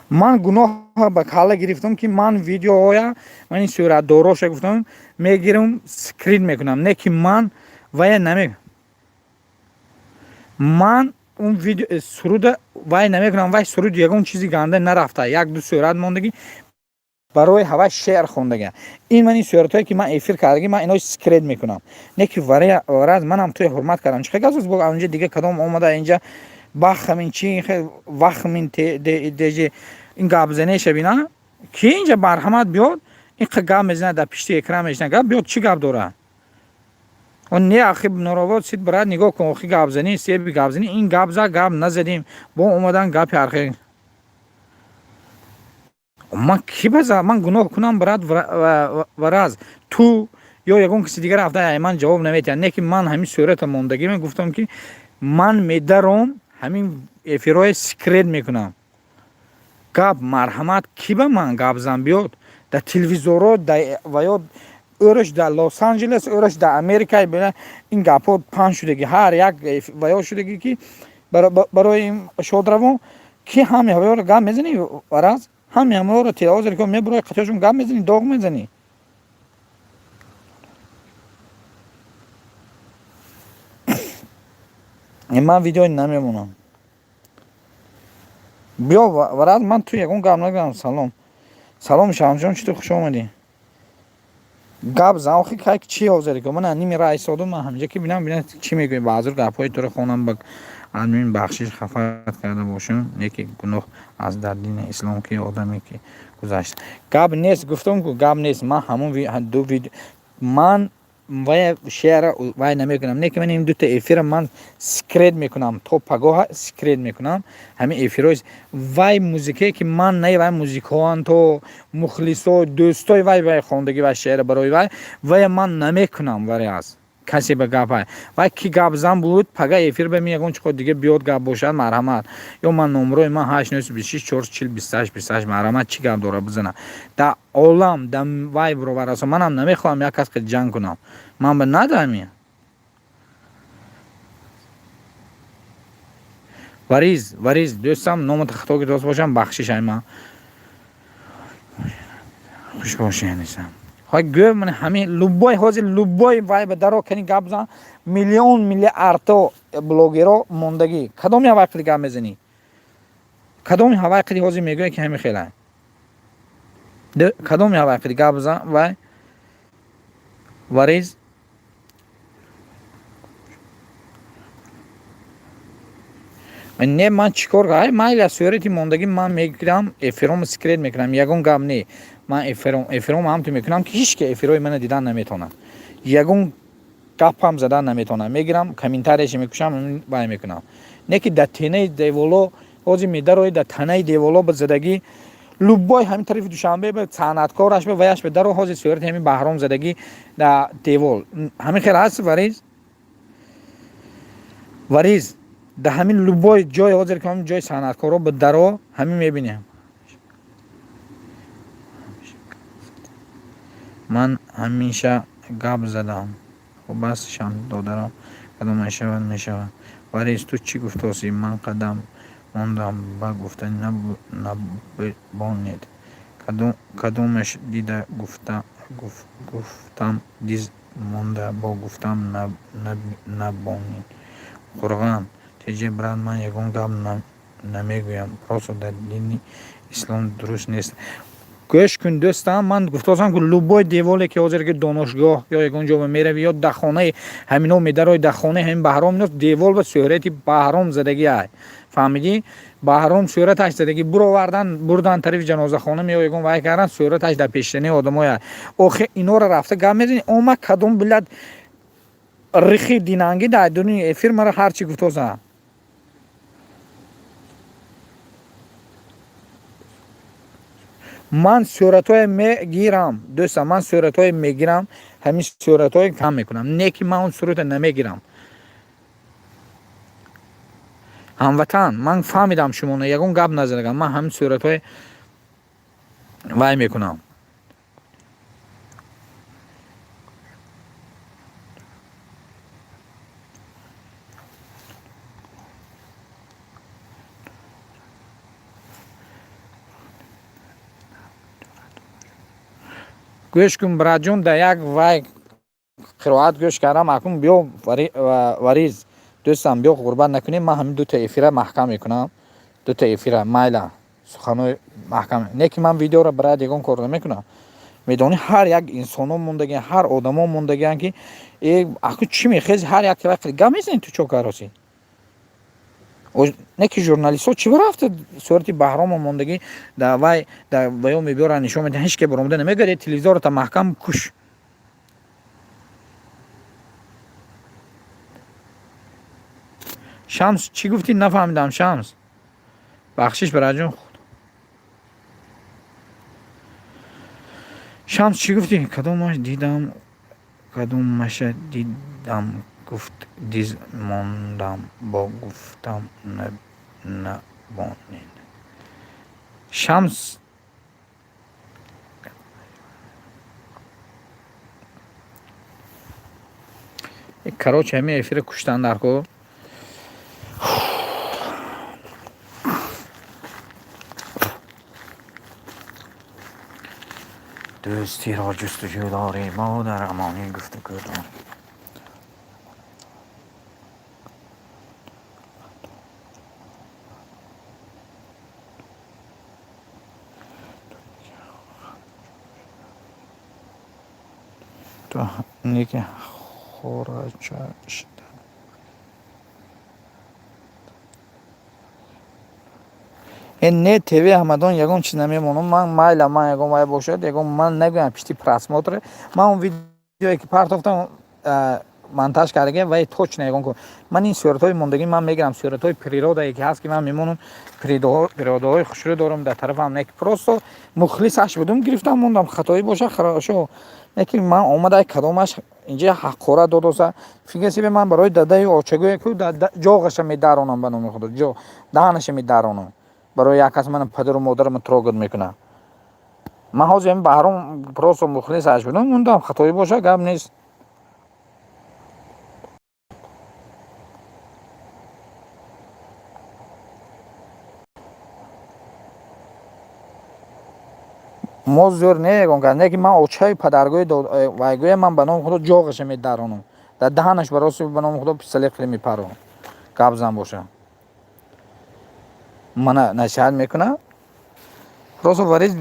Ман гуноҳ ба калла гирифтам, ки ман видеоҳоя, ман ин суратдороша гуфтам, мегирам, скрин мекунам, не ки ман вая наме, ман он видео суруда вай намекунам. Вай суруд ягон чизи ганда нарафта, як ду сурат мондагӣ, барои ҳавай шеър хондага. Ин ман ин суратҳое ки ман эфир кардагӣ, ман ино скрин мекунам, не ки вараз манам туя ҳурмат кардам. Чӣ гап инҷа дига кадом омада инҷа бахамин чи вахмин деже ин гапзанеша бина, ки инҷа марҳамат биёд, инқа гап мезанад, дар пишти экран мешина, гап биёд, чӣ гап дорад? Он не, ахи норовод сид, брат, нигоҳ кун, охи гапзанӣ себи гапзанӣ, ин гап за, гап назадем, бо омадан гапи архи. Ман ки база, ман гуноҳ кунам, брат, вараз ту ё ягон каси дигар рафта ман ҷавоб наметиҳад, не ки ман ҳамин сурата мондагӣ гуфтам, ки ман медаром, ҳамин эфирҳои секрет мекунам. Гап, марҳамат, ки ба ман гап зан, биёд дар телевизорҳо ва ё ӯраш дар Лос Анҷелес, ӯраш дар Америка. Ин гапҳо паҳн шудагӣ, ҳар як ва ё шудагӣ, ки барои шодравон ки ҳами ҳавоёро гап мезанӣ, вараз ҳами ҳамаёро телевизор ки мебурои, қатиёшон гап мезанӣ, доғ мезанӣ. Ман видео намемонам. Биё, вараз, ман ту ягон гап нагӯям. Салом, салом, Шамсҷон, чӣ ту, хуш омадӣ. Гап зан, охи кай чӣ ҳозире ки ман ними раъй содум, ман ҳамҷа ки бинам, бинам чӣ мегӯӣ. Баъзур гапҳои туро хонам, ба админ бахшиш, хафат карда бошам, не ки гуноҳ аз дар дини ислом, ки одаме ки гузашта. Гап нест, гуфтам ку, гап нест. Ман ҳамун ду видео ман вая шеъра вай намекунам, не ки ман ин дута эфира ман секрет мекунам, то пагоҳа секрет мекунам ҳамин эфирҳои вай, музикае ки ман не, вай музикоан то мухлисо, дӯстои вай, вай хондагӣ, вай шеъра барои вай, вая ман намекунам. Варе аст касе ба гап, вай ки гапзан буд, пага эфир ба ми ягон чиқо дига биёд, гап бошад, марҳамат. Ё ман номрои ман 8 926 4 40 28 28, марҳамат, чӣ гап дора, бизана. Дар олам да вай бироварасо, манам намехоҳам як кас ҷанг кунам, ман ба надами. Вариз, вариз, дӯстам, номата хато гирифта бошам, бахшиш ай ман. Хуш бошӣ, анисам. Ҳой, гӯ, ман ҳамин любой ҳозир любой вай ба даро кани, гап зан, миллион миллиардто блогеро мондагӣ, кадоми ҳавай қиди гап мезанӣ, кадоми ҳавай қиди ҳозир мегӯяд, ки ҳамин хела, кадоми ҳавай қиди гап зан. Вай вариз. Не, ман чӣ кор, ай майли, сурати мондагӣ ман мегирам, эфиромо секрет мекунам, ягон гап не. Ман эфиром ҳамту мекунам, ки ҳеч ки эфирои мана дидан наметавонад, ягон гапам задан наметавонам. Мегирам, комментарияше мекушам, вай мекунам, не ки дар тенаи деволо ҳозир медарои, дар танаи деволо ба задагӣ, любой ҳамин тарафи Душанбе ба санъаткораш ба ваяш ба даро, ҳозир сурати ҳамин Баҳром задагӣ дар девол, ҳамин хел ҳаст. Вариз, вариз, дар ҳамин любой ҷой ҳозир ки ҳамин ҷои санъаткоро ба даро, ҳамин мебинем. Ман ҳамеша гап задам. Хуб аст, Шамс додарам, кадомаш шавад, мешавад. Варез, ту чӣ гуфтосӣ? Ман қадам мондам ба гуфтани набонед. Кадомаш дида гуфтам диз монда бо гуфтам набонед. Қурған теҷе брат, ман ягон гап намегӯям, просто дар дини ислом дуруст нест. Гӯш кун, дӯстам, ман гуфтосам, ки любой деволе ки ҳозир ки донишгоҳ ё ягон ҷо меравӣ ё дар хонаи ҳамино медарои, дар хонаи ҳамин Баҳром ино девол ба суҳрати Баҳром задагӣ ай. Фаҳмидӣ? Баҳром сураташ задагӣ, буровардан, бурдан тарафи ҷанозахона меё ягон вай кардан, сураташ дар пештанаи одамоя. Охи инора рафта гап мезанӣ, ома кадом билад рихи динангӣ дар дуни эфир мара ҳарчи гуфтосам. Ман суратҳое мегирам, дӯстам, ман суратҳое мегирам, ҳамин суратҳое кам мекунам. Не ки ман он сурата намегирам. Ҳамватан, ман фаҳмидам шумоно, ягон гап назадагам, ман ҳамин суратҳое вай мекунам. Гӯш кун, братҷон, дар як вай қироат гӯш кардам, акун биё, вариз дӯстам, биё, ғурбат накунем, ман ҳамин дута эфира маҳкам мекунам, дута эфира майла суханои маҳкам. Не ки ман видеоро, брат, ягон кор намекунам. Медонӣ, ҳар як инсоно мондагиан, ҳар одамо мондагиан, ки акун чӣ мехези, ҳар як гап мезанӣ, ту чо кароси? Не ки журналистҳо чӣ рафта сурати Баҳромо мондагӣ да вай да ваё мебиёранд, нишон медиҳанд, ҳеч ке баромада намегӯяд, телевизората маҳкам куш. Шамс, чӣ гуфтӣ, нафаҳмидам, Шамс. Бахшиш, бараҷон. Шамс, чӣ гуфтӣ? Кадомаш дидам, кадомаша дидам, гуфт диз мондам бо гуфтам набонед. Шамс, короче, ҳамин эфира куштан дар кор. Дӯстиро ҷустуҷӯ дорем, мо дар амонӣ гуфтугӯ дорем. Ту неки хорача шида. Не ТВ Ҳамадон ягон чиз намемонам, ман майла, ман ягон вай бошад, ягон ман нагӯям пишти просмотр. Ман он видеое ки партофтам, монтаж кардагиам, вай точно ягон кор. Ман ин суратҳои мондагӣ ман мегирам, суратҳои природае ки ҳаст, ки ман мемонам, природаҳои хушрӯ дорам дар тарафам, не ки просто мухлисаш будум, гирифтам, мондам, хатоӣ боша, хорошо. Не ки ман омада кадомаш инҷа ҳаққора додоса, фикр себе ман барои дадаи очагӯе ку ҷоғаша медаронам, ба номи Худо, ҷо даҳанаша медаронам. Барои як кас ман падару модарам трогать мекунад. Ман ҳозир ҳамин Баҳром просто мухлисаш будам, мондам, хатоӣ боша, гап нест. Мо зӯр не ягон кас, не ки ман очаи падаргӯи вайгӯя, ман ба номи Худо ҷоғаша медаронам. Дар даҳанаш бароси ба номи Худо пистолет хеле мепаронам. Гап зан боша. Мана насиҳат мекунам. Просто вариз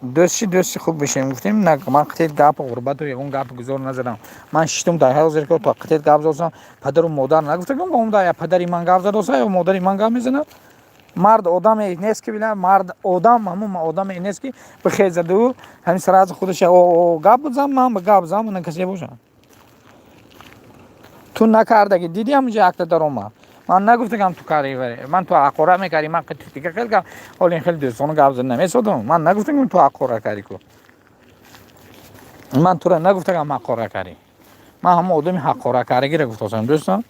дӯстши, дӯсти хуб бишем гуфтем, ман қитет гап ғурбату ягон гап гузор назадам. Ман шиштум дар ҳозир ки то қитет гап задосам, падару модар нагуфтагам, омда я падари ман гап задоса ё модари ман гап мезанад. Мард одаме нест ки била, мард одам ҳамун одаме нест ки бихезаду ҳамин сразу худаша гап бизан, ман гап зан, ман касе бошам. Ту накардаги диди, ҳаминҷа якта даромад. Ман нагуфтагам ту карди, ман ту ҳақора мекардӣ, ман дига хел гап, ҳоли ин хеле дӯстоно гап зада намесодам. Ман нагуфтагам ту ҳақора кардӣ ку. Ман тура нагуфтагам ҳақора кардӣ. Ман ҳамон одами ҳақора кардагиро гуфтосам, дӯстон.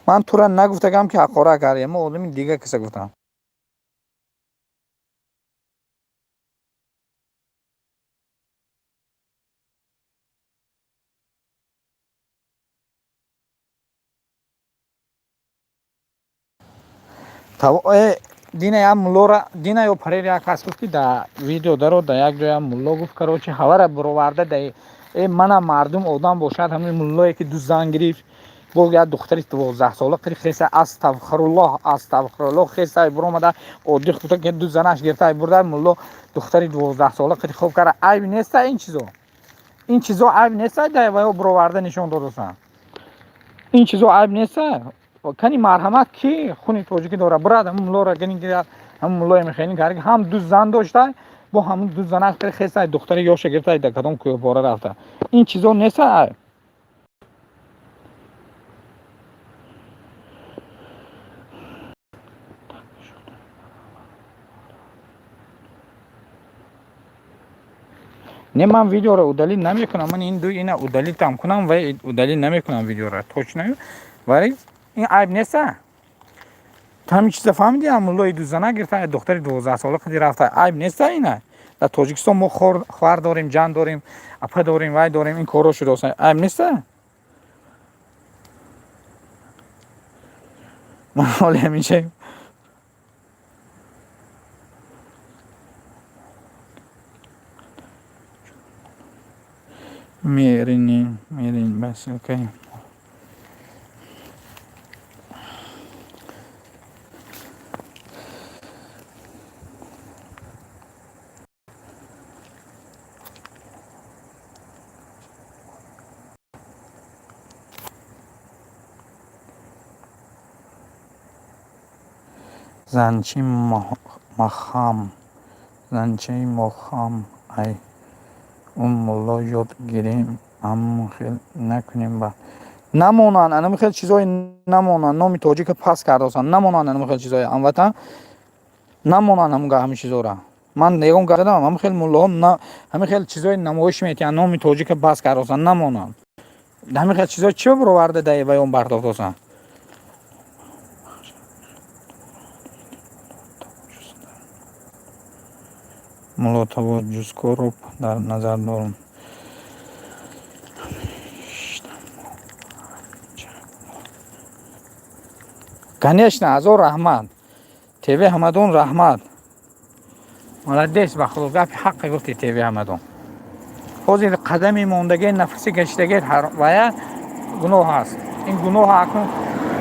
Ман тура нагуфтагам ки ҳақора кардӣ, ҳамон одами дига каса гуфтам. Дина як муллора, дина ё парер як кас гуфт, ки да видео даро, да як ҷоя мулло гуфт, короче, ҳавара буроварда да э мана мардум одам бошад, ҳамин муллое ки ду зан гирифт, бо як духтари 12-сола қири хеса, астағфируллоҳ, астағфируллоҳ, хеса буромада оддӣ гуфта, ки ду занаш гирифта бурда, мулло духтари 12-сола қири хоб карда. Айб неста ин чизо? Ин чизо айб неста, да ваё буроварда нишон додасан? Ин чизо айб неста? Кани марҳамат, ки хуни тоҷикӣ дора, бурад ҳамун муллоро гини гирад. Ҳамун муллое мехелин кард, ҳам ду зан дошта, бо ҳамун ду занаш қири хеса духтари ёша гирифта, да кадом кӯҳпора рафта. Ин чизо неста айб? Не, ман видеоро удалить намекунам. Ман ин ду ина удалить ам кунам ва удалить намекунам видеоро точно. Вале ин айб неста? Ту ҳамин чиза фаҳмидӣ? Муллои дузана гирифта, духтари 12-сола қади рафта, айб неста ина? Дар Тоҷикистон мо хоҳар дорем, ҷан дорем, апа дорем, вай дорем, ин корҳо шудааст, айб неста? Ман ҳоли ҳамеша меринем, мерин бас, окей. Занчи махам, занчаи мохам, ай ун мулло ёд гирем, аммо хел накунем ба намонанд, анами хел чизҳое намонанд, номи тоҷика пас кардосанд, намонанд анами хел чизҳое, ҳамватан, намонанд ҳамин чизҳоро. Ман ягон гап задам? Ҳамин хел муллоҳо ҳамин хел чизҳои намоиш метиҳанд, номи тоҷика пас кардосанд, намонанд. Ҳамин хел чизҳо чӣ бироварда дар ваён бардофтосанд? Мулло Таваҷҷускоров дар назар дорам. Конечно, ҳазор раҳмат, ТВ Ҳамадон, раҳмат, молодец, ба худо, гапи ҳаққе гуфти, ТВ Ҳамадон. Ҳозир қадами мондагӣ, нафаси кашидагӣ вая гуноҳ аст. Ин гуноҳ акнун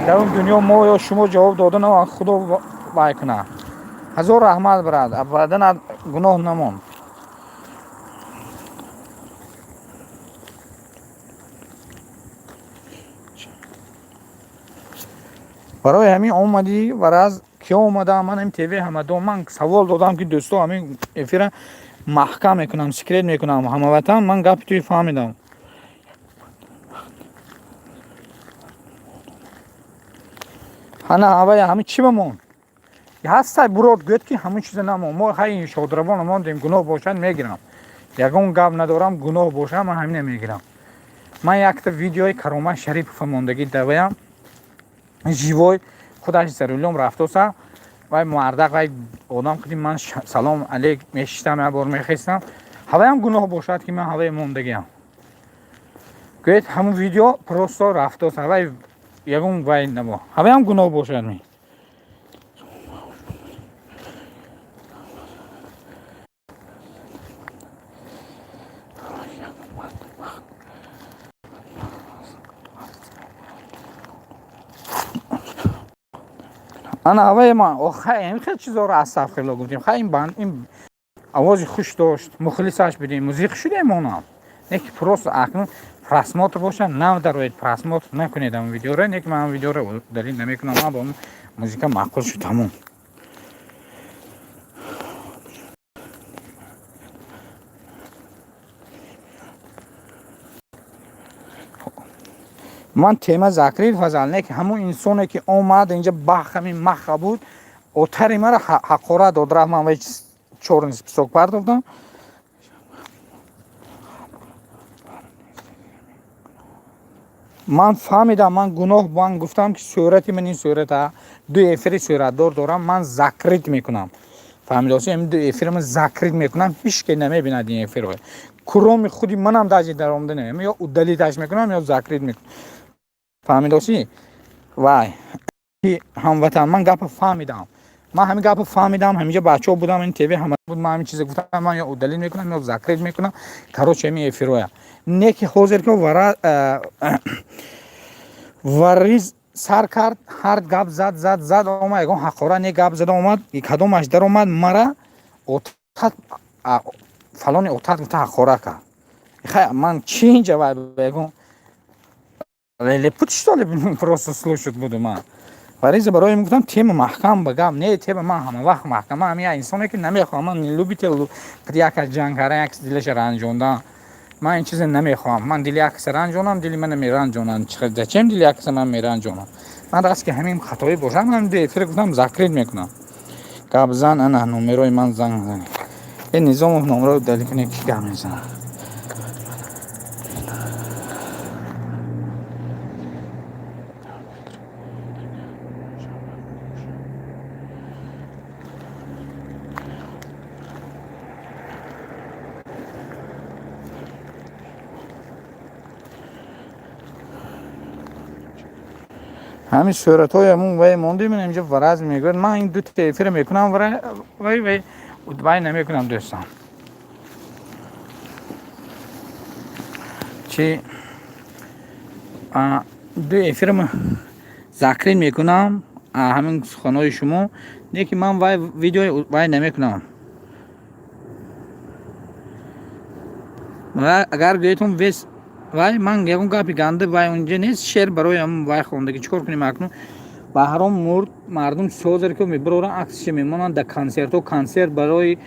дар он дунё мо ё шумо ҷавоб дода, худо вай кунад. Ҳазор раҳмат, брат, абадан гуноҳ намонд. Барои ҳамин омадӣ вараз ки омадам ман ҳамин ТВ Ҳамадон. Ман савол додам, ки дӯсто, ҳамин эфира маҳкам мекунам, секрет мекунам. Ҳамаватан, ман гапи туи фаҳмидам. Ҳана ҳавая ҳамин чӣ бамон ҳастай, бурод гӯяд, ки ҳамин чиза намон. Мо ҳай шодравон мондем. Гуноҳ бошад, мегирам, ягон гап надорам. Гуноҳ бошад, ман ҳамина мегирам. Ман якта видеои Каромат Шарипова мондагӣ даваям, живой худаш за рулём рафтоса, вай мардак, вай одам куди, ман салом алейк мешиштам, як бор мехестам. Ҳаваям гуноҳ бошад, ки ман ҳаваи мондагиам. Гӯед, ҳамун видео просто рафтоса, вай ягон вай намо, ҳаваям гуноҳ бошад ми? Ана ҳаваи ман ин хел чизоро астағфирулло гуфтем. Хай, ин банд ин овози хуш дошт, мухлисаш будем, музиқ шудем онам. Не ки просто акнун просмотр боша, надароед, просмотр накунед ҳамн видеоро. Не ки ман видеоро далил намекунам, ман бо музика маъқул шуд, тамом. Ман тема закрыть, фазал. Не ки ҳамон инсоне ки омад инҷа, бахами маха буд, отари мара ҳақорат дод, рафт, ман вай чёрный список партофтам. Ман фаҳмидам, ман гуноҳ, ман гуфтам, ки сурати ман ин сурата, ду эфири суратдор дорам, ман закрыть мекунам, фаҳмидоси? Ҳамин ду эфири ман закрыть мекунам, ҳеч ке намебинад ин эфирро, кроме худи манам даже даромада намем. Ё удалить аш мекунам, ё закрыть мекунам, фаҳмидоси? Вай Ҳамватан, ман гапа фаҳмидам, ман ҳамин гапа фаҳмидам. Ҳаминҷа бачаҳо будам, ин ТВ ҳама буд. Ман ҳамин чизе гуфтам, ман ё удалить мекунам, ё закрыть мекунам. Короче, ҳамин эфироя не ки ҳозир ки вара вариз сар кард, ҳар гап зад, зад, зад, омад, ягон ҳақора не гап зада омад, кадомаш даромад, мара отат фалони отат гуфта ҳақора кард. Хай, ман чи инҷа вай ягон лепут, что ли, просто слушать буду? Ман вариза барои гуфтам, тема маҳкам ба гап не, тема ман ҳама вақт маҳкам. Ман ҳамин инсоне ки намехоҳам, ман любитель як ҷанг кардан, як дилаша ранҷондан, ман ин чизе намехоҳам. Ман дили як каса ранҷонам, дили мана меранҷонанд. Зачем дили як каса ман меранҷонам? Ман раст ки ҳамин хатоӣ бошам, ман эфир гуфтам, закрыть мекунам. Гапзан, ана номерои ман, занг занед. Э, Низомов, номеро удалить кунед, ки гап мезанад. Ҳамин суратҳои ҳамун вай мондем, инҷа вараз мегӯяд. Ман ин дута эфира мекунам, вай вай вай намекунам. Дӯстон, чи ду эфирам закрыть мекунам ҳамин суханҳои шумо, не ки ман вай видео вай намекунам. Агар гӯетон вес вай, ман ягон гапи ганда вай унҷа нест. Шеър барои ҳамн вай хондаги, чӣ кор кунем акнун? Баҳром мурд, мардум созер ки мебароранд, аксша мемонанд дар консертҳо. Консерт барои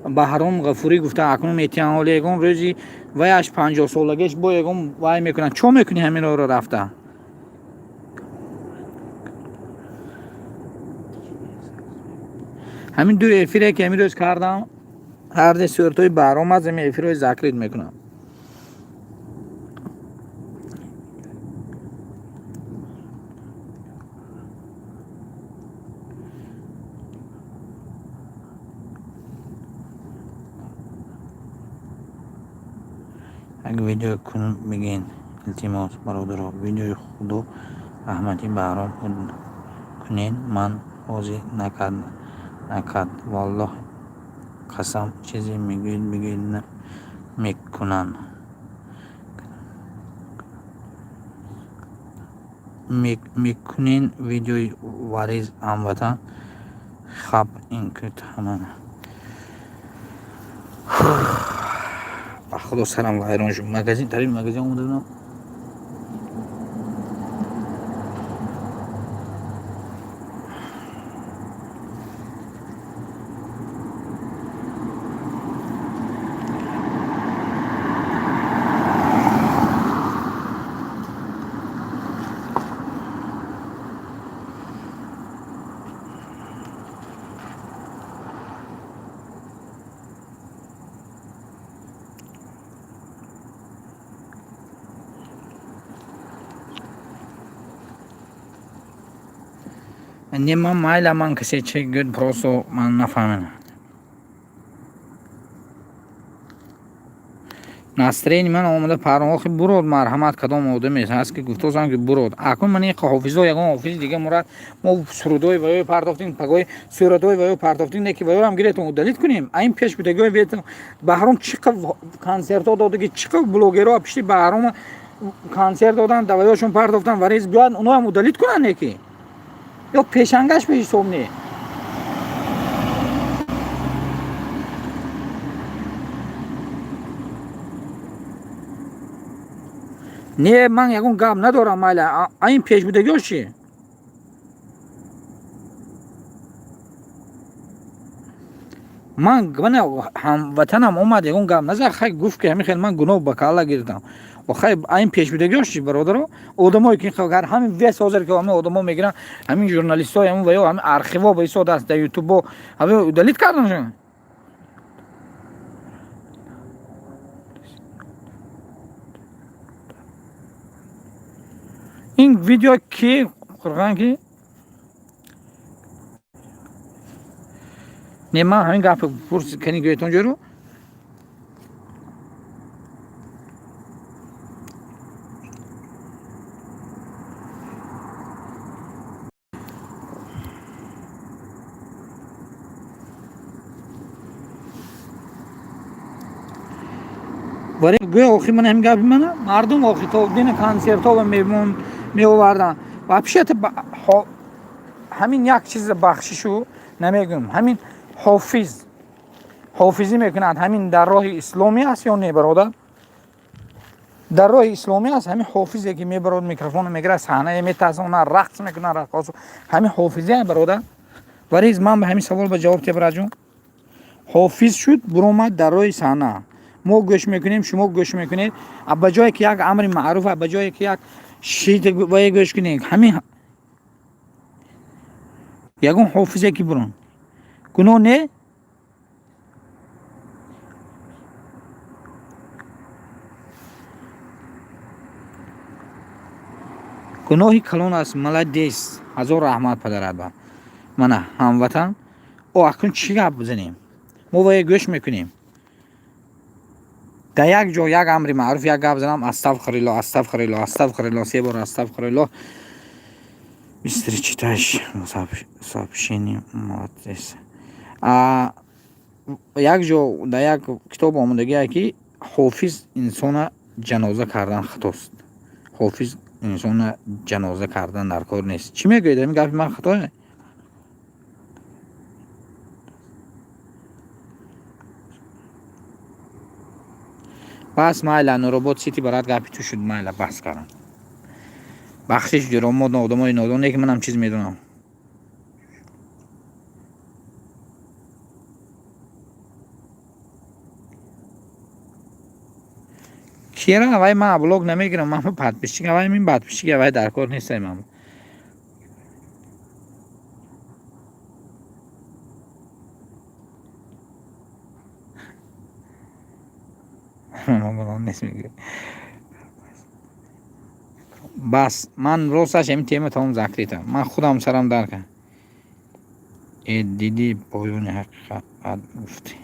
Баҳром Ғафурӣ гуфта акнун метиҳанд. Ҳоле ягон рӯзи ваяш 50-солагиш бо ягон вай мекунанд. Чо мекунӣ ҳаминро рафта? Ҳамин ду эфире ки ҳамин рӯз кардам, ҳарде суратҳои Баҳром аст, ҳамин эфирҳои закрыть мекунам. Як видео кун бигин, илтимос, бародаро. Видеои худо раҳмати Баҳром кунед. Ман ҳозир накард, валлоҳ қасам, чизе мегӯед, бигӯед, мекунанд. Мекунен видеои вариз, ҳамватан? Хаб, ин кут ҳамана. Ба худо, сарам вайрон шуд. Магазин, тари магазин омада будам. Не, ман майла, ман касе чи гӯд, просто ман нафаҳмидам. Настроение ман омада парон. Охи, бурод, марҳамат. Кадом одаме ҳаст ки гуфтосам ки бурод? Акун ман иқа ҳофизо, ягон ҳофизи дига мурад. Мо сурудҳои ваёй партофтем, пагои суратҳои ваёй партофтем, не ки ваёрам гиретон удалить кунем. А ин пеш будагиҳои ветон, Баҳром чӣ қа консертҳо додаги, чӣ қа блогерҳо пишти Баҳрома консерт додан, даваёшон партофтан, вариз биёяд, оноам удалить кунанд, не ки ё пешангаш беҳисоб не. Не, ман ягон гап надорам, майла. А ин пешбудагиҳо чӣ? Ман мана ҳамватанам омад, ягон гап назад, хай, гуфт ки ҳамин хел ман гуноҳ ба калла гирифтам. Хай, а ин пешбудагиҳош чӣ, бародаро? Одамое ки ҳамин вес ҳозир ки ҳамин одамо мегиранд, ҳамин журналистҳои ҳамин ва ё ҳамин архиво ба ҳисоб аст дар ютубо, ҳамин удалить карданшон. Ин видео ки қурған ки не, ман ҳамин гапи пурс кани гӯетон ҷӯру. Вале гӯя охи ман ҳамин гапи мана мардум охи то дина консертҳо ва меҳмон меоварданд. Вообще-то ҳамин як чиза бахшишу намегӯям. Ҳамин ҳофиз ҳофизӣ мекунад, ҳамин дар роҳи исломӣ аст ё не, бародар? Дар роҳи исломӣ аст ҳамин ҳофизе ки мебарод, микрофонро мегирад, саҳнае метасонад, рақс мекунад, раққосу ҳамин ҳофизӣ, бародар? Вариз ман ба ҳамин савол ба ҷавоб те, бираҷон. Ҳофиз шуд, буромад дар роҳи саҳна, мо гӯш мекунем, шумо гӯш мекунед. Ба ҷое ки як амри маъруф, ба ҷое ки як шит вае гӯш кунед, ҳамин ягон ҳофизе ки бурон гуноҳ не? Гуноҳи калон аст. Молодец, ҳазор раҳмат падарат ба мана ҳамватан. О, акнун чӣ гап бизанем? Мо вае гӯш мекунем. Дар як ҷо як амри маъруф, як гап занам, астағфирилло, астағфирилло, астағфирилло, се бор астағфирилло. Быстро читаешь сообщение, молодец. Як ҷо дар як китоб омадагие ки ҳофиз инсона ҷаноза кардан хатост, ҳофиз инсона ҷаноза кардан дар кор нест. Чӣ мегӯед, ҳамин гапи ман хатое? Бас, майла, Нуробод Сити, барат, гапи ту шуд, майла, баҳс кардам. Бахшиш ҷиро, мо одамои нодон не ки манам чиз медонам. Кира вай ман блог намегирам, ман подписчик вай, мин подписчик вай дар кор нестам ман. Нест мегӯяд. Бас, ман росташ ҳамин тема тамом закрыта. Ман худам сарам дар кард. Э, дидӣ, поёни ҳақиқат гуфтӣ.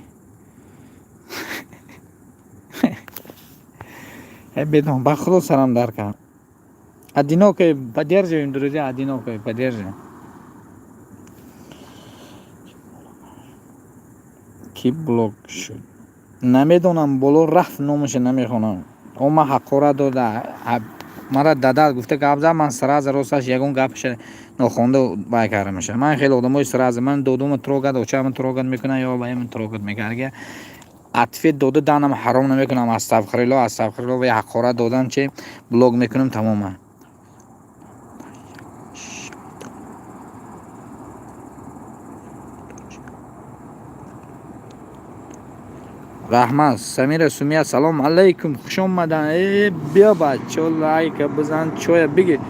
Э, бедон, ба худо сарам дар кард. Одинокое поддерживаем, друзья, одинокое поддерживаем. Ки блок шуд? Намедонам, боло рафт, номаша намехонам. О, ман ҳақорат дода, мара дадат гуфта гап зад, ман сразу росташ ягон гапаша нохонда вай карда мешавам. Ман хеле одамои сразу ман додума трогать, очама трогать мекунам ё баема трогать мекунам. Ответ дода данам ҳаром намекунам, астағфирилло, астағфирилло ва ҳақорат додан че блок мекунам, тамома. Раҳмат, Самира Сумия, салом алайкум, хуш омадан. Э, биё бачо, лайка бизан, чоя бигир.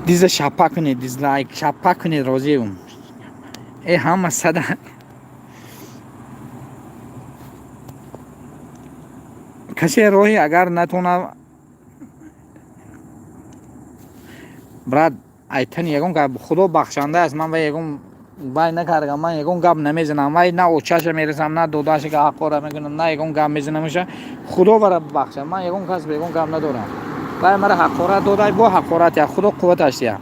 Диза шапа кунед, дизлайк шапа кунед, розием. Э, ҳама сада. Касе роҳи агар натона, брат, айтани ягон гап, худо бахшанда аст, ман ва ягон вай накардам, ман ягон гап намезанам, вай на очаша мерасам, на додаша ка ҳақора мекунам, на ягон гап мезанамаша. Худо вара бахша, ман ягон кас ба ягон гап надорам. Вай мара ҳақорат додай, бо ҳақорат я, худо қувваташ я.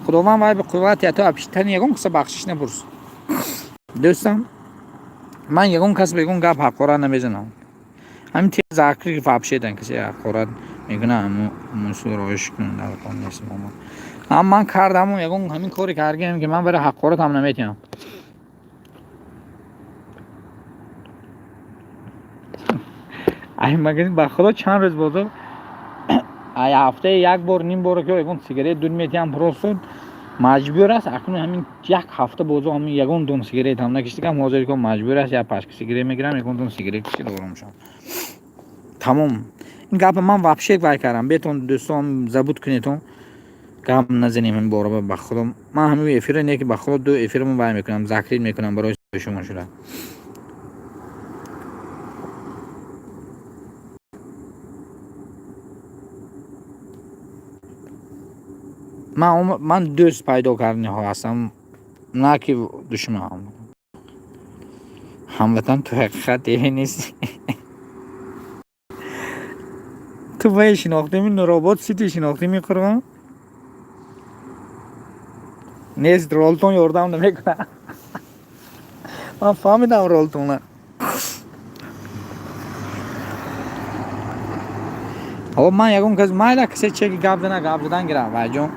Худованд вай ба қувват я, то апишитани ягон каса бахшиш напурс. Дӯстам, ман ягон кас ба ягон гап ҳақорат намезанам. Ҳамин тез закры вообще касе ҳақорат мекунад, мусуроиш кун дар кор нест. Ҳам ман кардаму ягон ҳамин коре кардем ки ман барои ҳақоратам наметиҳам. Ай магазин, ба худо, чанд рӯз бозор ай ҳафтаи як бор, ним бор ки ягон сигарет дуд метиҳам, просто маҷбур аст. Акнун ҳамин як ҳафта бозор ҳамин ягон дун сигарет ҳам накишидам, ҳозир ко маҷбур аст, як пачка сигарет мегирам, ягон дун сигарет кишида ором шавам. Тамом. Ин гапа ман вообще вай кардам. Бетон дӯстон, забуд кунедон. Гап назанем ин бора, ба худо. Ман ҳамин эфира не ки, ба худо, ду эфирамо вай мекунам, закрыт мекунам барои шумо шуда. Ман дӯст пайдо карданиҳо ҳастам, на ки душман. Ҳамватан, ту ҳақиқат деве нестӣ. Ту вай шинохтеми, Нуробод Сити шинохтеми, қурбон? Нест, ролтон ёрдам намекунад. Ман фаҳмидам ролтона. Ҳо, ман ягон кас майла, касе чеки гап зана, гап задан гирам. Вайҷон,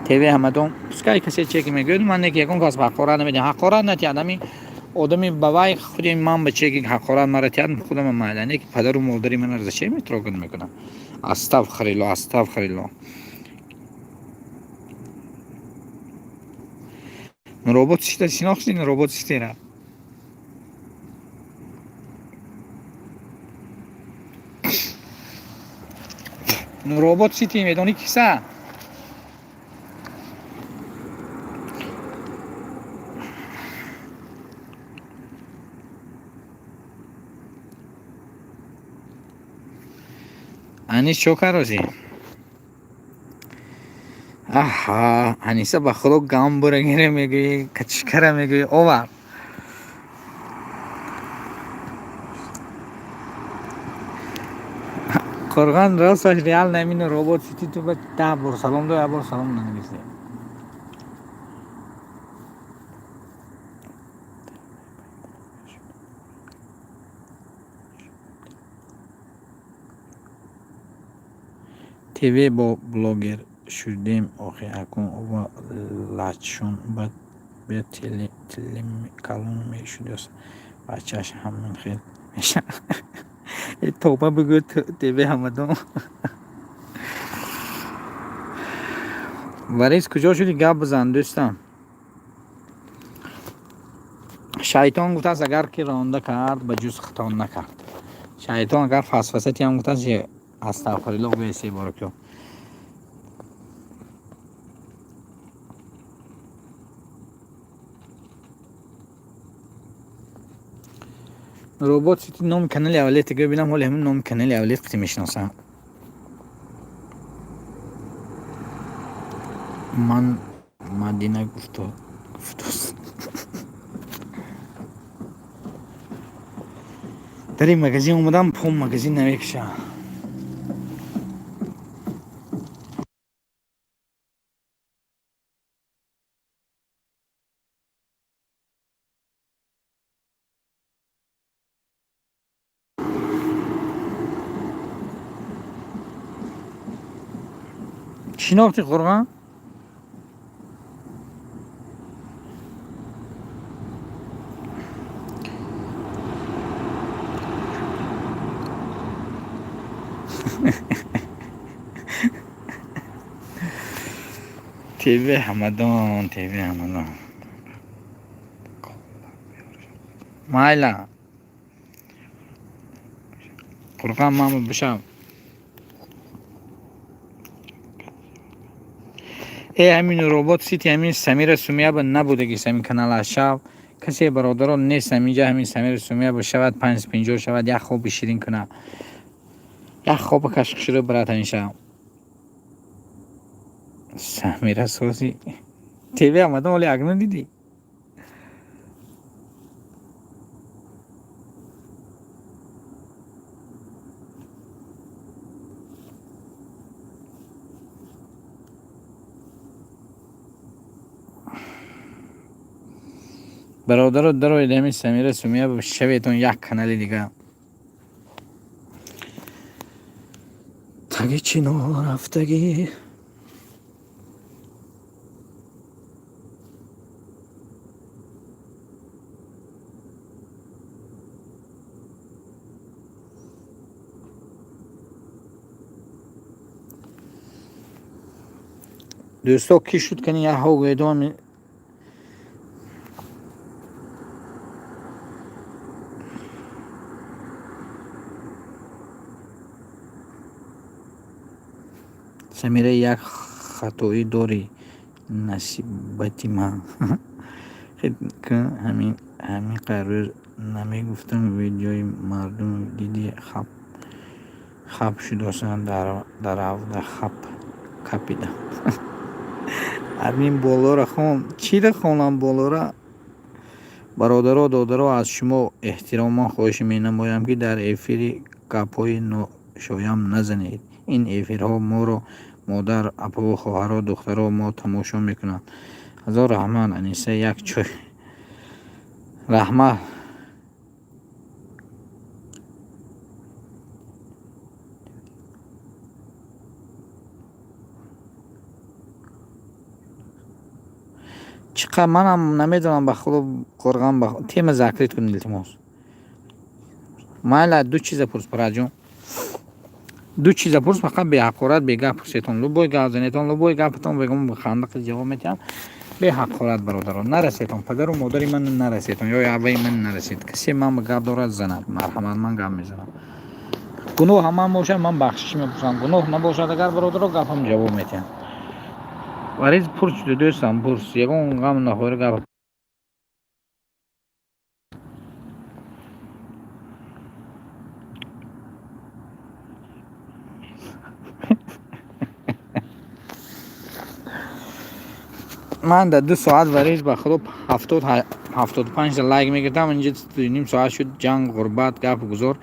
ТВ ҳамадон, пускай касе чеки мегӯяд, ман неки ягон кас ҳақорат намедиҳам. Ҳақорат натиҳад ҳамин одами ба вай худи ман ба чеки ҳақорат мара тиҳад, худама майла. Неки падару модари мана зачем трогать мекунам? Астағфирилло, астағфирилло. Робот сита шинохтин, робот ситера. Робот сити медонӣ киса? Анис, чо карози? Аҳа, Аниса, ба худо, гамбургере мегӯӣ, качкара мегӯӣ, овар. Қурғон, росташ, реально ҳамин робот сити ту ба 10 бор салом до, як бор салом нанависӣ. ТВ бо блогер шудем охи, акун ова лачшон бад бия тили калон мешудас, бачааш ҳамин хел мешавад. Тоба бигӯ, ТВ ҳамадон. Варис, куҷо шудӣ? Гап бизан, дӯстам. Шайтон гуфтааст, агар ки ронда кард, ба ҷуз хато накард. Шайтон агар фасфасатиам гуфтааст, астағфирилло гӯя се бора ки. Робот сити номи канали аввалият гӯ, бинам, ҳоли ҳамин номи канали аввалият қити мешиносам. Ман Мадина гуфто гуфтост. Дар ин магазин омадам, пом магазин намекушам. Шинохти, Қурғон? ТВ ҳамадон, ТВ ҳамадон. Майла. Қурғон, мама бишав. Э, ҳамин робот сити, ҳамин Самира Сумияба набудагист ҳамин канала шав. Касе бародарон нест ҳаминҷа, ҳамин Самира Сумияба шавад, 5:50 шавад, як хоби ширин кунад. Як хоба кашхуширо брат ҳамин шав. Самира сози ТВ ҳамадон, ҳоли акнун дидӣ? Бародаро, дароед, ҳамин Самира Сумия шаветон, як канали дига. Таги чино рафтагӣ. Дӯсто, кӣ шуд кани, як ҳо гӯедом. Самира, як хатоӣ дорӣ насибати ман. Ҳамин рӯз намегуфтам, видеои мардум дидӣ, хап хап шудосанд, даравда хап капида. Ҳамин болора хон. Чиро хонам болора? Бародаро, додаро, аз шумо эҳтироман хоҳиш менамоям, ки дар эфири гапҳои ношоям назанед. Ин эфирҳо моро модар, апаву хоҳаро, духтаро мо тамошо мекунанд. Ҳазор раҳмат, Аниса, як чой раҳмат. Чӣ қа манам намедонам, ба худо қурған, ба тема закрыть кун, илтимос. Майла, ду чиза пурс, бараҷон, ду чиза пурс, фақат беҳақорат, бегап пурсетон. Любой гап занетон, любой гапатон бегум, хандақи ҷавоб метиҳам. Беҳақорат, бародарон, нарасетон, падару модари ман нарасетон ё авваи ман нарасед. Касе ман ба гап дорад, занад, марҳамат, ман гап мезанам. Гуноҳ ҳаман бошад, ман бахшиш мепурсам. Гуноҳ набошад агар, бародаро, гапам ҷавоб метиҳам. Вариз, пурс, дӯстам, пурс, ягон ғам нахӯр, гап. Ман дар 2 соат, вариз, ба худо, 70, 75та лайк мегирдам. Инҷа ним соат шуд, ҷанг, ғурбат, гапу гузор.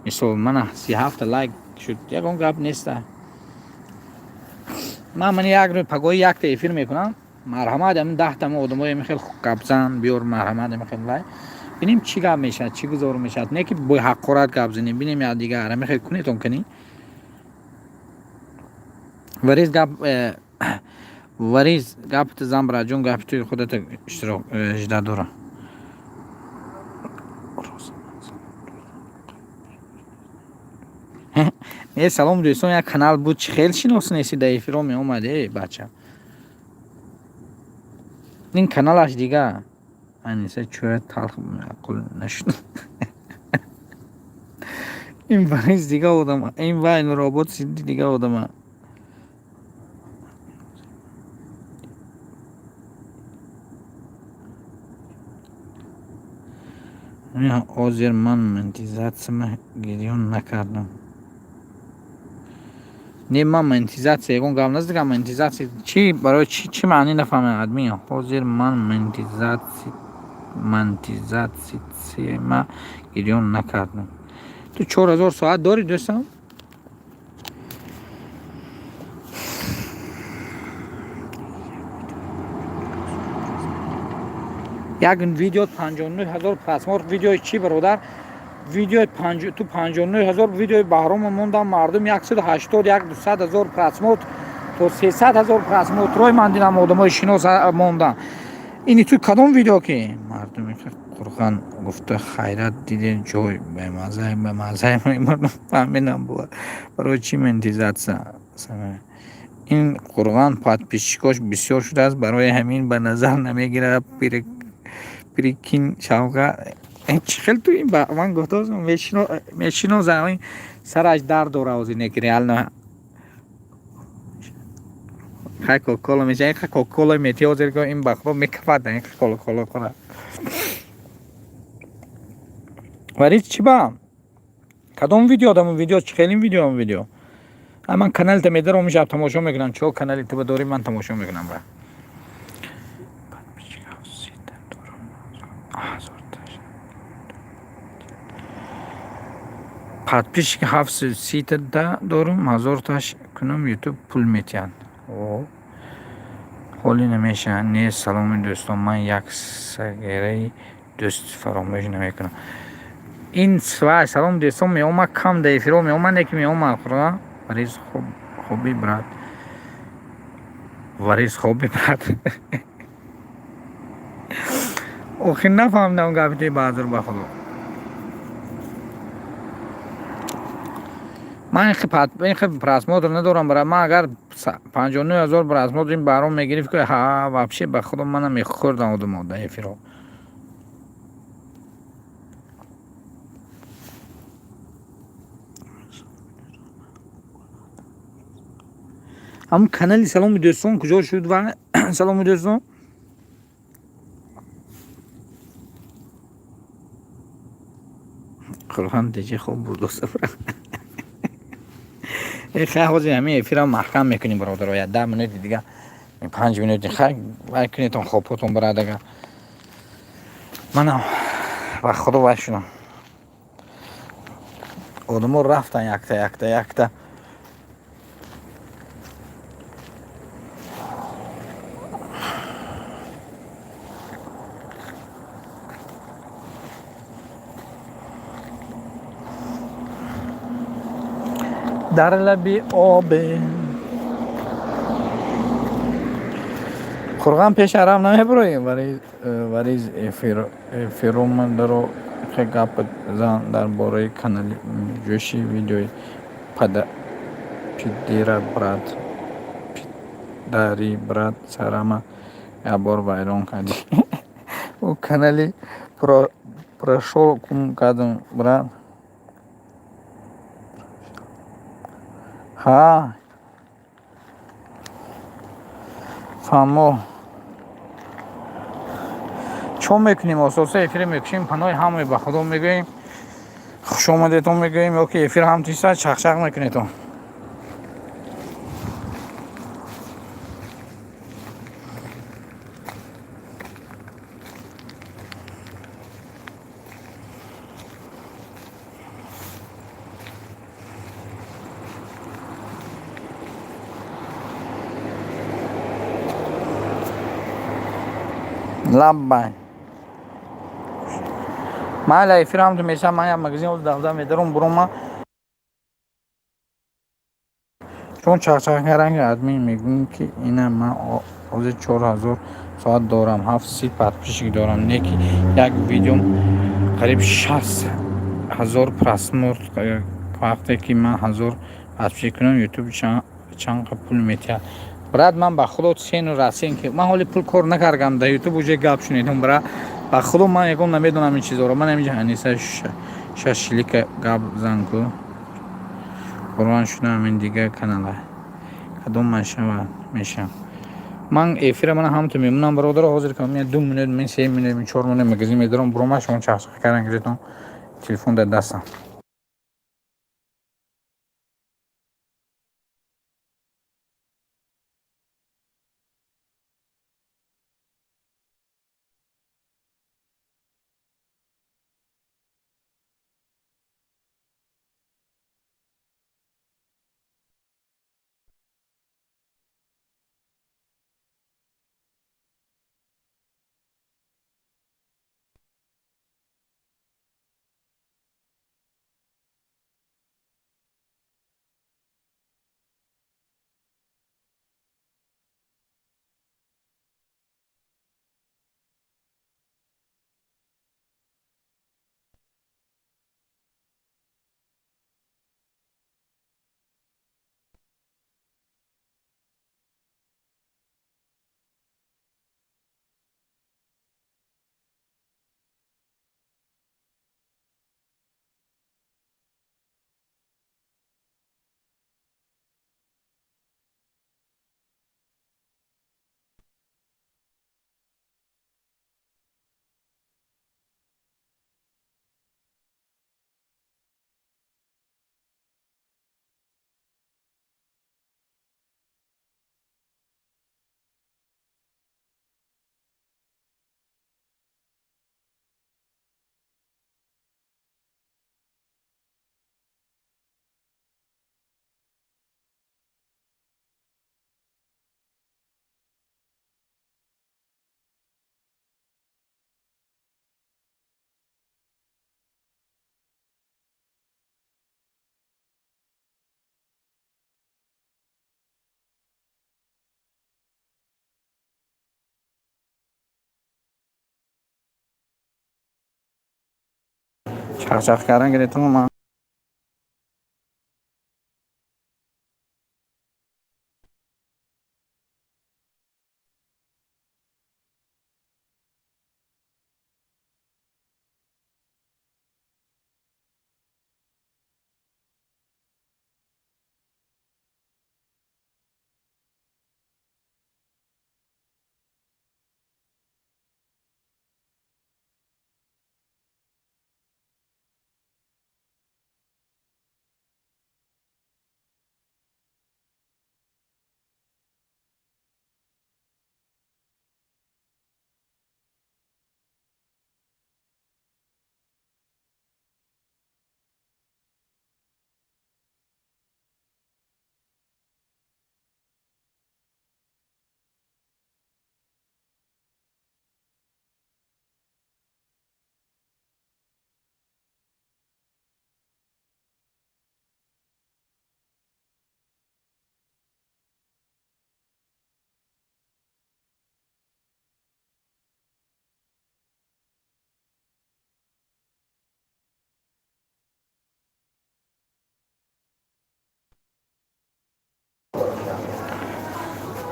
Мисол, мана 37та лайк шуд, ягон гап неста. Ман мани як рӯз пагоҳи якта эфир мекунам. Марҳамат, ҳамин 10та одамои ами хел гапзан биёр, марҳамат, ами хел лайк бинем, чӣ гап мешавад, чӣ гузор мешавад. Не ки бо ҳақорат гап занем, бинем якдигар, ами хел кунетон кунӣ. Вариз, гап вариз, гапата зан, браҷон, гапи ту худата иштирок жда дора. Э, салом, дӯстон, як канал буд, чӣ хел шинос неси, дар эфиро меомад. Э, бача, ин каналаш дига. Аниса чӯя талх маъқул нашуд. Ин вариз дига одама, ин вай робот дига одама. Ҳозир ман монетизатсияма гирён накардам. Не, ман монетизатсия ягон гап назадам. Монетизатсия чӣ, барои чӣ, чӣ маънӣ нафаҳмидам, админ. Ҳозир ман монетизатсияма гирён накардам. Ту 4000 соат дорӣ, дӯстам? Як видео 59 000 просмотр. Видеои чӣ, бародар? Видеои ту 59 000 видеои Баҳрома мондам, мардум 180, як 200 000 просмотр то 300 000 просмотрҳои ман дидам, одамои шинос мондан. Ини ту кадом видео ки мардуми қурған гуфта хайрат диде, ҷой бемазза, бемазза, фаҳмидам. Барои чӣ монетизатсия? Ин қурған подписчикош бисёр шудааст, барои ҳамин ба назар намегирад. Прикинь, шавқа чӣ хел ту ин ман гуфтаам, мешиносам, сараш дард дора ҳозир. Не ки реально хай кока-кола меша, ин кока-кола мети ҳозир, ин ба худо мекафад, ин кока-кола хӯра. Вариз, чӣ ба кадом видео дам? Видео чӣ хелин видео? Видео ман каналта медаром, шаб тамошо мекунам. Чо канали ту дорӣ, ман тамошо мекунам. Ба подписчик 730та дорум, ҳазорташ кунам, ютуб пул метиҳад. Ҳоле намешавад. Не, саломи дӯстон, ман як сагираи дӯст фаромӯш намекунам. Ин вай салом, дӯстон, меомад, кам дар эфиро меомад, не ки меомад. Худо, вариз, хоби, брат, вариз, хоби, брат. Охир нафаҳмидам гапи туи, баъзур, ба худо. Ман ин просмотр надорам, бара. Ман агар 59 000 просмотр ин баром мегирифт, ки ҳа, вообще, ба худо, мана мехӯрдам одамо дар эфиро. Ҳамун канали саломи дӯстон куҷо шуд? Ва саломи дӯстон, қуръон деҷи хоб буд. Хай, ҳозир ҳамин эфирам маҳкам мекунем, бародаро, я 10 минути дига, 5 минути. Хай, вай кунетон, хобҳотон барад. Ага манам, ба худо, вай шудам. Одамо рафтан якта, якта, якта. Дар лаби обе. Қурған пеши араб намебуроӣ? Вариз эфиромадаро хе гап зан дар бораи канали ҷӯши видеои пидира брат пидари брат сарама якбор вайрон кардӣ. Ӯ канали прошол кум кардам брат. Ҳа, фаҳмо. Чо мекунем? Асоса эфир мекушем, паноҳи ҳамаи ба худо мегӯем, хушомадетон мегӯем, ё ки эфир ҳам тиса чақчақ мекунетон. Лаббай. Майла, эфир ҳам ту мешавам, ман як магазин ҳозир давда медарам, бурома. Чун чақчақ кардан админ мегӯем, ки ина ман ҳозир 4000 соат дорам, 7 си подписчик дорам, не ки як видеом қариб 60 000 просмотр. Вақте ки ман 1000 подписчик кунам, ютуб чанд пул метиҳад? Брат, ман ба худо цену расценки, ман ҳоли пул кор накардам дар ютуб, уже гап шунидам, брат. Ба худо ман ягон намедонам ин чизоро. Ман ҳаминҷа Аниса шашилика гап зан ку. Қурбон шудам, ин дигар канала кадом мешавад? Мешавам. Ман эфира мана ҳамту мемонам, бародаро, ҳозир ка 2 минут, мен 3 минут, 4 минут магазин медорам, бурома, шумо чақчақ кардан гиритон, телефон дар дастам. Чақчақ кардан гиритон ман.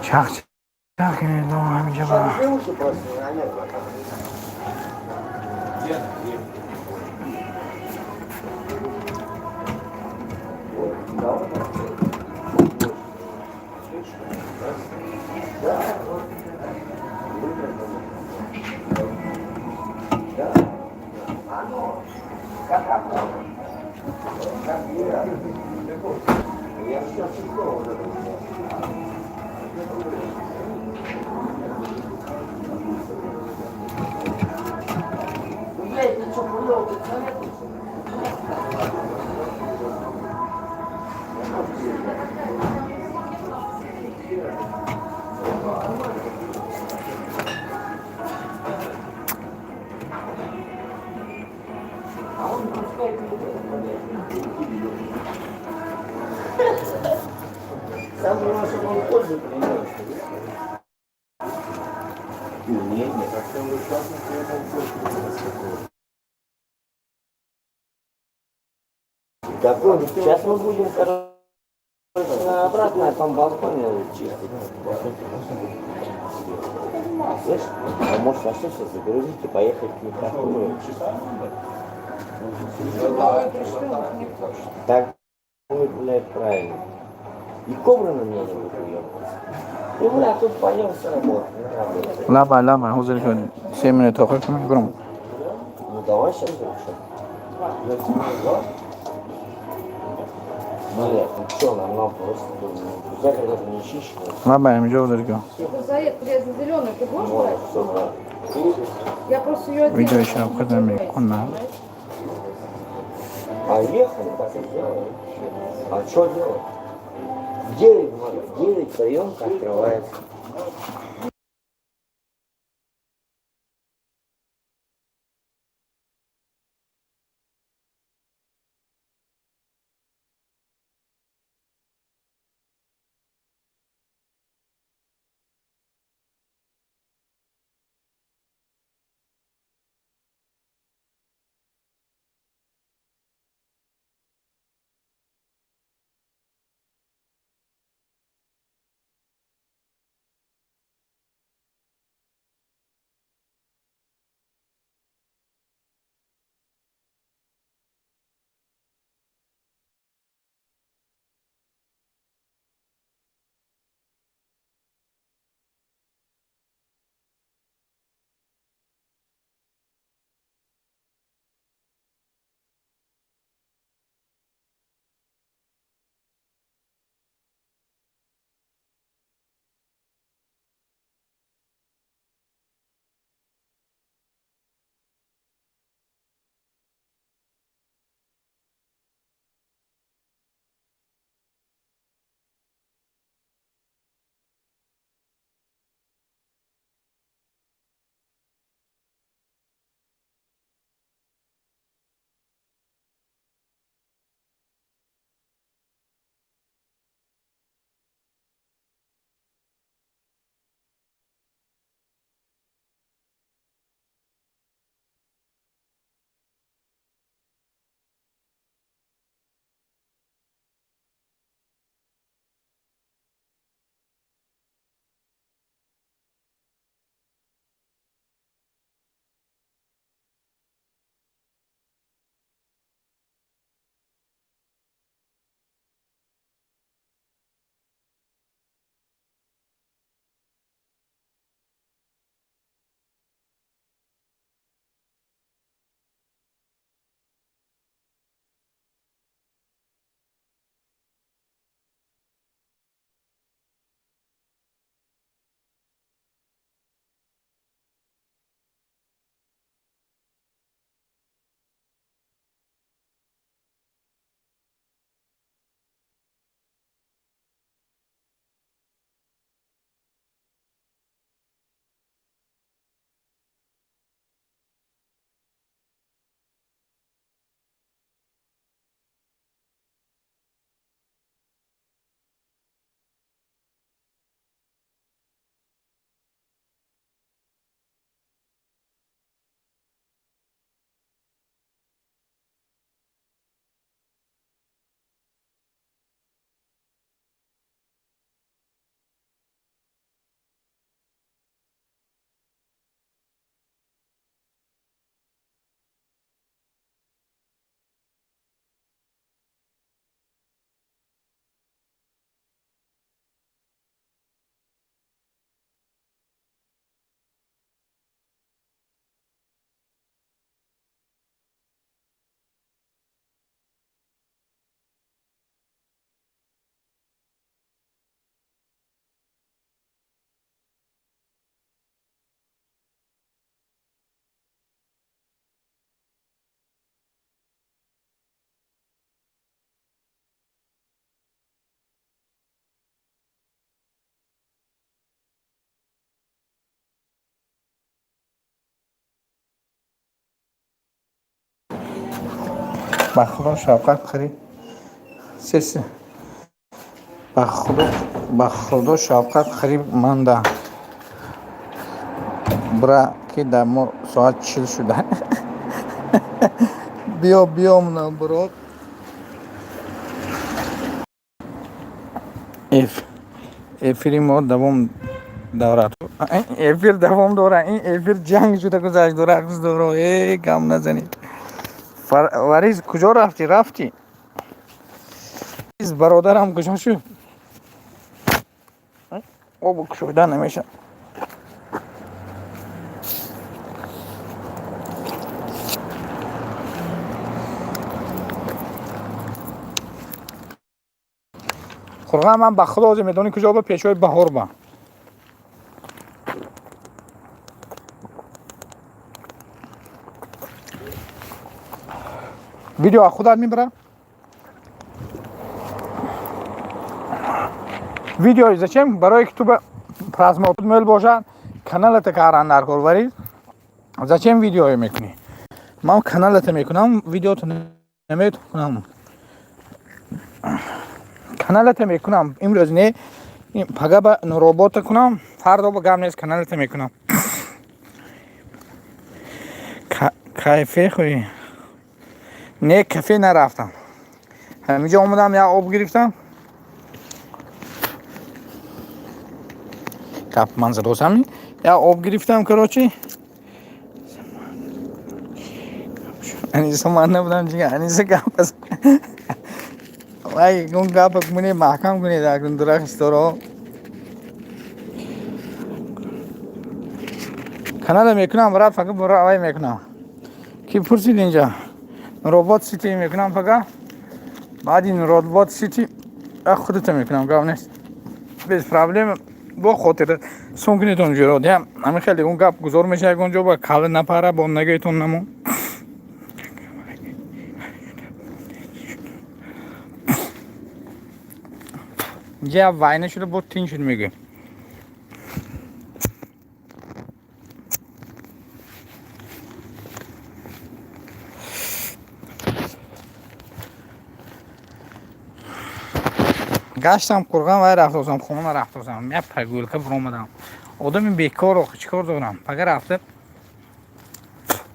Чақ чақ кунед ҳаминҷа ба. Сейчас мы будем, короче, обратно, а там балкон чистить. Слышь, а может вообще сейчас загрузить и поехать на такую? Так будет, блядь, правильно. И кобра на меня не будет уебываться. И, бля, тут пойдем с работы. Лаба, лаба, ҳозир 3 минут охир кунам гурам. Ну давай сейчас лучше. Блядь, ну что, нам просто за город не чищено. Лаба, ҳаминҷо ҳозир ку. Зеленую ты будешь брать? Я просто ее Видео шавқат мекунам. А ехали, так и сделали. А что делать? 9 приемка открывается. Ба худо шавқат қариб сес, ба худо, ба худо шавқат қариб манда бра ки дар мо соат 40 шуда. Биё, биём, наоборот. Эфири мо давом дорад, эфир давом дорад. Ин эфир ҷанг шуда гузашт, дурахт доро. Э, гам назанед. Вариз, куҷо рафтӣ? Рафтӣ, бародарам, куҷо шуд? Обу кушода намешавад. Қурған, ман ба худо ҳозир медонӣ куҷо? Ба пешвои баҳор ба. Видео аз худат мебара. Видео зачем? Барое ки ту ба просмотр мел бошад, каналата каран дар кор. Вари зачем видеое мекунӣ? Ман каналата мекунам, видеото наметунам. Каналата мекунам, имрӯз не, пага ба робота кунам, фардо ба гап нест, каналата мекунам. Кайфе хӯӣ? Не, кафе нарафтам, ҳаминҷо омадам, як об гирифтам. Гап ман задосам, як об гирифтам. Короче, Аниса, ман набудам ҷига, Аниса гап. Вай, он гапа кунед, маҳкам кунед акнун, дурахт сторо. Канала мекунам, брат, фақат бура вай мекунам. Ки пурсид инҷа? Робот Сити мекунам фақат. Баъди Робот Сити худата мекунам, гап нест. Без проблем, бо хотир сон кунедон ҷуро. Дям, ҳамин хеле он гап гузор мешавад ягон ҷо ба калла напара, бо нагӯетон намон. Инҷа вайна шуда, бо тин шуд мегӯ. Гаштам қурған, вай рафтосам, хона рафтосам, як прогулка биромадам. Одами бекор охи чӣ кор дорам? Пага рафта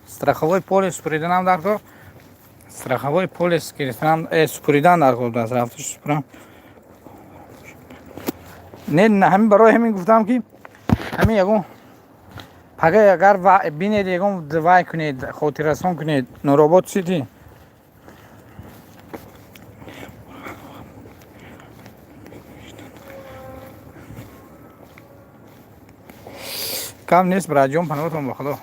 страховой полис супориданам дар кор, страховой полис гирифтанам, супоридан дар кор будааст, рафта супурам. Не, ҳамин барои ҳамин гуфтам, ки ҳамин ягон пага агар бинед, ягон вай кунед, хотиррасон кунед. Нуробод Сити кам нест, братҷон, паноҳтон ба худо.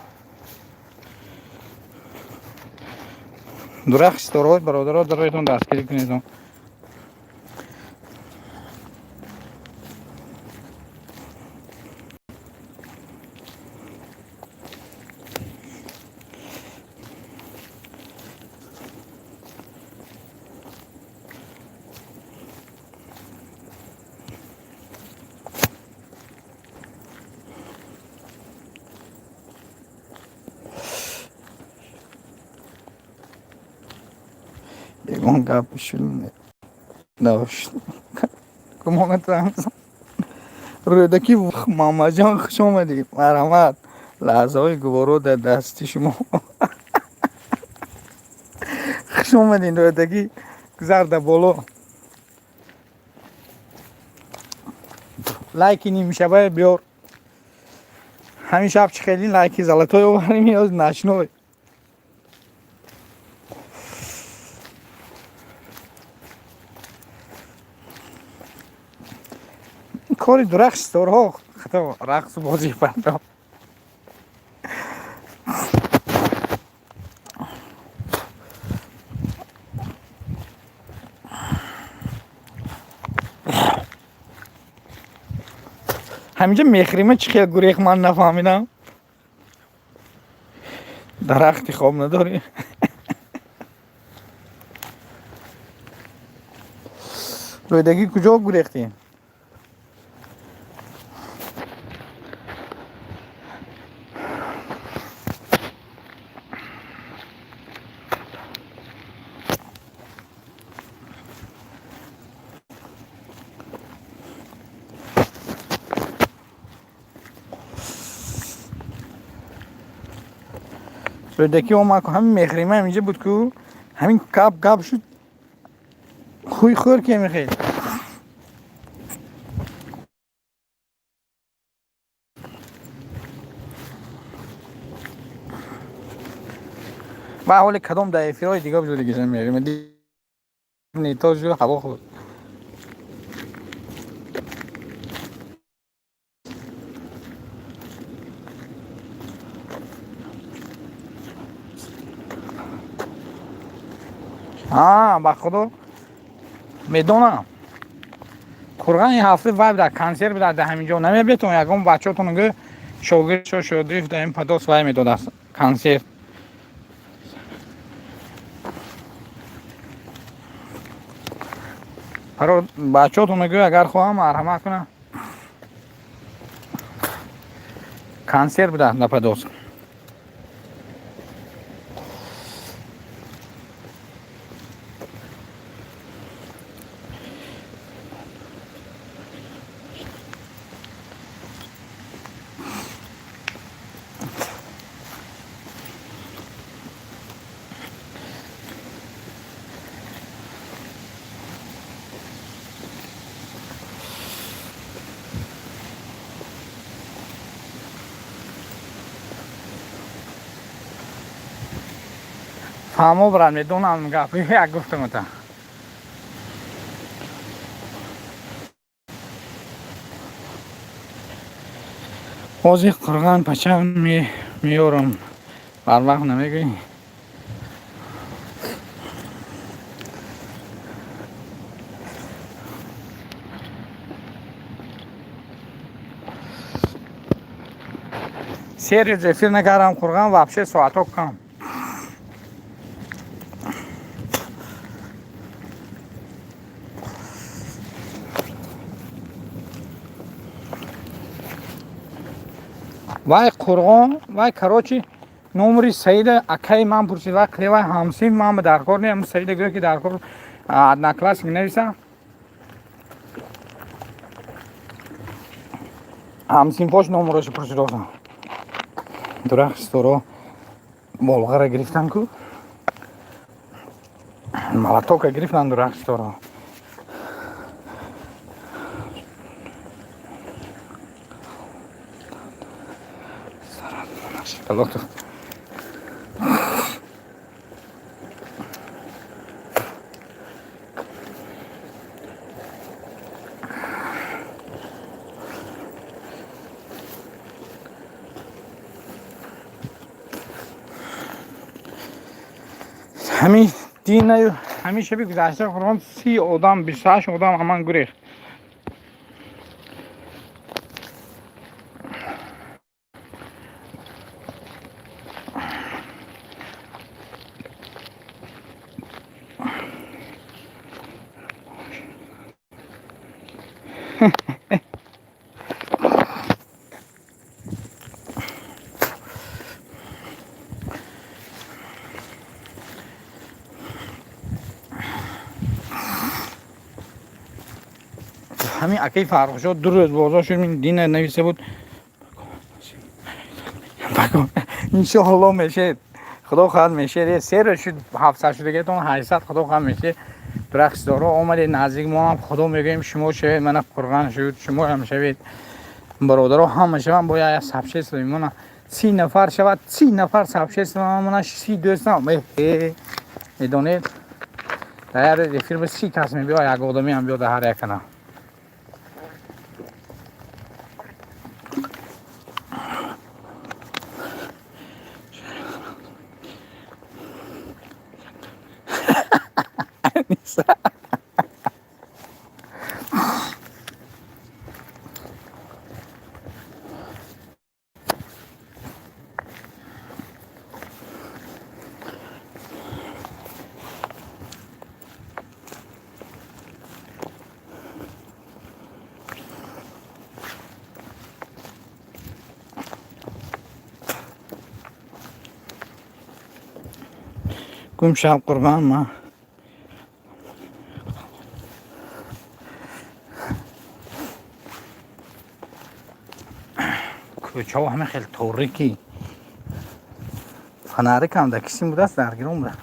Дурахт ситораҳои бародаро дароятон дастгирӣ кунедон. Ягон гап шуд набошд, гумонатам. Рӯдаки Мамаҷон, хуш омадӣ, марҳамат. Лаҳзаҳои гуворо дар дасти шумо. Хуш омадин, рӯдакӣ, гузар да боло. Лайки нимшабае биёр. Ҳамин шаб чӣ хеле лайки золотой оварем ё ночной. Кори дурахт ситорҳо хато рақсу бозӣ пардо. Ҳаминҷа мехрима чӣ хел гурех, ман нафаҳмидам. Дарахти хоб надорӣ? Рӯйдагӣ, куҷо гурехтӣ? Рӯдакӣ омад ку, ҳамин мехрима инҷа буд ку, ҳамин гап гап шуд, хуй хӯр ки мехел. Ва ҳоли кадом дар эфирҳои дига бизудигиша мехрима то шу ҳаво хӯрд. Ба худо медонам. Қурған ин ҳафта вай буда, консерт буда дар ҳамин ҷо. Намебетон ягон бачаотон гӯ шогирд шо шодиев дар ин падос вай медодааст консерт. Паро бачаотон гӯ агар хоҳам марҳамат кунам. Консерт буда дар падос. Фаҳмо брат, медонам гап, як гуфтам та. Ҳозир қурған пача меёрам. Барвақт намегӯӣ? Се рӯз эфир накардам қурған, вообще соатҳо кам. Вай қурғон, вай короче номери Саида акаи ман пурсид, вай қили вай ҳамсин ман ба даркор не, Саида гӯё ки даркор одноклассник нависа. Ҳамсинфош номерошо пурсид оса. Дурахт сторо болғара гирифтан ку. Молотока гирифтан дурахт сторо. Шоколад. Ҳамин динаю ҳамин шаби гузашта Қуръон 30 одам, 28 одам ҳаман гурехт. Ҳамин акаи Фаррухшо 2 рӯз бозор шуд, мин дина нависа буд. Иншоалло мешед. Худо хоҳад мешед. 3 рӯз шуд 700 шудагиатон 800 худо хоҳад мешед. Дурахтдоро омадед наздик мо ҳам худо мегӯем шумо шавед, мана қурған шуд, шумо ҳам шавед. Бародаро ҳама шаванд, бояд як сабшество мемона. 30 нафар шавад, 30 нафар сабшество мемона, 30 дӯстам. Медонед? Дар як эфир ба 30 кас мебиёд, як одаме ҳам биёд дар ҳар як канал. Гум шаб қурбан ма. Кӯчаҳо ҳама хеле торикӣ. Фонарикам дар кисим будааст, дар гирон буда.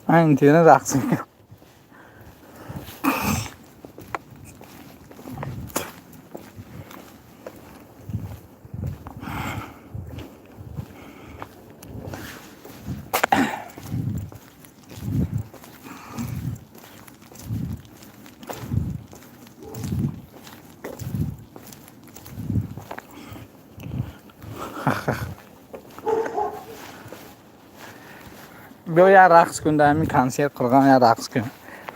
Ман интернет рақс мекунам. Биё, як рақс кун, дар ҳамин консерт Қурғон як рақс кун.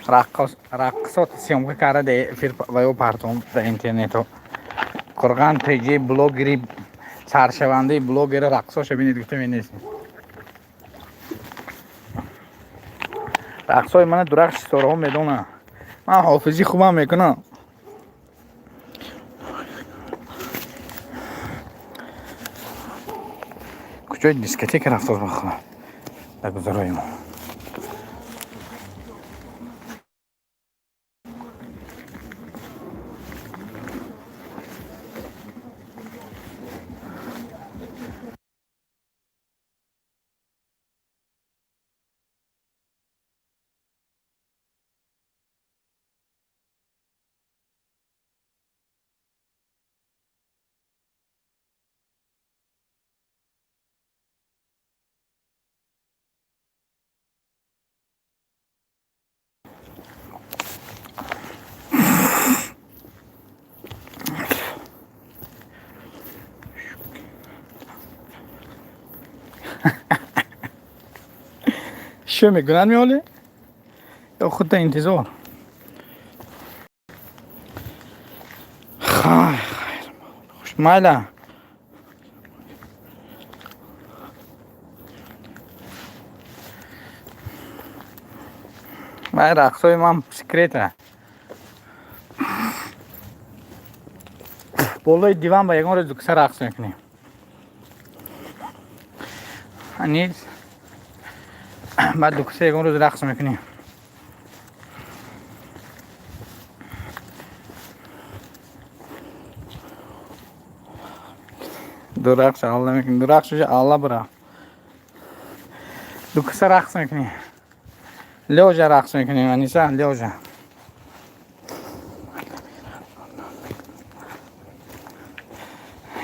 Раққисот съёмка карда эфир ва ё партом дар интернето. Қурған ТЖ блогери саршавандаи блогери рақсоша бинед, гуфта менесем. Рақсҳои мана дурахши ситораҳо медонам. Ман ҳофизӣ хубам мекунам. Куҷои дискотека рафтод ба худо дар гузарои мо? Шӯ мекунанд меоле ё худта интизор? Хайр, хайр. Хуш майла. Вай рақсҳои ман секрета. Болои диван ба ягон рӯз дукса рақс мекунем. Анис баъд дукса ягон рӯз рақс мекунем. Ду рақс алла мекунем. Ду рақс уже алла бира. Дукса рақс мекунем. Лёжа рақс мекунем, Аниса, лёжа.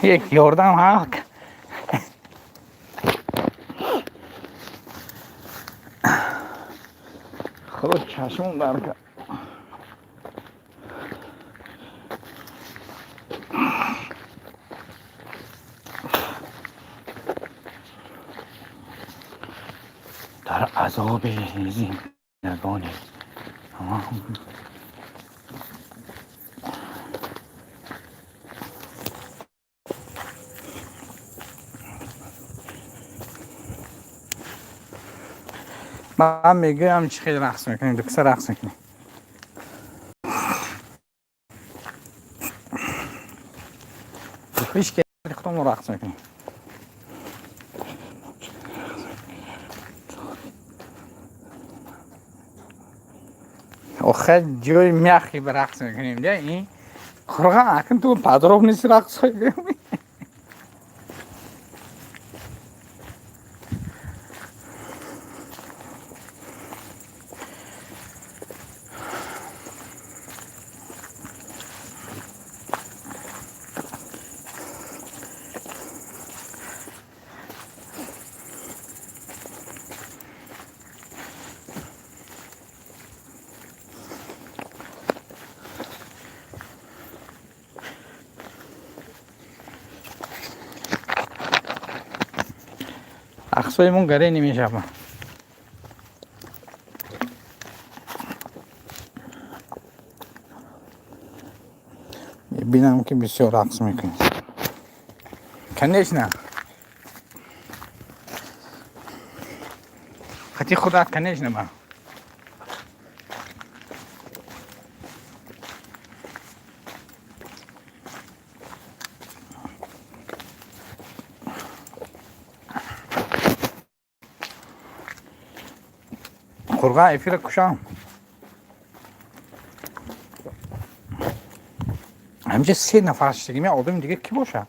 Як ёрдам ҳақ. Худо чашмон дар кард. Дар азоби зиндагонӣ. Ман мегӯям, чӣ хел рақс мекунем, дукса рақс мекунем. Ҳеч ки худамон рақс мекунем. Охир ҷои мяхи ба рақс мекунем, да ин Қурған акн ту подробности рақсҳои гӯям. Рақсҳои мо гаре намешавад. Мебинам, ки бисёр рақс мекунӣ. Конечно. Хати худат, конечно, ба. Қурған эфира кушам. Ҳаминҷа се нафар шидагим, як одами дига кӣ боша?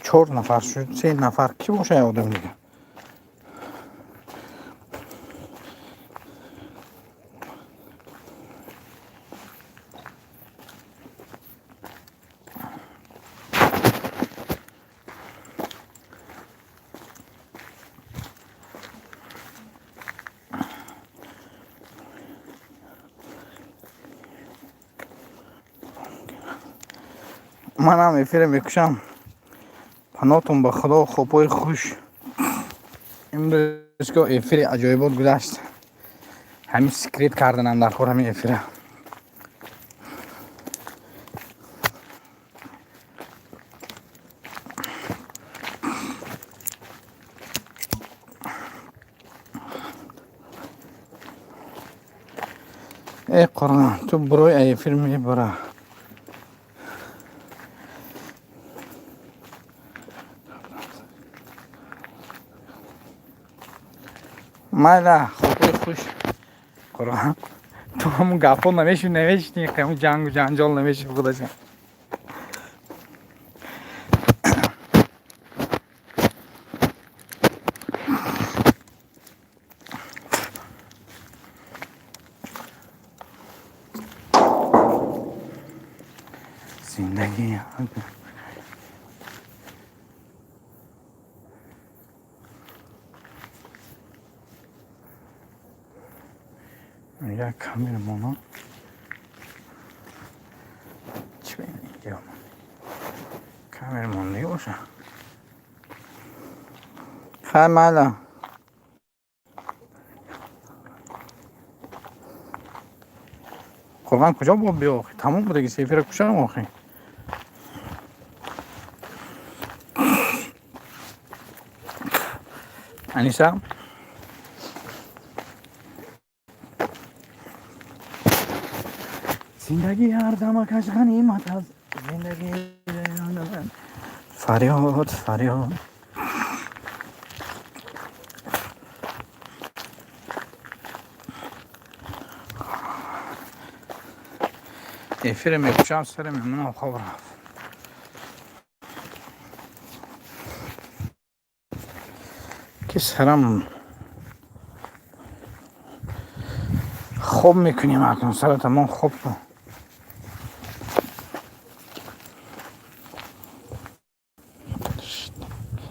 Чор нафар шуд, се нафар, кӣ боша як одами дига? Манам эфира мекушам. Панотон ба Худо, хобҳои хуш. Имрӯз ко эфири аҷоибот гузашт. Ҳамин секрет карданам дар кор ҳамин эфира. Э Қуръон, ту бурои эфир мебара. Майла, хобҳои хуш. Қуръон, ту ҳамун гапҳо намеши, намешини, ҳамун ҷангу ҷанҷол намеши худашон. Зиндагӣ як камера мона. Чӣ инҷо? Камера мондаги боша. Хай, майла. Қурбон, куҷо бо биё охи? Тамом будаги эфира кушам охи. Аниса? Зиндагӣ ҳар дамакаш ғанимат аст. Зиндагӣ фарёд, фарёд. Эфире мекушам, сари мемонам, хоб рафт. Ки сарам хоб мекунем акнун, сара тамом хоб кун.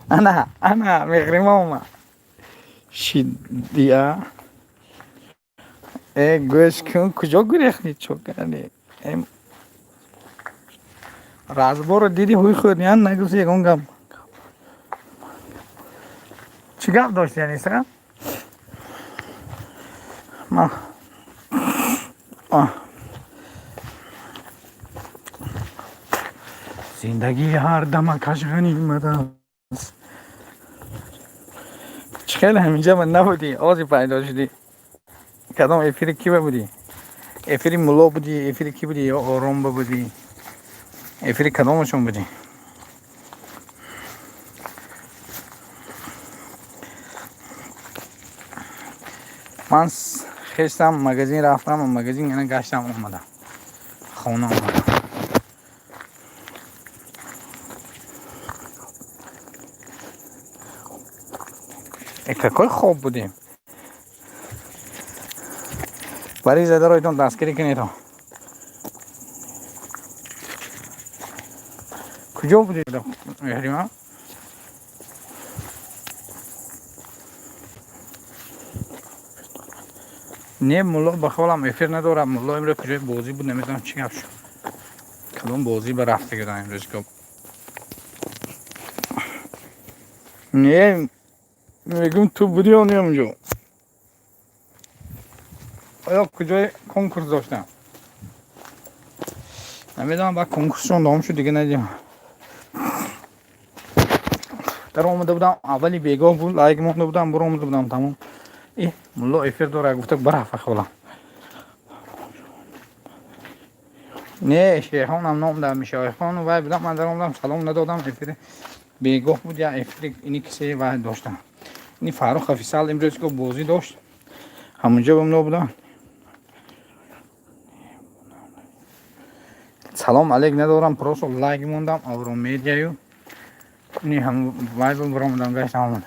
Ана, ана, меҳрима омад. Шидия. Э, гӯш кун, куҷо гурехтӣ, чокарӣ? Разборро диди, ҳуй хӯрд, ян нагуфти ягон гап. Чӣ гап дошти, Аниса? Ман Зиндагӣ ҳар дамакаш ғанимат аст. Чӣ хеле ҳаминҷа ман набудӣ, ози пайдо шудӣ. Кадом эфири кӣ ба будӣ? Эфири мулло будӣ, эфири кӣ будӣ ё оромба будӣ? Эфири кадомашон будӣ? Ман хестам, магазин рафтам, магазин яна гаштам омадам. Хона омадам. Э, какой хоб будем? Бари задаройтон дастгирӣ кунедон. Куҷо будед, Меҳрима? Не, мулло ба холам эфир надорад. Мулло имрӯз куҷои бозӣ буд, намедонам чӣ гап шуд. Кадом бозӣ ба рафта гирам имрӯз ко. Не, мегӯм, ту будӣ ё не онҷо? Оё куҷои конкурс доштам? Намедонам, баъд конкурсшон давом шуд, дига надидам. Дар омада будам, аввали бегоҳ буд, лайк монда будам, буромада будам, тамом. Э, мулло эфир дорад, гуфта барафа холам. Не, Шерхонам ном дар Мишоихон вай будам, ман даромадам, салом надодам, эфири бегоҳ буд, я эфири ини кисе вай доштам. Ини Фаррух офисал имрӯз ко бозӣ дошт. Ҳамунҷо бумно будам. Салом алейк надорам, просто лайк мондам, Авро медиаю. Ини ҳам вай баромадам, гаштам омадам.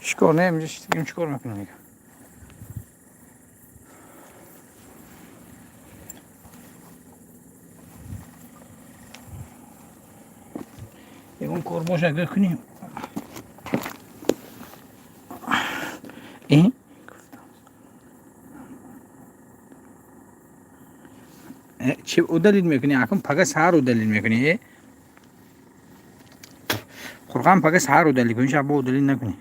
Чикор не, инҷа шитгим чикор мекунем дига? Ягон кор боша агар кунем. Э? Чӣ удалить мекунӣ? Акун пага саҳар удалить мекунӣ? Э? Қурған пага саҳар удалить кунӣ, шаб удалить накунӣ.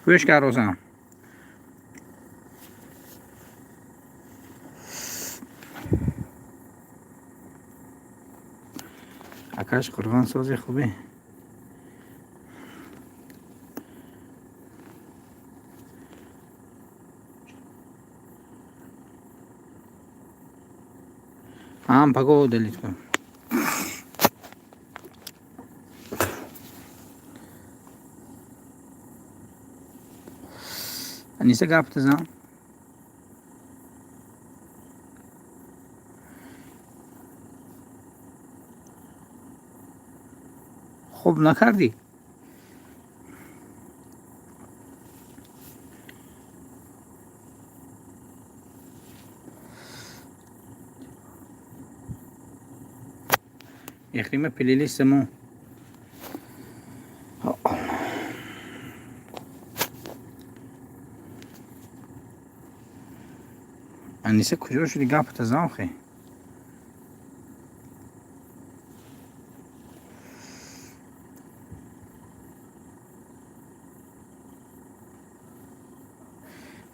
Гӯш кар розам. Акаш қурбон сози хубе. Ҳам паго удалить кун. Аниса гап зан. Хуб накардӣ? Ихрима плейлист мо. Аниса куҷо шуди гапата зан хе?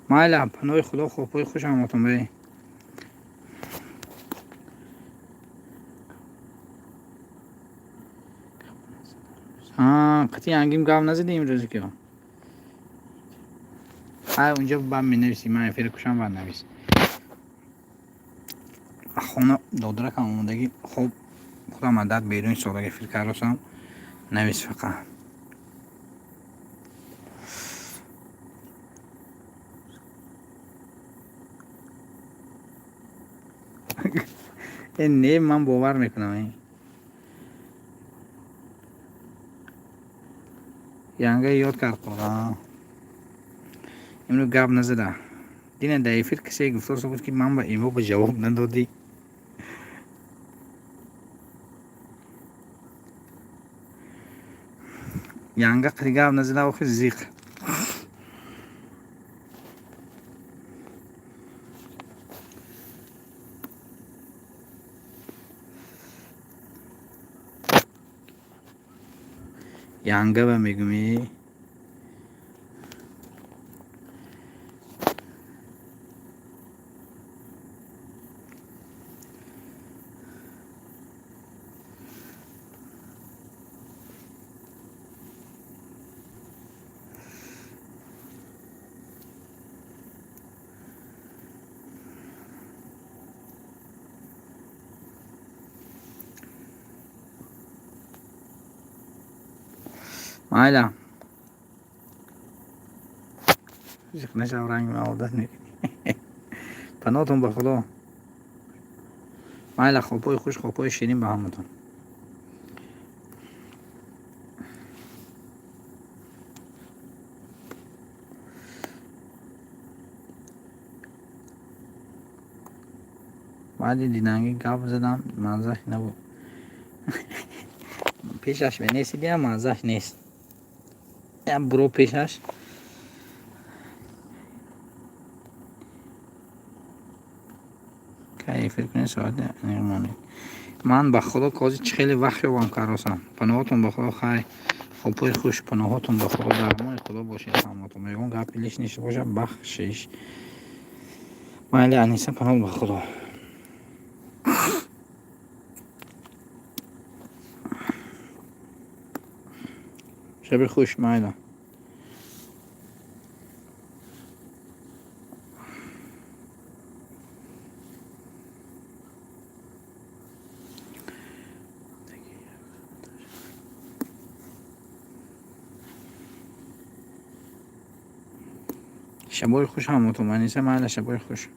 Майла, паноҳи Худо, хобҳои хуш ҳаматон бе. Қатъи ангим гап назиди имрӯзи ки? Ай унҷо баъд менависӣ, ман эфири кушам баъд навис. Хона додаракам омодагӣ, хоб худам адад берун истодага эфир кардосам, навис фақат. Э не, ман бовар мекунам. Янга ёд кард қурған. Имрӯз гап назада. Дина дар эфир касе гуфтоса буд, ки ман ба имо ба ҷавоб надодӣ. Янга қири гап назада, охи зиқ. Янга ба мегӯмӣ? Майла. Зиқ нашав, ранг одат мекунӣ. Паноҳтон ба Худо. Майла, хобҳои хуш, хобҳои ширин ба ҳаматон. Баъди дидангӣ гап задам, маззаш набуд. Пешаш менесидиам, маззаш нест. Як буро пешаш. Кай эфир кунед, соати монед. Ман ба худо кози чӣ хеле вақт ёбам каросам. Паноҳотон ба худо, хайр. Хобҳои хуш, паноҳотон ба худо, дар амони худо бошед ҳаматон. Ягон гапи лишний бошад, бахшиш. Майли, Аниса, паноҳ ба худо. Шаби хуш, майла. Шабои хуш ҳаматон, Аниса, майла, шабои хуш.